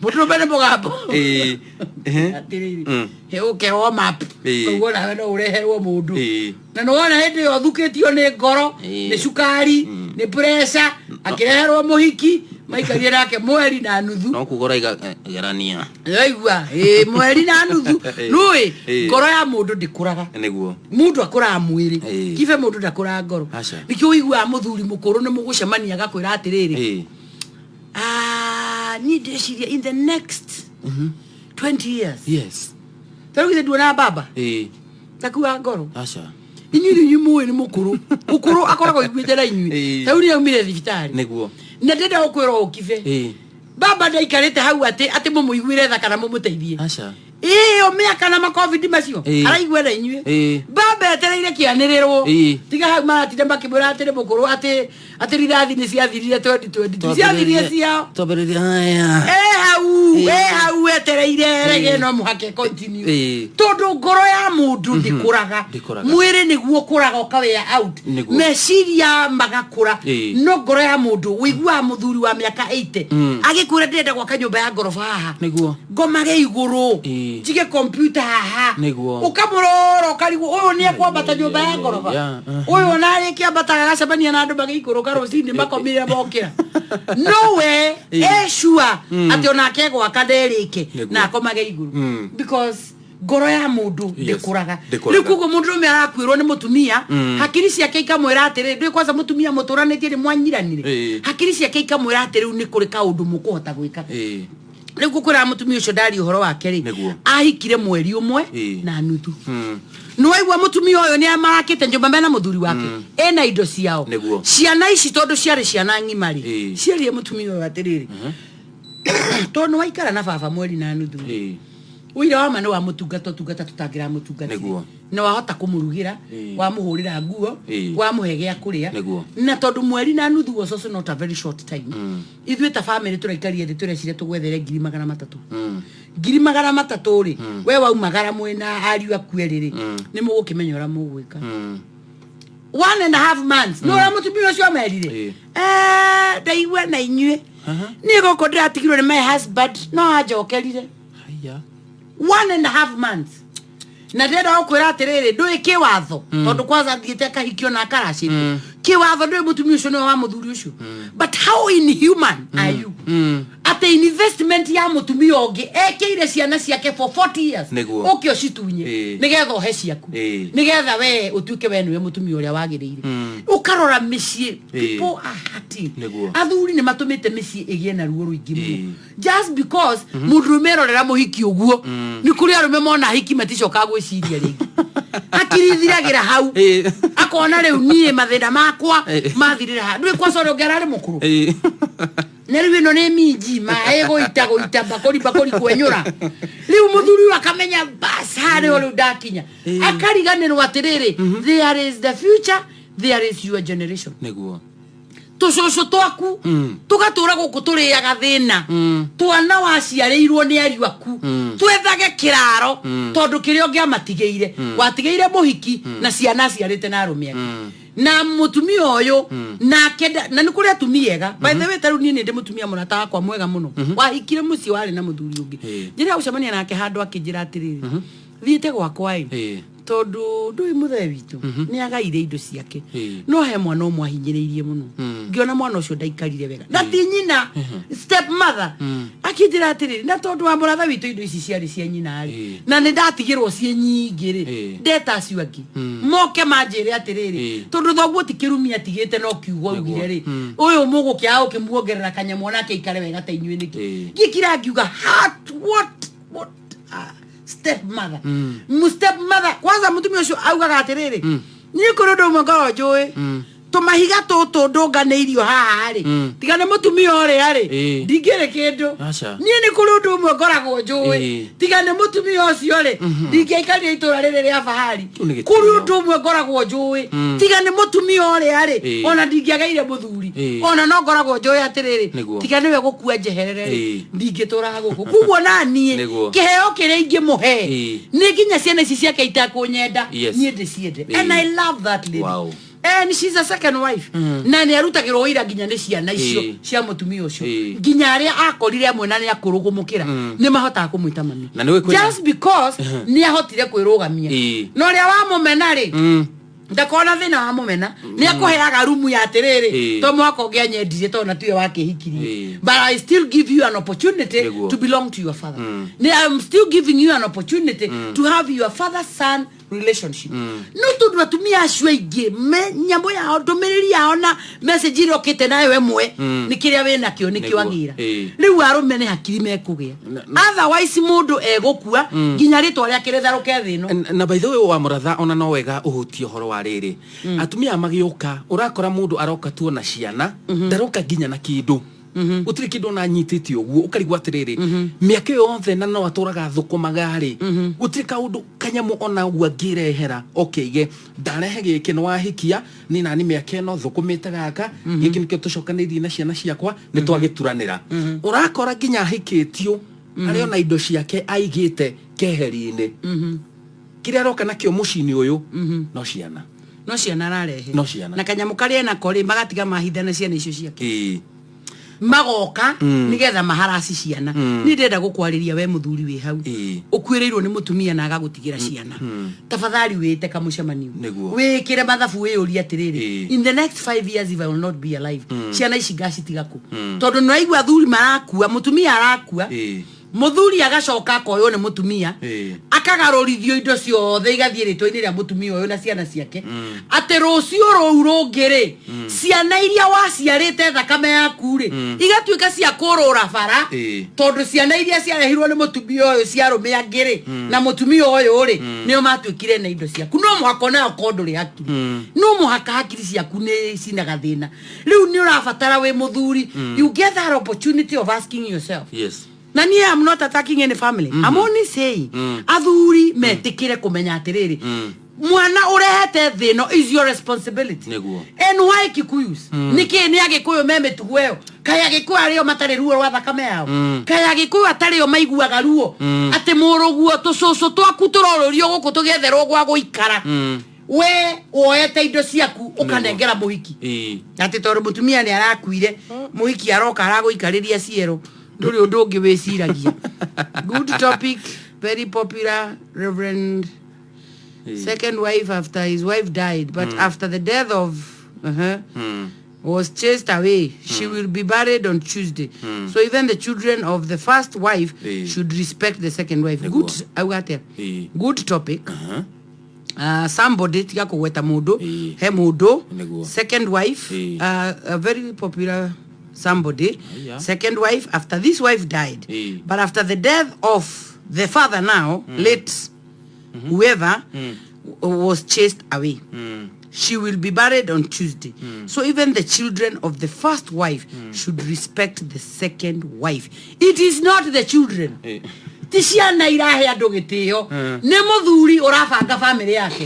mũndũrũme nĩ mũgambo. Atĩrĩrĩ, he ũke warm up. Koguo nawe no ũreherwo mũndũ na nĩ wona hĩndĩ ĩyo thukĩtio nĩ ngoro, nĩ cukari, nĩ pressure, akĩreherwo mũhiki maikarire nake mweri na nuthu. No kuga ũraiga gerania. Yaigua ĩ mweri na nuthu. Nũĩ ngoro ya mũndũ ndĩkũraga. Mũndũ akũraga mwĩrĩ. Kibe mũndũ ndakũraga ngoro. Aca. Nĩkĩo ũiguaga mũthuri mũkũrũ nĩ mũgũcemania agakwĩra atĩrĩrĩ, "Ah, niĩ ndĩreciria in the next 20 years." Tarĩu githĩ nduonaga baba takuaga ngoro? Aca. Inyuĩ rĩu inyuĩ mũĩ nĩ mũkũrũ ũkũrũ akoragwo iguĩte na inyuĩ. Tarĩu nĩ aumire thibitarĩ na ndĩrenda gũkwĩra ũkibe, baba ndaikarĩte hau atĩ mũmũiguĩre tha kana mũmũteithie. Aca. Ĩyo mĩaka na macovid macio araigua na inyuĩ. Baba etereire kĩanĩrĩrwo. Tiga hau maratinda makĩmwĩra atĩ nĩ mũkũrũ, atĩ rithathi nĩ ciathirire 2020, ciathirire ciao. Twambĩrĩria haya. E hau, e hau etereire rege no mũhaka continue, tondũ ngoro ya mũndũ ndĩkũraga. Ndĩkũraga. Mwĩrĩ nĩguo ũkũraga ũkawea out, meciria magakũra, no ngoro ya mũndũ ũiguaga mũthuri wa mĩaka 80 agĩkwĩra, ndĩrenda gwaka nyũmba ya ngoroba haha, ngomage igũrũ, njige kompyuta haha. Ũkamũrora ũkarigwo ũyũ nĩ ekwambata nyũmba ya ngoroba? Ũyũ ona arĩkĩambataga agacemania na andũ magĩikũrũka rũcinĩ makomire mokĩra, no we ecua atĩ onake gwaka nderĩke na akomage igũrũ, because ngoro ya mũndũ ndĩkũraga. Ndĩkũraga. Rĩu koguo mũndũrũme arakuĩrwo nĩ mũtumia, hakiri ciake ikamwĩra atĩrĩ, ndũĩ kwanza mũtumia mũtũranĩtie nĩ mwanyiranire, hakiri ciake ikamwĩra atĩ rĩu nĩ kũrĩ kaũndũ mũkũhota gwĩka. Rĩu ngũkwĩra mũtumia ũcio ndaria ũhoro wake rĩ, Nĩguo. ahikire mweri ũmwe na nuthu. Nĩwaigua mũtumia ũyũ nĩ marakĩte nyũmba mena mũthuri wake, ena indo ciao. Nĩguo. Ciana ici tondũ ciarĩ ciana ng'ima rĩ, cierire mũtumia ũyũ atĩrĩrĩ, tondũ nĩwaikara na baba mweri na nuthu, ũira wa ma nĩ wamũtungata ũtungata tũtangĩramũtungatire, na wahota kũmũrugĩra, wamũhũrĩra nguo, wamũhe gĩa kũrĩa, na tondũ mweri na nuthu was also not a very short time, ithuĩ ta family tũraikaria thĩ tũreciria tũgwethere 300,000. 300,000 rĩ, we waumagara mwĩna ariũ aku erĩ rĩ, nĩ mũgũkĩmenya ũrĩa mũgwĩka. 1.5 months nĩ ũrĩa mũtumia ũcio amerire. Eh, ndaigua na inyuĩ niĩ gũkũ ndĩratigirwo nĩ my husband no anjokerire. Haya. 1.5 months, na ndĩrenda gũkwĩra atĩrĩrĩ, ndũĩ kĩwatho, tondũ kwanza athiĩte akahikio na akaracĩrio, kĩwatho ndũĩ mũtumia ũcio nĩwe wa mũthuri ũcio. But how inhuman are you, atĩ investment ya mũtumia ũngĩ ekĩire ciana ciake for 40 years, ũke ũcitunye nĩgetha ũhe ciaku, nĩgetha we ũtuĩke we nĩwe mũtumia ũrĩa wagĩrĩire? Ũkarora mĩciĩ, people are hurting. Athuri nĩ matũmĩte mĩciĩ ĩgĩe na ruo rũingĩ mũno just because mũndũrũme erorera mũhiki ũguo. Nĩ kũrĩ arũme mona hiki maticokaga gwĩciria rĩngĩ, hakiri ithiragĩra hau. Akona rĩu niĩ mathĩna makwa mathirĩra haha, ndũĩ kwaca ũrĩa ũngĩ ararĩ mũkũrũ, na rĩu ĩno nĩ minji maĩ gũita gũita mbakũri mbakũri kwenyũra. Rĩu mũthuri ũyũ akamenya bas harĩa rĩu ndakinya, akariganĩrwo atĩrĩrĩ, there is the future, there is your generation. Tũcũcũ twaku tũgatũra gũkũ tũrĩaga thĩna, twana waciarĩirwo nĩ ariũ aku twethage kĩraro, tondũ kĩrĩa ũngĩamatigĩire watigĩire mũhiki na ciana aciarĩte na arũme angĩ. Na mũtumia ũyũ nake na nĩ kũrĩ atumia ega, by the way. Ta rĩu niĩ nĩ ndĩ mũtumia mũrata wakwa mwega mũno wahikire mũciĩ warĩ na mũthuri ũngĩ. Njĩra ya gũcemania nake handũ, akĩnjĩra atĩrĩrĩ, thiĩte gwakwa ĩ, tondũ ndũĩ mũthee witũ nĩ agaire indo ciake, no he mwana ũmwe ahinyĩrĩirie mũno. Ngĩona mwana ũcio ndaikarire wega na ti nyina, step mother. Akĩnjĩra atĩrĩrĩ, na tondũ wa mũratha witũ indo ici ciarĩ cia nyina rĩ, na nĩ ndatigĩrwo ciĩ nyingĩ rĩ, ndeta acio angĩ moke manjĩre atĩrĩrĩ, tondũ thoguo ti kĩrumi atigĩte no kiugo augire rĩ, ũyũ mũgũkĩaga ũkĩmuongerera kanyamũ onake aikare wega ta inyuĩ nĩkĩ? Ngĩkira ngiuga, "Hat, what step mother, step mother." Kwanza mũtumia ũcio augaga atĩrĩrĩ, niĩ kũrĩ ũndũ ũmwe ngorwo njũĩ, tũmahiga tũtũ ndũnganĩirio haha rĩ, tiga nĩ mũtumia ũrĩa rĩ, ndingĩrĩ kĩndũ. Aca. Niĩ nĩ kũrĩ ũndũ ũmwe ngoragwo njũĩ, tiga nĩ mũtumia ũcio rĩ, ndingĩaikarire itũra rĩrĩ rĩa fahari. Kĩu nĩ gĩtĩo. Kũrĩ ũndũ ũmwe ngoragwo njũĩ, tiga nĩ mũtumia ũrĩa rĩ, ona ndingĩagaire mũthuri. Ona no ngoragwo njũĩ atĩrĩrĩ, tiga nĩwe gũkua njeherere rĩ, ndingĩtũraga gũkũ. Koguo na niĩ kĩheo kĩrĩa ingĩmũhe nĩ nginya ciana ici ciake itakũnyenda, niĩ ndĩciende. And I love that lady. And she's a second wife, na nĩ arutagĩrwo wĩra nginya nĩ ciana icio cia mũtumia ũcio. Nginya arĩa akorire amwe na nĩ akũrũ kũmũkĩra, nĩ mahotaga kũmwĩta mami, Na nĩ kwĩna- just because nĩ ahotire kwĩrũgamia. Na ũrĩa wamũmena rĩ, ndakona thĩna wa mũmena, nĩ akũheaga rumu ya atĩrĩrĩ, to mwaka ũngĩ anyendirie tondũ na tiwe wakĩhikirie, but I still give you an opportunity to belong to your father. Nĩ I'm still giving you an opportunity to have your father son relationship. No tondũ atumia acio aingĩ me nyamũ yao, ndũmĩrĩri yao na message ĩrĩa ũkĩte nayo ĩmwe, nĩ kĩrĩa wĩ nakĩo nĩkĩo agĩra. Rĩu arũme nĩ hakiri mekũgĩa, otherwise mũndũ egũkua nginya rĩtwa rĩake rĩtharũke thĩ ĩno. Na by the way, wa mũratha, ona no wega ũhutie ũhoro wa rĩrĩ, atumia magĩũka, ũrakora mũndũ aroka tu ona ciana, ndaroka nginya na kĩndũ, gũtirĩ kĩndũ ona anyitĩte. Ũguo ũkarigwo atĩrĩrĩ, mĩaka ĩyo yothe na no atũraga thũkũmaga rĩ, gũtirĩ kaũndũ kanyamũ ona ũguo angĩrehera oke ndarehe gĩkĩ nĩ wahikia nĩ nani, mĩaka ĩno thũkũmĩte gaka, gĩkĩ nĩkĩo tũcokanĩirie na ciana ciakwa nĩ twagĩturanĩra. Ũrakora nginya ahikĩtio arĩ ona indo ciake aigĩte keheri-inĩ, kĩrĩa aroka nakĩo mũciĩ-inĩ ũyũ no ciana. No ciana ararehe. No ciana. Na kanyamũ karĩa enako rĩ, magatiga mahitha na ciana icio ciake, Magoka nigetha maharaci ciana. Niĩ ndĩrenda gũkwarĩria we mũthuri wĩ hau, ũkuĩrĩirwo nĩ mũtumia na agagũtigĩra ciana, tafadhali wĩte kamũcemanio, wĩkĩre mathabu, wĩyũrie atĩrĩrĩ, in the next 5 years if I will not be alive, ciana ici ngacitiga kũ? Tondũ nĩwaigua athuri marakua, mũtumia arakua, Mũthuri agacoka akoywo nĩ mũtumia, akagarũrithio indo ciothe igathiĩ rĩtwa-inĩ rĩa mũtumia ũyũ na ciana ciake, atĩ rũciũ rũu rũngĩ rĩ, ciana iria waciarĩte thakame yaku rĩ, igatuĩka cia kũrũra bara, tondũ ciana iria ciarehirwo nĩ mũtumia ũyũ cia arũme angĩ rĩ, na mũtumia ũyũ rĩ, nĩo matuĩkire na indo ciaku. No mũhaka onayo korwo ndũrĩ hakiri, no mũhaka hakiri ciaku nĩ cina gathĩna. Rĩu nĩ ũrabatara wĩ mũthuri, you get that opportunity of asking yourself. Na niĩ am not attacking any family, I'm only saying athuri metĩkĩre kũmenya atĩrĩrĩ, mwana ũrehete thĩ ĩno is your responsibility. And why Kikuyus? Nĩkĩ nĩ Agĩkũyũ me mĩtugo ĩyo? Kaĩ Agĩkũyũ arĩo matarĩ ruo rwa thakame yao? Kaĩ Agĩkũyũ atarĩo maiguaga ruo atĩ mũrũguo tũcũcũ twaku tũrorũrio gũkũ tũgĩetherwo gwa gũikara, we woete indo ciaku ũkanengera mũhiki, atĩ tondũ mũtumia nĩ arakuire, mũhiki aroka aragũikarĩria ciero, ndũrĩ ũndũ ũngĩ wĩciragia. Good topic, very popular. Reverend second wife after his wife died, but after the death of was chased away. She will be buried on Tuesday. So even the children of the first wife should respect the second wife. Good, auga atia? Good topic. Somebody, tiga kũgweta mũndũ, he mũndũ second wife, a very popular somebody, second wife after this wife died, but after the death of the father now, late whoever, was chased away. She will be buried on Tuesday. So even the children of the first wife should respect the second wife. It is not the children. Ti ciana irahe andũ gĩtĩo, nĩ mũthuri ũrabanga bamĩrĩ yake.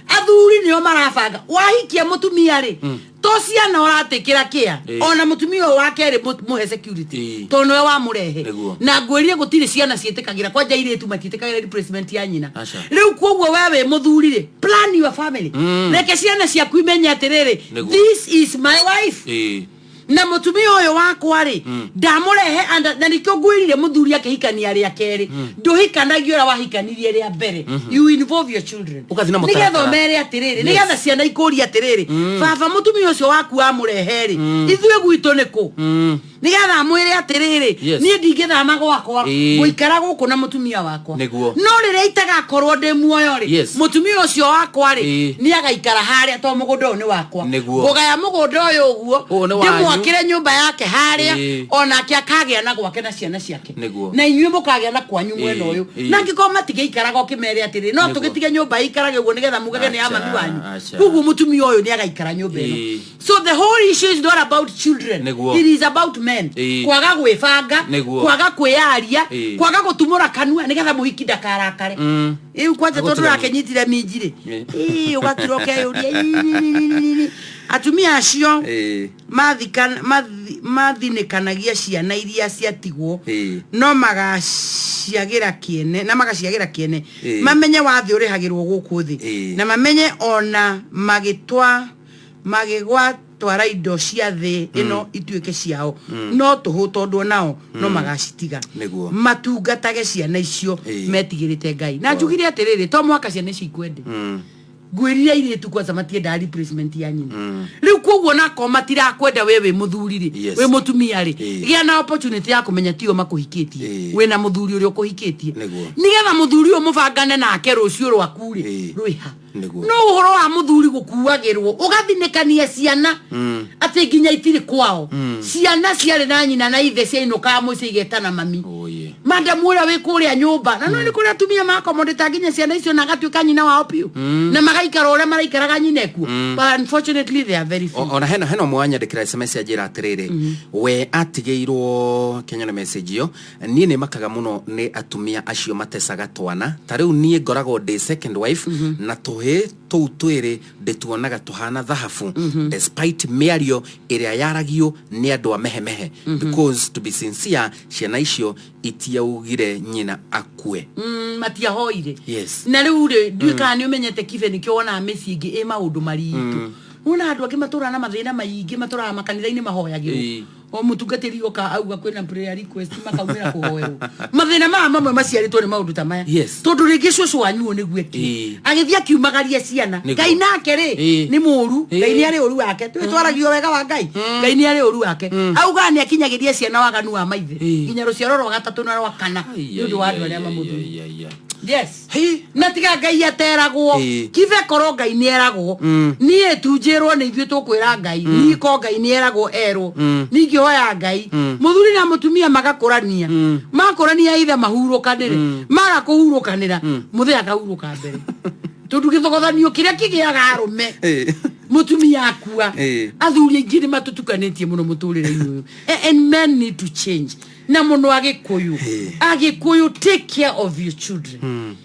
Athuri nĩo marabanga. Wahikia mũtumia rĩ, to ciana ũratĩkĩra kĩa, ona mũtumia ũyũ wa kerĩ mũhe security, tondũ nĩwe wamũrehe. Na ngwĩrire gũtirĩ ciana ciĩtĩkagĩra, kwanja airĩtu matiĩtĩkagĩra replacement ya nyina. Aca. Rĩu koguo we wĩ mũthuri rĩ, plan your family. Reke ciana ciaku imenye atĩrĩrĩ, this is my wife, na mũtumia ũyũ wakwa rĩ, ndamũrehe na nĩkĩo ngwĩrire mũthuri akĩhikania rĩa kerĩ, ndũhikanagia ũrĩa wahikanirie rĩa mbere. You involve your children. Ũgathiĩ na nĩgetha mũtaratara. ũmere atĩrĩrĩ, nĩgetha ciana ikũrie atĩrĩrĩ, baba, mũtumia ũcio waku wamũrehe rĩ, ithuĩ gwitũ nĩ kũ? Nĩgetha amwĩre atĩrĩrĩ, niĩ ndingĩthama gwakwa, ngũikara gũkũ na mũtumia wakwa. No rĩrĩa itagakorwo ndĩ muoyo rĩ, mũtumia ũcio wakwa rĩ, nĩ agaikara harĩa tondũ mũgũnda ũyũ nĩ wakwa. Ngũgaya mũgũnda ũyũ ũguo, Ũyũ nĩ wanyu. ndĩmwakĩre nyũmba yake harĩa, onake akagĩa na gwake na ciana ciake, na inyuĩ mũkagĩa na kwanyu mwena ũyũ. Na angĩkorwo matigĩikaraga, ũkĩmere atĩrĩ, no tũgĩtige nyũmba ĩikarage ũguo nĩgetha mugage nĩ ya mami wanyu. Koguo mũtumia ũyũ nĩ agaikara nyũmba ĩno. So the whole issue is not about children. It is about men kwaga gwĩbanga, kwaga kwĩyaria, kwaga gũtumũra kanua nĩgetha mũhiki ndakarakare. Rĩu kwanja tondũ Agũtiga ũrakĩnyitire minji rĩ, ĩĩ, ũgakira ũkeyũria, "Ĩ, atumia acio mathinĩkanagia ciana iria ciatigwo, no magaciagĩra kĩene na magaciagĩra kĩene. Mamenye wathĩ ũrĩhagĩrwo gũkũ thĩ, na mamenye ona magĩtwa magĩgwatwara indo cia thĩ ĩno ituĩke ciao no tũhũ, tondũ onao no magacitiga. Matungatage ciana icio metigĩrĩte Ngai. Na njugire atĩrĩrĩ, to mũhaka ciana icio ikwende. Ngwĩrire airĩtu kwanza matiendaga replacement ya nyina. Rĩu koguo nakorwo matirakwenda we wĩ mũthuri rĩ, wĩ mũtumia rĩ, gĩa na opportunity ya kũmenya tio makũhikĩtie, wĩna mũthuri ũrĩa ũkũhikĩtie, nĩgetha mũthuri ũyũ mũbangane nake rũciũ rwaku rĩ, rwĩha. No ũhoro wa mũthuri gũkuagĩrwo ũgathinĩkania ciana atĩ nginya itirĩ kwao, ciana ciarĩ na nyina na ithe ciainũkaga mũciĩ igetana mami. Oh, yeah. Madamu ũrĩa wĩ kũrĩa nyũmba, na no nĩ kũrĩa atumia makomodĩta nginya ciana icio na agatuĩka nyina wao biũ, na magaikara ũrĩa maraikaraga nyina ekuo, but unfortunately they are very few. Ona hena ũmwe wanyandĩkĩra SMS anjĩra atĩrĩrĩ, we atigĩirwo Kenya na message ĩyo, niĩ nĩ makaga mũno nĩ atumia acio matecaga twana. Ta rĩu niĩ ngoragwo ndĩ second wife, na tũhĩ tũu twĩrĩ ndĩtuonaga tũhana thahabu, despite mĩario ĩrĩa yaragio nĩ andũ a mehemehe, because to be sincere, ciana icio itiaugire nyina akue. Matiahoire. Na rĩu rĩ, ndiũĩ kana nĩ ũmenyete kibe, nĩkĩo wonaga mĩciĩ ĩngĩ ĩ maũndũ maritũ. Wona andũ angĩ matũraga na mathĩna maingĩ, matũraga makanitha-inĩ mahoyagĩrwo. O mũtungatĩri oka auga kwĩna prayer request, makaumĩra kũhoerwo. Mathĩna maya mamwe maciarĩtwo nĩ maũndũ ta maya, tondũ rĩngĩ cũcũ wanyu ũyũ nĩguo ekire, agĩthiĩ akiumagaria ciana. Ngai nake rĩ, nĩ mũru. Ngai nĩ arĩ ũru wake, twĩtwaragio wega wa Ngai. Ngai nĩ arĩ ũru wake, auga nĩ akinyagĩria ciana waganu wa maithe nginya rũciaro rwa gatatũ na rwa kana, nĩ ũndũ wa andũ arĩa mamũthũire. Yes, na tiga Ngai ateragwo. Kibe korwo Ngai nĩ eragwo, niĩ tunjĩrwo nĩ ithuĩ tũkwĩra Ngai. Niĩ ko Ngai nĩ eragwo, erwo ningĩhoya Ngai mũthuri na mũtumia magakũrania, makũrania ithe mahurũkanĩre, maga kũhurũkanĩra, mũthee akahurũka mbere, tondũ gĩthogothanio kĩrĩa kĩgĩaga arũme mũtumia akua. Athuri aingĩ nĩ matũtukanĩtie mũno mũtũrĩre-inĩ ũyũ. And men need to change, na mũno Agĩkũyũ. Agĩkũyũ, take care of your children.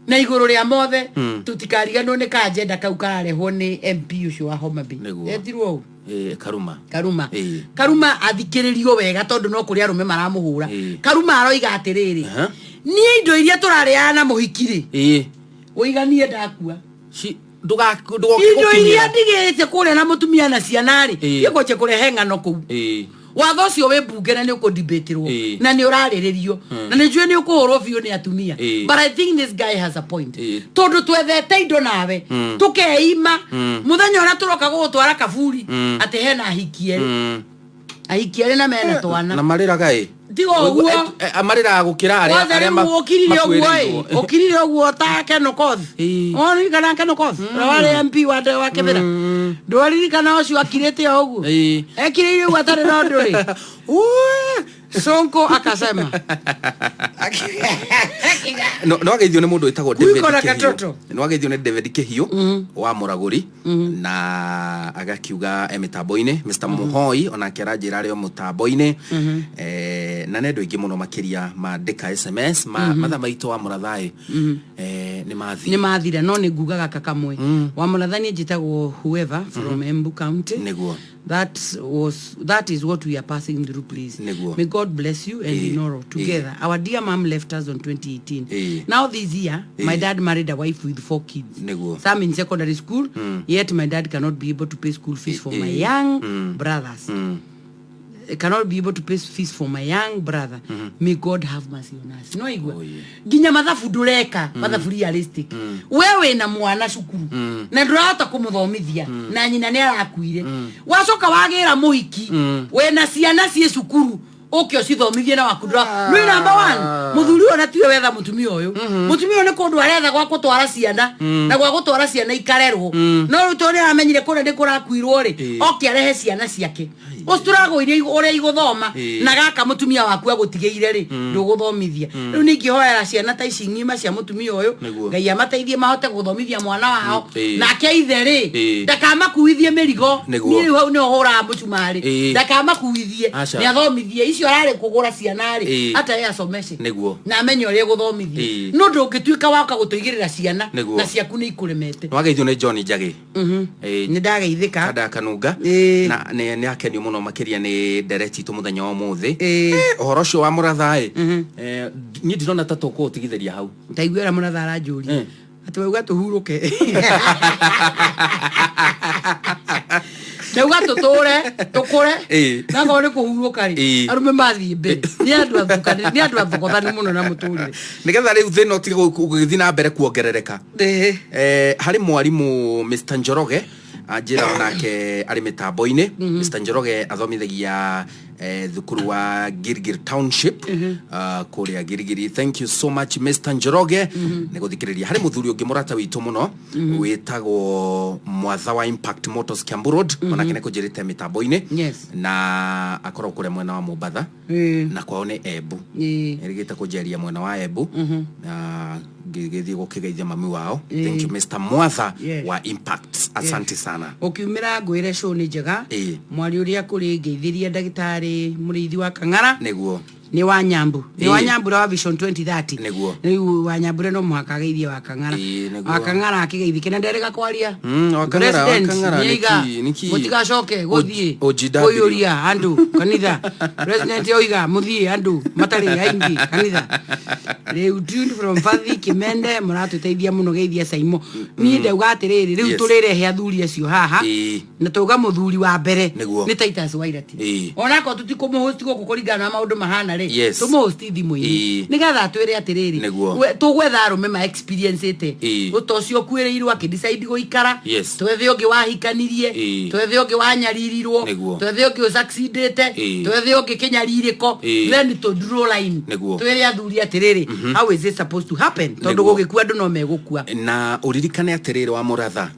Na igũrũ rĩa mothe, tũtikariganwo nĩ kaagenda kau kararehwo nĩ MP ũcio wa Homa Bay. Etirwo ũũ? Karuma. Karuma. Karuma athikĩrĩrio wega, tondũ no kũrĩ arũme maramũhũra. Karuma aroiga atĩrĩrĩ, niĩ indo iria tũrarĩaga na mũhiki rĩ, ũiganie ndakua. Ndũgoke Indo iria gũkinyĩra. ndigĩte kũrĩa na mũtumia na ciana rĩ, gĩkwanjia kũrehe ng'ano kũu. Watho ũcio wĩ mbunge na nĩ ũkũdibatĩrwo na nĩ ũrarĩrĩrio na nĩ njũĩ nĩ ũkũhũrwo biũ nĩ atumia, but I think this guy has a point, tondũ twethete indo nawe, tũkeima mũthenya ũrĩa tũroka gũgũtwara kaburi, atĩ hena ahiki erĩ, ahiki erĩ na mena twana. Na marĩraga ĩ. Tiga ũguo. Marĩraga gũkĩra arĩa Kwanza arĩa rĩu ũkirire ũguo ĩ, makuĩrĩirwo. ũkirire ũguo ta Ken Okoth. Waririkana Ken Okoth ũrĩa warĩ MP wa Kĩbĩra? Ndwaririkana ũcio akirĩte o ũguo? Ekirĩire ũguo atarĩ na ũndũ rĩ. Sonko akasema No ageithio nĩ mũndũ wĩtagwo David Wiko na Kĩhiũ. katoto. No ageithio nĩ David Kĩhiũ wa Mũragũri, na agakiuga e mĩtambo-inĩ. Mr Muhoi onake aranjĩra arĩ o mũtambo-inĩ. Na nĩ andũ aingĩ mũno makĩria mandĩka SMS mathaa maitũ wa mũrathaĩ nĩ mathiĩ. Nĩ mathira, no nĩ nguga gaka kamwe wa mũrathani. Njĩtagwo whoever from Embu County. That is what we are passing through, please. May God bless you and Inoro together. Our dear mom left us on 2018. Now this year my dad married a wife with four kids, some in secondary school, yet my dad cannot be able to pay school fees for my young brothers. Cannot be able to pay fees for my young brother. May God have mercy on us. No igua nginya mathabu ndũreka, mathabu realistic. We wĩna mwana cukuru na ndũrahota kũmũthomithia, na nyina nĩ arakuire. Wacoka wagĩra mũhiki wĩna ciana ciĩ cukuru, ũke ũcithomithie na waku ndũra. Nĩ number one, mũthuri ũyũ na tiwe wetha mũtumia ũyũ. Mũtumia ũyũ nĩ kũndũ aretha gwa gũtwara ciana, na gwa gũtwara ciana ikarerwo. No rĩu tondũ nĩ aramenyire kũrĩa nĩ kũrakuirwo rĩ, oke arehe ciana ciake ũcitũragwo iria ũrĩa igũthoma. Na gaka mũtumia waku agũtigĩire rĩ, ndũgũthomithia. Rĩu ningĩhoera ciana ta ici ng'ima cia mũtumia ũyũ, Ngai amateithie mahote gũthomithia mwana wao. Nake ithe rĩ, ndakamakuithie mĩrigo. Niĩ rĩu hau nĩho hũraga mũcumarĩ. Ndakamakuithie. Nĩ athomithie icio ararĩ kũgũra ciana rĩ, hata ye asomeshe na amenye ũrĩa egũthomithia. No ndũngĩtuĩka waka gũtũigĩrĩra ciana na ciaku nĩ ikũremete. Nĩ wageithio nĩ John Njagĩ. Nĩ ndageithĩka. Kanda ya Kanunga. Na nĩ akenio mũno makĩria nĩ ndereti itũ mũthenya wa ũmũthĩ. Ũhoro ũcio wa mũratha ĩ, niĩ ndirona ta tũkũũtigithĩria hau. Ndaiguĩra mũratha aranjũria atĩ wauga tũhurũke, ndauga tũtũre tũkũre. Nakorwo nĩ kũhurũka rĩ, arũme mathiĩ mbere. Nĩ andũ athukani, nĩ andũ athogothani mũno na mũtũrĩre. Nĩgetha rĩu thĩna ũtige gũgĩthiĩ na mbere kuongerereka. Harĩ mwarimũ Mr Njoroge anjĩra onake arĩ mĩtambo-inĩ. Mr Njoroge athomithagia thukuru wa Gilgil Township, kũrĩa Gilgili. Thank you so much, Mr Njoroge, nĩ gũthikĩrĩria. Harĩ mũthuri ũngĩ mũrata witũ mũno wĩtagwo Mwatha wa Impact Motors, Kiambu Road, onake nĩ kũnjĩrĩte mĩtambo-inĩ. Na akoragwo kũrĩa mwena wa Mombatha, na kwao nĩ Embu. Erĩgĩte kũnjeria mwena wa Embu na ngĩgĩthiĩ gũkĩgeithia mami wao. Thank you, Mr Mwatha wa Impact, asante sana. Ũkiumĩra ngwĩre show nĩ njega. Mwari ũrĩa kũrĩ ngeithĩria ndagĩtarĩ mũrĩithi wa Kang'ara. Nĩ wa Nyambu, nĩ wa Nyambura wa Vision 2030. Rĩu wa Nyambura no mũhaka ageithie wa Kang'ara. Wa Kang'ara akĩgeithĩke na nderĩga kwaria. Wa Kang'ara, wa President, Kang'ara, nĩaiga nĩkĩ? mũtigacoke gũthiĩ OGW. kũiyũria andũ kanitha. President oiga mũthiĩ andũ matarĩ aingĩ kanitha. Rĩu tuned from Fathi Kimende mũratũteithia mũno geithia Saimo. Niĩ ndauga atĩrĩrĩ, rĩu tũrĩrehe athuri acio haha na tauga mũthuri wa mbere Nĩguo. nĩ Titus Wairati. Onakorwo tũtikũmũhost gũkũ kũringana na maũndũ mahana rĩ, tũmũhost thimũ-inĩ nĩgetha atwĩre atĩrĩrĩ, tũgwetha arũme ma experience ĩte ũta ũcio ũkuĩrĩirwo akĩdecide gũikara, twethe ũngĩ wahikanirie, twethe ũngĩ wanyaririrwo, twethe ũngĩ ũsucceedĩte, twethe ũngĩ kĩnyarirĩko, then tũ draw line, twĩre athuri atĩrĩrĩ, how is it supposed to happen, tondũ gũgĩkua andũ no megũkua. Na ũririkane atĩrĩrĩ wa mũratha,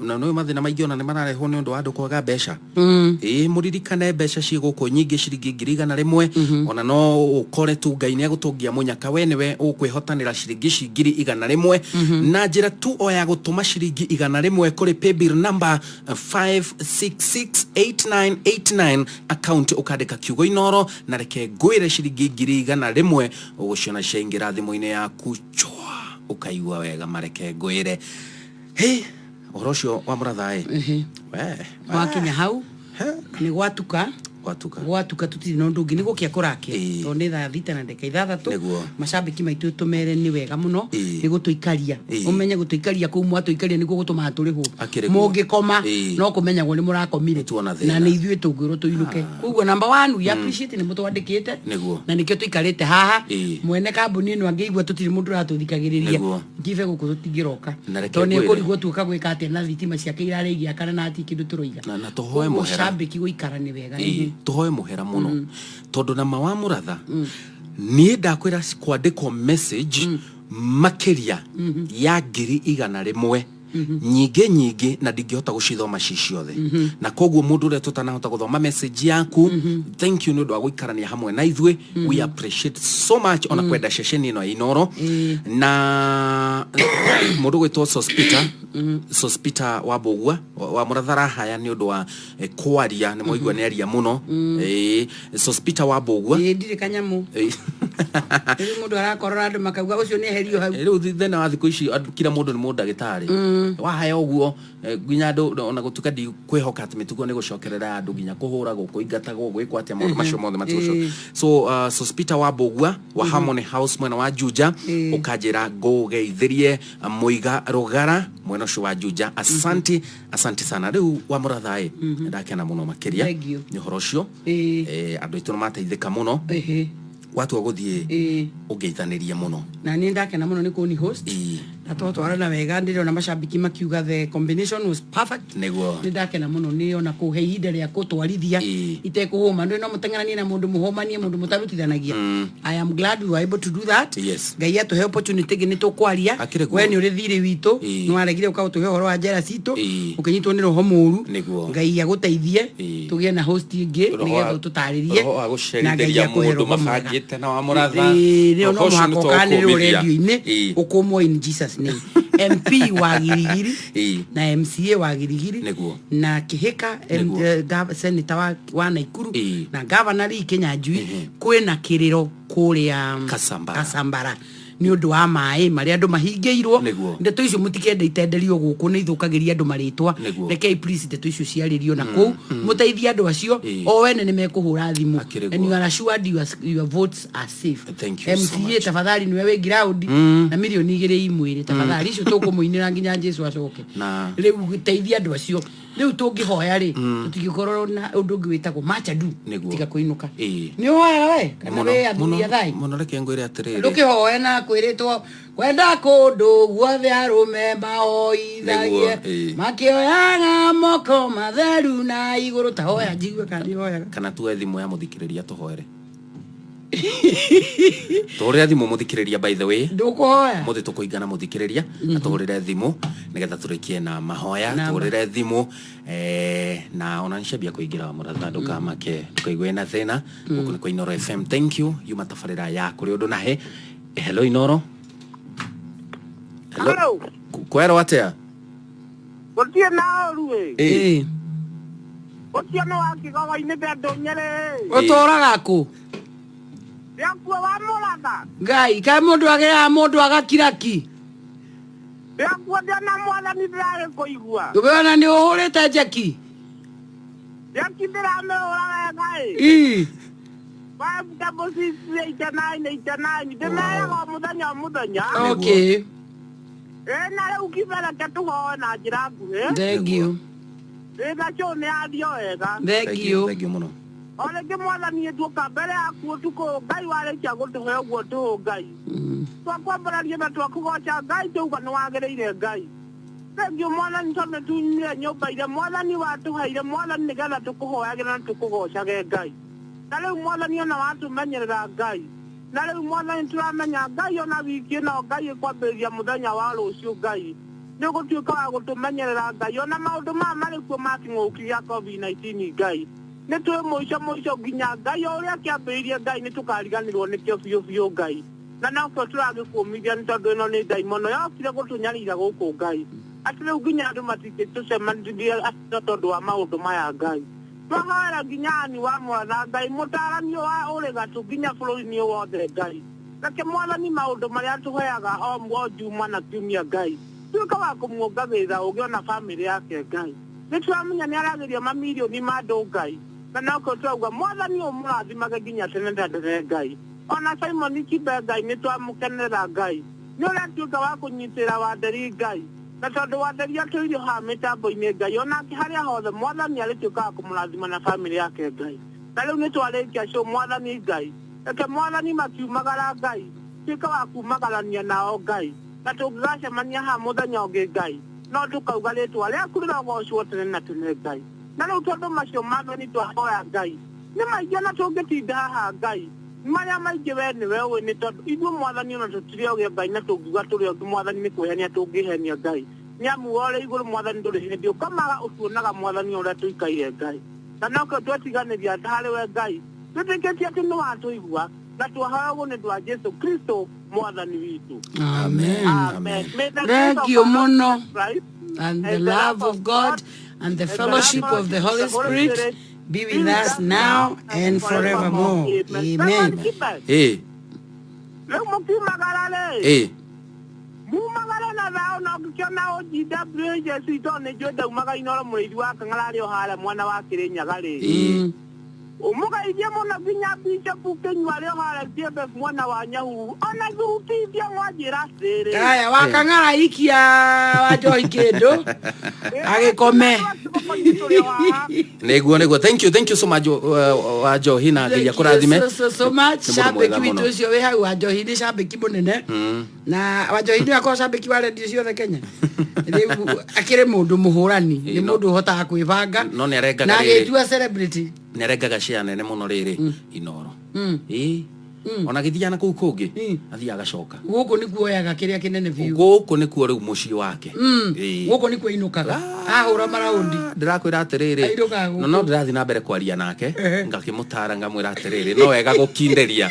na nĩ mathĩna maingĩ ona nĩ mararehwo nĩ ũndũ wa andũ kwaga mbeca. Ĩĩ, mũririkane mbeca ciĩ gũkũ nyingĩ, ciringi 100,000. Ona no ũkore tu Ngai nĩ agũtũngia mũnyaka, we nĩwe ũkwĩhotanĩra ciringi ici 100,000 na njĩra tu o ya gũtũma ciringi 100 kũrĩ paybill number 5668989, account ũkandĩka kiugo Inoro, na reke ngwĩre ciringi 100,000 ũgũciona ciaingĩra thimũ-inĩ yaku chwa, ũkaigua wega. Mareke ngwĩre, hĩ, ũhoro ũcio wa mũratha ĩ we. Wakinya hau nĩ gwatuka. Gwatuka. Gwatuka, tutirĩ na ũndũ ũngĩ, nĩ gũkĩa kũrakia, tondũ nĩ thaa 6:06. Macambĩki maitũ tũmere nĩ wega mũno nĩ gũtũikaria. Ũmenye gũtũikaria kũu mwatũikaria nĩguo gũtũmaga tũrĩhwo. Akĩrĩ guo. Mũngĩkoma no kũmenyagwo nĩ mũrakomire. Nĩtuona na thĩna. Nĩ ithuĩ tũngwĩrwo tũinũke. Koguo number one, we appreciate nĩ mũtwandĩkĩte na nĩkĩo tũikarĩte haha. Mwene kambuni ĩno angĩigua tũtirĩ mũndũ ũratũthikagĩrĩria, ngibe gũkũ tũtingĩroka, Na reke tondũ nĩ ngwĩre. ekũrigwo tuoka gwĩka atĩa na thitima ciake irarĩ igĩakana na hatirĩ kĩndũ tũroiga. Na tũhoe Koguo mũhera. cambĩki gũikara nĩ wega. Tũhoe mũhera mũno, tondũ na ma wa mũratha niĩ ndakwĩra kwandĩkwo message makĩria ya 100,000 nyingĩ nyingĩ, na ndingĩhota gũcithoma ci ciothe. Na koguo mũndũ ũrĩa tũtanahota gũthoma message yaku, thank you nĩ ũndũ wa gũikarania hamwe na ithuĩ. We appreciate so much ona kwenda ceceni ĩno ya Inoro. Na mũndũ gwĩtwo Sospita, Sospita wa Mbũgua wa mũrathara haya nĩ ũndũ wa kwaria, nĩ mwaigua nĩ aria mũno. Sospita wa Mbũgua. Ĩĩ, ndirĩ kanyamũ. Rĩu mũndũ arakorora andũ makauga ũcio nĩ eherio hau. Rĩu thĩna wa thikũ ici, kila mũndũ nĩ mũndagĩtarĩ wahaya ũguo, nginya andũ ona gũtuĩka ndikwĩhoka atĩ mĩtugo nĩ gũcokerera andũ nginya kũhũragwo, kũingatagwo, gwĩkwo atĩa, maũndũ macio mothe matigũcoka. So Sospita wa Mbũgua wa Harmony House mwena wa Juja, ũkanjĩra ngũgeithĩrie Mũiga Rũgara mwena ũcio wa Juja. Asanti, asanti sana. Rĩu wa mũratha ĩ, ndakena mũno makĩria Thank you. nĩ ũhoro ũcio. Andũ aitũ nĩ mateithĩka mũno. Watua gũthiĩ, ũngeithanĩrie mũno. Na niĩ ndakena mũno nĩ kũni host na twatwarana wega. Ndĩrona macambĩki makiuga the combination was perfect. Nĩ ndakena mũno nĩ ona kũhe ihinda rĩa kũtwarithia itekũhũma. Ndũĩ no mũteng'eranie na mũndũ mũhũmanie, mũndũ mũtarutithanagia. I am glad we were able to do that. Ngai atũhe opportunity ĩngĩ nĩ tũkwaria. Akĩrĩ guo. We nĩ ũrĩ thirĩ witũ, nĩ waregire ũka ũtũhe ũhoro wa njera citũ, ũkĩnyitwo nĩ roho mũru. Ngai agũteithie tũgĩe na host ĩngĩ Roho nĩgetha ũtũtarĩrie, roho wa na Ngai gũcerithĩria akũhe mũndũ roho mwega. mabangĩte na wa mũratha. Ĩĩ, no Roho ũcio mũhaka nĩ ũkanĩrĩrwo tũkũmithia. redio-inĩ, ũkũmwo in Jesus name. MP wa Girigiri na MCA wa Girigiri na Kihika, senator wa Naikuru na governor Lee Kinyanjui, kwĩna kĩrĩro kũrĩa Kasambara. Kasambara nĩ ũndũ wa maĩ marĩa andũ mahingĩirwo. Ndeto icio mũtikende itenderio gũkũ, nĩ ithũkagĩria andũ marĩtwa. Rekei please ndeto icio ciarĩrio na kũu, mũteithie andũ acio. O wene nĩ mekũhũra thimũ Akĩrĩ and guo. you are assured your votes are safe. Thank you so MCA, much. tafadhali, nĩwe wĩ ground na 2 mirioni imwĩrĩ, tafadhali, icio tũkũmũinĩra nginya Jesu acoke. Na Rĩu teithia andũ acio. Rĩu tũngĩhoya rĩ, tũtingĩkorwo na ũndũ ũngĩ wĩtagwo machadu tiga kũinũka. Nĩ ũhoyaga we kana Mũno, wĩ athuri mũno, a thai? Mũno. Reke ngwĩre atĩrĩrĩ. Ndũkĩhoe na kwĩrĩtwo kwenda kũndũ guothe arũme mahoithagie, Nĩguo, ĩĩ. makĩoyaga moko matheru na igũrũ. Ta hoya njigue kana nĩ hoyaga. Kana tuoe thimũ ya mũthikĩrĩria, tũhoere, tũhũrĩre thimũ mũthikĩrĩria. By the way, Ndũkũhoya? Mũthĩ tũkũingana mũthikĩrĩria na tũhũrĩre thimũ nĩgetha tũrĩkie na mahoya. Namba. Tũhũrĩre thimũ, na ona nĩciambia kũingĩra wa mũratha, ndũkamake, ndũkaigue na thĩna. Gũkũ nĩ kwa Inoro FM. Thank you. Yuma tabarĩra ya kũrĩ ũndũ na he. Hello, Inoro. Hello. Hello. Kwerwo atĩa? Gũtirĩ na ũru ĩ. Ũcio nĩ wa kĩgogo-inĩ ndĩ Nyĩrĩ. Ũtũraga kũ? Ndĩakuo wa mũratha. Ngai, kaĩ mũndũ agĩaga mũndũ agakiraki? Ndĩakuo ndĩona mwathani ndĩrarĩ kũigua. Ndũbĩona nĩ ũhũrĩte njeki? Njeki ndĩramĩhũra wega ĩ. 5 6 6 89 89. Ndĩmeraga o mũthenya o mũthenya. Okay. Ĩ, na rĩu kĩbereke tũhoe na njĩra nguhĩ. Thank you. Ĩ, na cũ nĩ yathio wega. Thank you. Thank you mũno. O rĩngĩ mwathani, ĩtuũka mbere yaku ũtukũ Ngai, warĩkia gũtũhe ũguo tũhũ Ngai, twakwambararia na twakũgoca Ngai, tauga nĩ wagĩrĩire Ngai. Thengiũ mwathani, tondũ nĩtunyire nyũmba iria mwathani watũheire mwathani, nĩgetha tũkũhoyagĩra na tũkũgocage Ngai. Na rĩu mwathani, ona watũmenyerera Ngai, na rĩu mwathani tũramenya Ngai, ona wiki ĩno Ngai ĩkwambĩrĩria mũthenya wa rũciũ Ngai, nĩ ũgũtuĩka wa gũtũmenyerera Ngai, ona maũndũ maya marĩ kuo ma kĩng'ũki gĩa COVID-19 Ngai, nĩ twĩ mũico mũico nginya Ngai, o ũrĩa kĩambĩrĩirie Ngai, nĩ tũkariganĩrwo nĩkĩo biũ biũ Ngai. Na nokĩo tũragĩkũmithia, nĩ tondũ ĩno nĩ ndaimono yokire gũtũnyarira gũkũ Ngai, atĩ rĩu nginya andũ matingĩtũcemania atĩ tondũ wa maũndũ maya Ngai. Twahoera nginya ani wa mwana Ngai, mũtaranio wa ũrĩ gatũ nginya bũrũri-inĩ wothe Ngai. Reke mwathani maũndũ marĩa tũheaga o juma na kiumia Ngai, tuĩka wa kũmuongagĩrĩra ũgĩ ona bamĩrĩ yake Ngai. Nĩ tũramenya nĩ aragĩria mamirioni ma andũ Ngai, na nokĩo tũrauga mwathani ũmũrathimage nginya tene na tene Ngai. Ona Simon Kibe Ngai, nĩ twamũkenerera Ngai, nĩ ũrĩa tuĩka wa kũnyitĩra Wanderi Ngai, na tondũ Wanderi atũirio haha mĩtambo-inĩ Ngai, onake harĩa hothe mwathani arĩtuĩka wa kũmũrathima na bamĩrĩ yake Ngai. Na rĩu nĩ twarĩkia cũ mwathani Ngai, reke mwathani makiumagara Ngai, tuĩka wa kumagarania nao Ngai, na tũngĩgacemania haha mũthenya ũngĩ Ngai, no tũkauga rĩtwa rĩaku rĩrogocwo tene na tene Ngai. Na rĩu tondũ macio mathani twahoya Ngai nĩ maingĩ, na tũngĩtinda haha Ngai, marĩa maingĩ we nĩwe ũĩ, nĩ tondũ ithuĩ mwathani ona tũtirĩ ogĩ Ngai, na tũngiuga tũrĩ ogĩ mwathani nĩ kwĩhenia tũngĩhenia Ngai, nĩ amu ore igũrũ mwathani ndũrĩ hĩndĩ ũkamaga ũtuonaga mwathani ũrĩa tũikaire Ngai. Na nokĩo twetiganĩria harĩ we Ngai, twĩtĩkĩtie atĩ nĩ watũigua, na twahoya ũguo nĩ ũndũ wa Jesu Kristo mwathani witũ. Amen. Amen. May the Thank grace you of our Lord muno. Jesus Christ And the love of God and the fellowship of the Holy Spirit be with us now and forevermore. Amen. Ĩ. Rĩu mũkiumagara rĩ, mumagare na thayũ, na ũngĩkĩona OGWHS, tondũ nĩ njũĩ ndaumaga Inoro, mũrĩithi wa Kang'ara arĩ o harĩa mwena wa Kĩrĩnyaga rĩ, ũmũgeithie mũno nginya Bishop Kĩnyua arĩ o harĩa GMF mwena wa Nyahururu, ona thurutithia mwanjĩra atĩrĩrĩ. Aya wakang'ara ikia wa njohi kĩndũ agĩkome. Nĩguo, thank you, thank you so much, wa njohi, na Ngai akũrathime. So, so, so much. Nĩ mũndũ mwega Cambĩki witũ mũno. ũcio wĩ hau wa njohi nĩ cambĩki mũnene, na wa njohi nĩwe akorwo cambĩki wa redio ciothe Kenya. Rĩu akĩrĩ mũndũ mũhũrani, nĩ mũndũ ũhotaga kwĩbanga No nĩ arengaga na rĩrĩ. agĩtua celebrity. Nĩ arengaga share nene mũno rĩrĩ Inoro. Ĩ, ona gĩthiaga na kũu kũngĩ, athiaga agacoka. Gũkũ nĩ kuoyaga kĩrĩa kĩnene biũ. Gũkũ nĩkuo rĩu mũciĩ wake. Ĩ. Gũkũ nĩkuo inũkaga ahũra maraundi. Ndĩrakwĩra atĩrĩrĩ, Ainũkaga gũkũ. no ndĩrathiĩ na mbere kwaria nake, ngakĩmũtara, ngamwĩra atĩrĩrĩ, no wega gũkindĩria.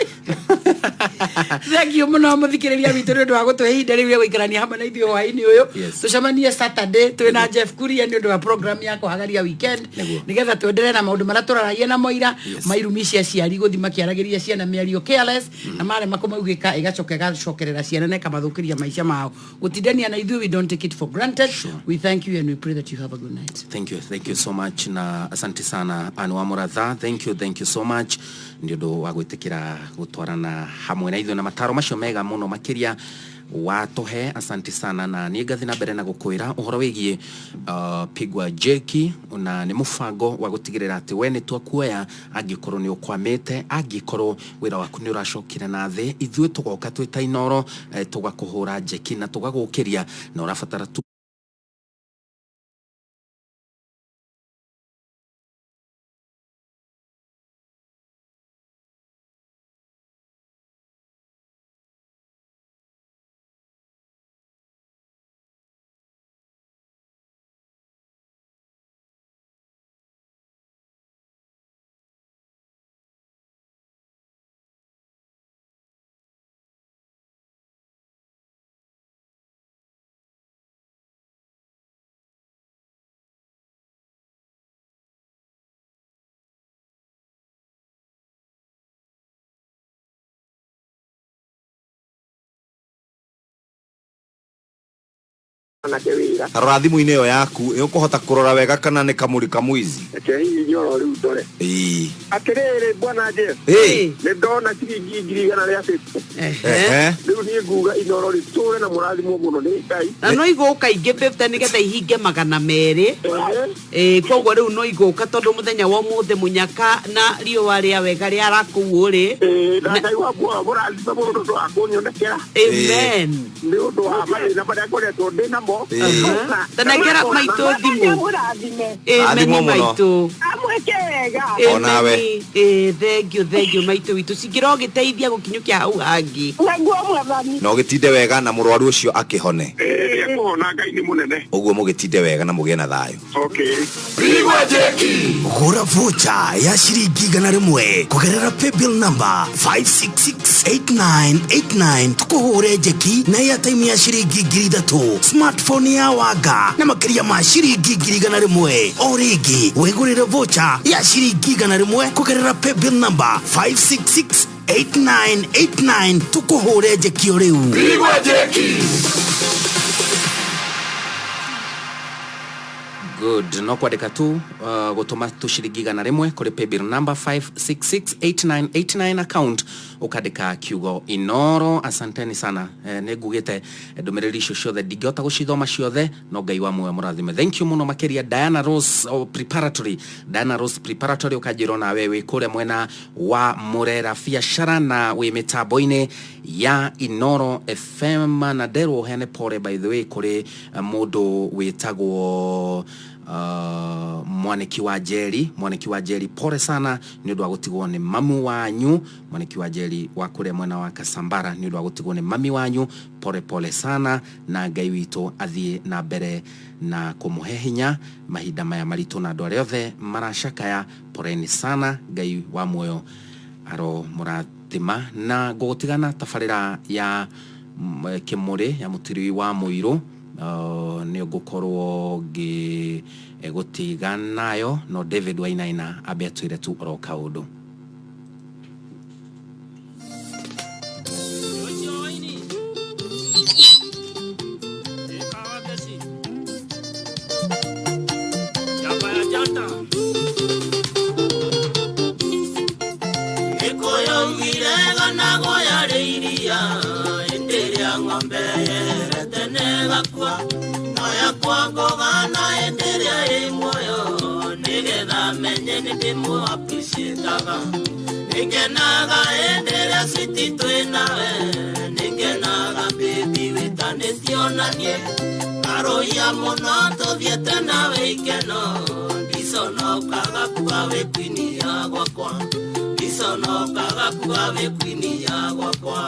Thank you mũno mũthikĩrĩria witũ nĩ ũndũ wa gũtũhe ihinda rĩu rĩa gũikarania hamwe na ithuĩ hwaĩ-inĩ ũyũ. Tũcemanie Saturday twĩ na Jeff Kuria nĩ ũndũ wa program ya kũhagaria weekend, nĩgetha twenderee na maũndũ marĩa tũraragia na moira mairumi cia ciari gũthi makĩaragĩria ciana mĩario careless, na marema kũmaugĩka ĩgacoka ĩgacokerera ciana na ĩkamathũkĩria maica mao. Gũtindania na ithuĩ, we don't take it for granted. We thank you and we pray that you have a good night. Thank you, thank you so much, na asante sana Anne wa Mũratha. Thank you, thank you so much nĩ ũndũ wa gwĩtĩkĩra gũtwarana hamwe na ithuĩ na mataro macio mega mũno makĩria watũhe. Asante sana, na niĩ ngathi na mbere na gũkwĩra ũhoro wĩgiĩ pigwa jeki, na nĩ mũbango wa gũtigĩrĩra atĩ we nĩ twakuoya angĩkorwo nĩ ũkwamĩte, angĩkorwo wĩra waku nĩ ũracokire na thĩ, ithuĩ tũgoka twĩ ta Inoro, tũgakũhũra njeki na tũgagũkĩria, na ũrabatara tu Anake wĩra. Tarora thimũ-inĩ ĩyo yaku, ĩ ũkũhota kũrora wega kana nĩ kamũri kamũizi. Reke hihi nyoro rĩu ndore. Ĩĩ. Atĩrĩrĩ bwana Jeff, nĩ ndona ciringi 150. Rĩu niĩ nguga Inoro rĩtũre na mũrathimwo mũno nĩ Ngai. Na no igũka ingĩ 50 nĩgetha ihinge 200. Koguo rĩu no igũka tondũ mũthenya wa ũmũthĩ mũnyaka na riũa rĩa wega rĩara kũu ũrĩ. Na Ngai wa muoyo mũrathime mũno tondũ wa kũnyonekera. Amen. Nĩ ũndũ wa mathĩna marĩa ngoretwo ndĩ namo. Tanengera maitũ thimũ. Amen maitũ. Amwĩke wega. Onawe. Thank you maitũ witũ. Cingĩra ũgĩteithia gũkinyũkia hau hangĩ. Naguo mwathani. Na ũgĩtinde wega na mũrwaru ũcio akĩhone. Nĩekũhona Ngai nĩ mũnene. Ũguo mũgĩtinde wega na mũgĩe na thayũ. Okay. Pigwa jeki. Gũra vocha ya ciringi 100 kũgerera paybill number 5668989 tukũhũre njeki na airtime ya ciringi 3000, smartphone ya wanga na makĩria ma ciringi 100. O rĩngĩ wĩgũrĩre vocha ya ciringi 100 kũgerera paybill number 5668989 tukũhũre njeki o rĩu. Pigwa jeki. Good. No kwandĩka tu gũtũma tu ciringi 100 kũrĩ paybill number 5668989 account ũkandĩka kiugo Inoro. Asanteni sana. Nĩ ngugĩte ndũmĩrĩri icio ciothe ndingĩhota gũcithoma ciothe no Ngai wa muoyo mũrathime. Thank you mũno makĩria Diana Rose Preparatory. Diana Rose Preparatory ũkanjĩrwo nawe wĩ kũrĩa mwena wa Murera biacara na wĩ mĩtambo-inĩ ya Inoro FM na nderwo ũheane pore by the way kũrĩ mũndũ wĩtagwo Mwaniki wa Njeri. Mwaniki wa Njeri pore sana nĩ ũndũ wa gũtigwo nĩ mamu wanyu. Mwaniki wa Njeri wa kũrĩa mwena wa Kasambara nĩ ũndũ wa gũtigwo nĩ mami wanyu, pore pole sana na Ngai witũ athiĩ na mbere na kũmũhe hinya mahinda maya maritũ na andũ arĩa othe maracakaya, poreni sana. Ngai wa muoyo aro mũrathima. Na ngũgũtigana tabarĩra ya Kĩmũrĩ ya Mũtiri wa Mũirũ nĩ ngũkorwo ngĩ gũtiga nayo no David Wainaina ambe atwĩre tu oro kaũndũ. Nikenaga endelea siti twenawe, nikenaga baby witanetionanie karoia muno tuthiete nawe ikeno ndiconokaga kuga wĩ kwini ya gwakwa, ndiconokaga kuga wĩ kwini ya gwakwa.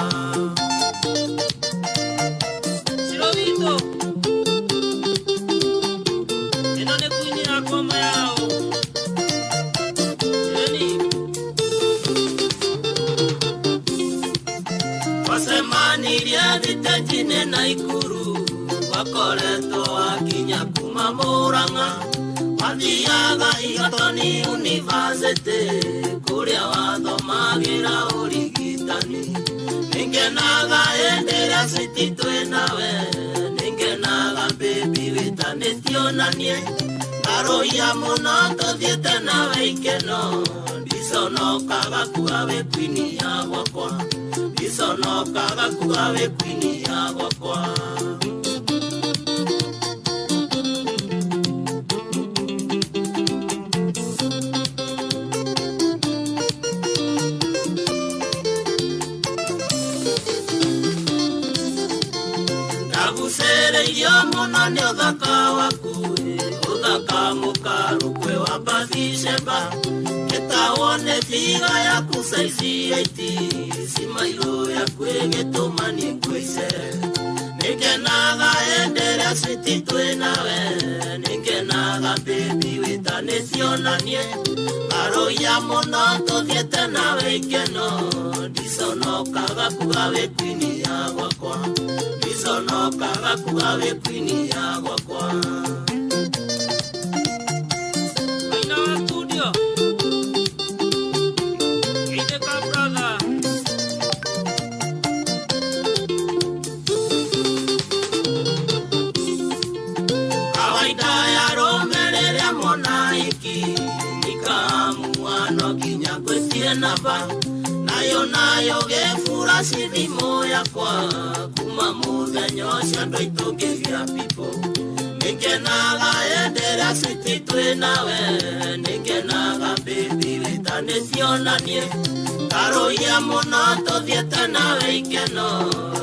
Shirobito ĩno nĩ kwini yakwa mayao. Wasemanirie thitejine na Ikuru wakoretwo wakinya kuma Murang'a wathiaga Egerton University kũrĩa wathomagira ũrigitani. Nĩngenaga hĩndĩ ĩrĩa citi twĩ nawe, nĩngenaga baby wĩtanĩtio na niĩ ngarũia mũno tũthiĩte nawe ikeno ndiconokaga kuga wĩ kwini ya gwakwa, ndiconokaga kuga wĩ kwini ya gwakwa. Ndagucereirio mũno nĩ ũthaka waku, ũthaka mũkarũkwe wa Bathisheba gĩtawone nĩ figa yaku saizi 8 cimairũ yaku ĩgĩtũma niĩ ngũice. Nĩngenaga hĩndĩ ĩrĩa citi twĩ nawe, nĩngenaga baby wĩtanĩtio na niĩ ngarũia mũno tũthiĩte nawe ikeno ndiconokaga kuga wĩ kwini ya gwakwa, ndiconokaga kuga wĩ kwini ya gwakwa. Maina wa studio Geithĩka brother. Kawaida ya rũme rĩrĩa mona iki nikaamua no nginya nginya ngwĩtie namba nayo nayo gefura thimũ yakwa kuma mũthenya ũcio andũ aitũ ngĩgĩa pipo nĩngenaga enderea switi twĩ nawe nĩngenaga baby wĩtanĩtio na niĩ karũia mũno tũthiĩte nawe ikeno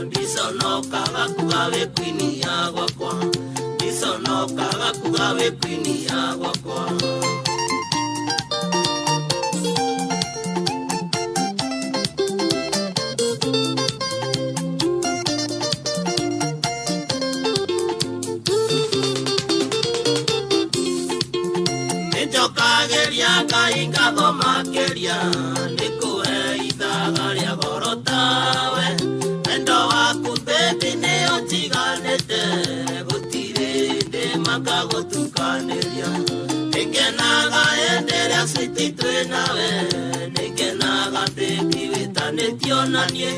ndiconokaga kuga wĩ kwini ya gwakwa ndiconokaga kuga wĩ kwini ya gwakwa. Nĩnjokageria Ngai ngatho makĩria nĩkũhe ithaga rĩa goro tawe wendo waku baby nĩũnjiganĩte gũtirĩ hĩndĩ makagũtukanĩria nĩngenaga hĩndĩ ĩrĩa switi twĩ nawe nĩngenaga baby wĩtanĩtio na niĩ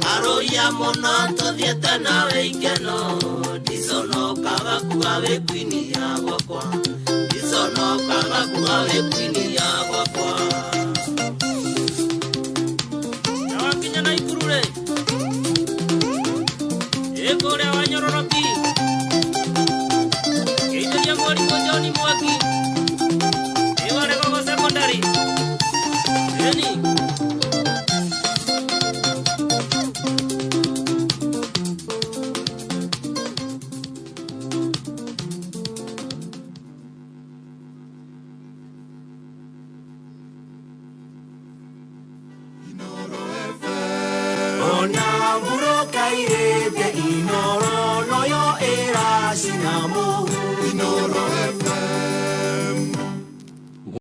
karũia mũno tũthiĩte nawe ikeno ndiconokaga kuga wĩ kwini ya gwakwa ndiconokaga kuga wĩ kwini ya gwakwa. Nawakinya Naikuru rĩ ĩ kũrĩa Wanyororoki geithĩria mwarimũ John Mwangi ĩ wa Regogo Secondary ĩni.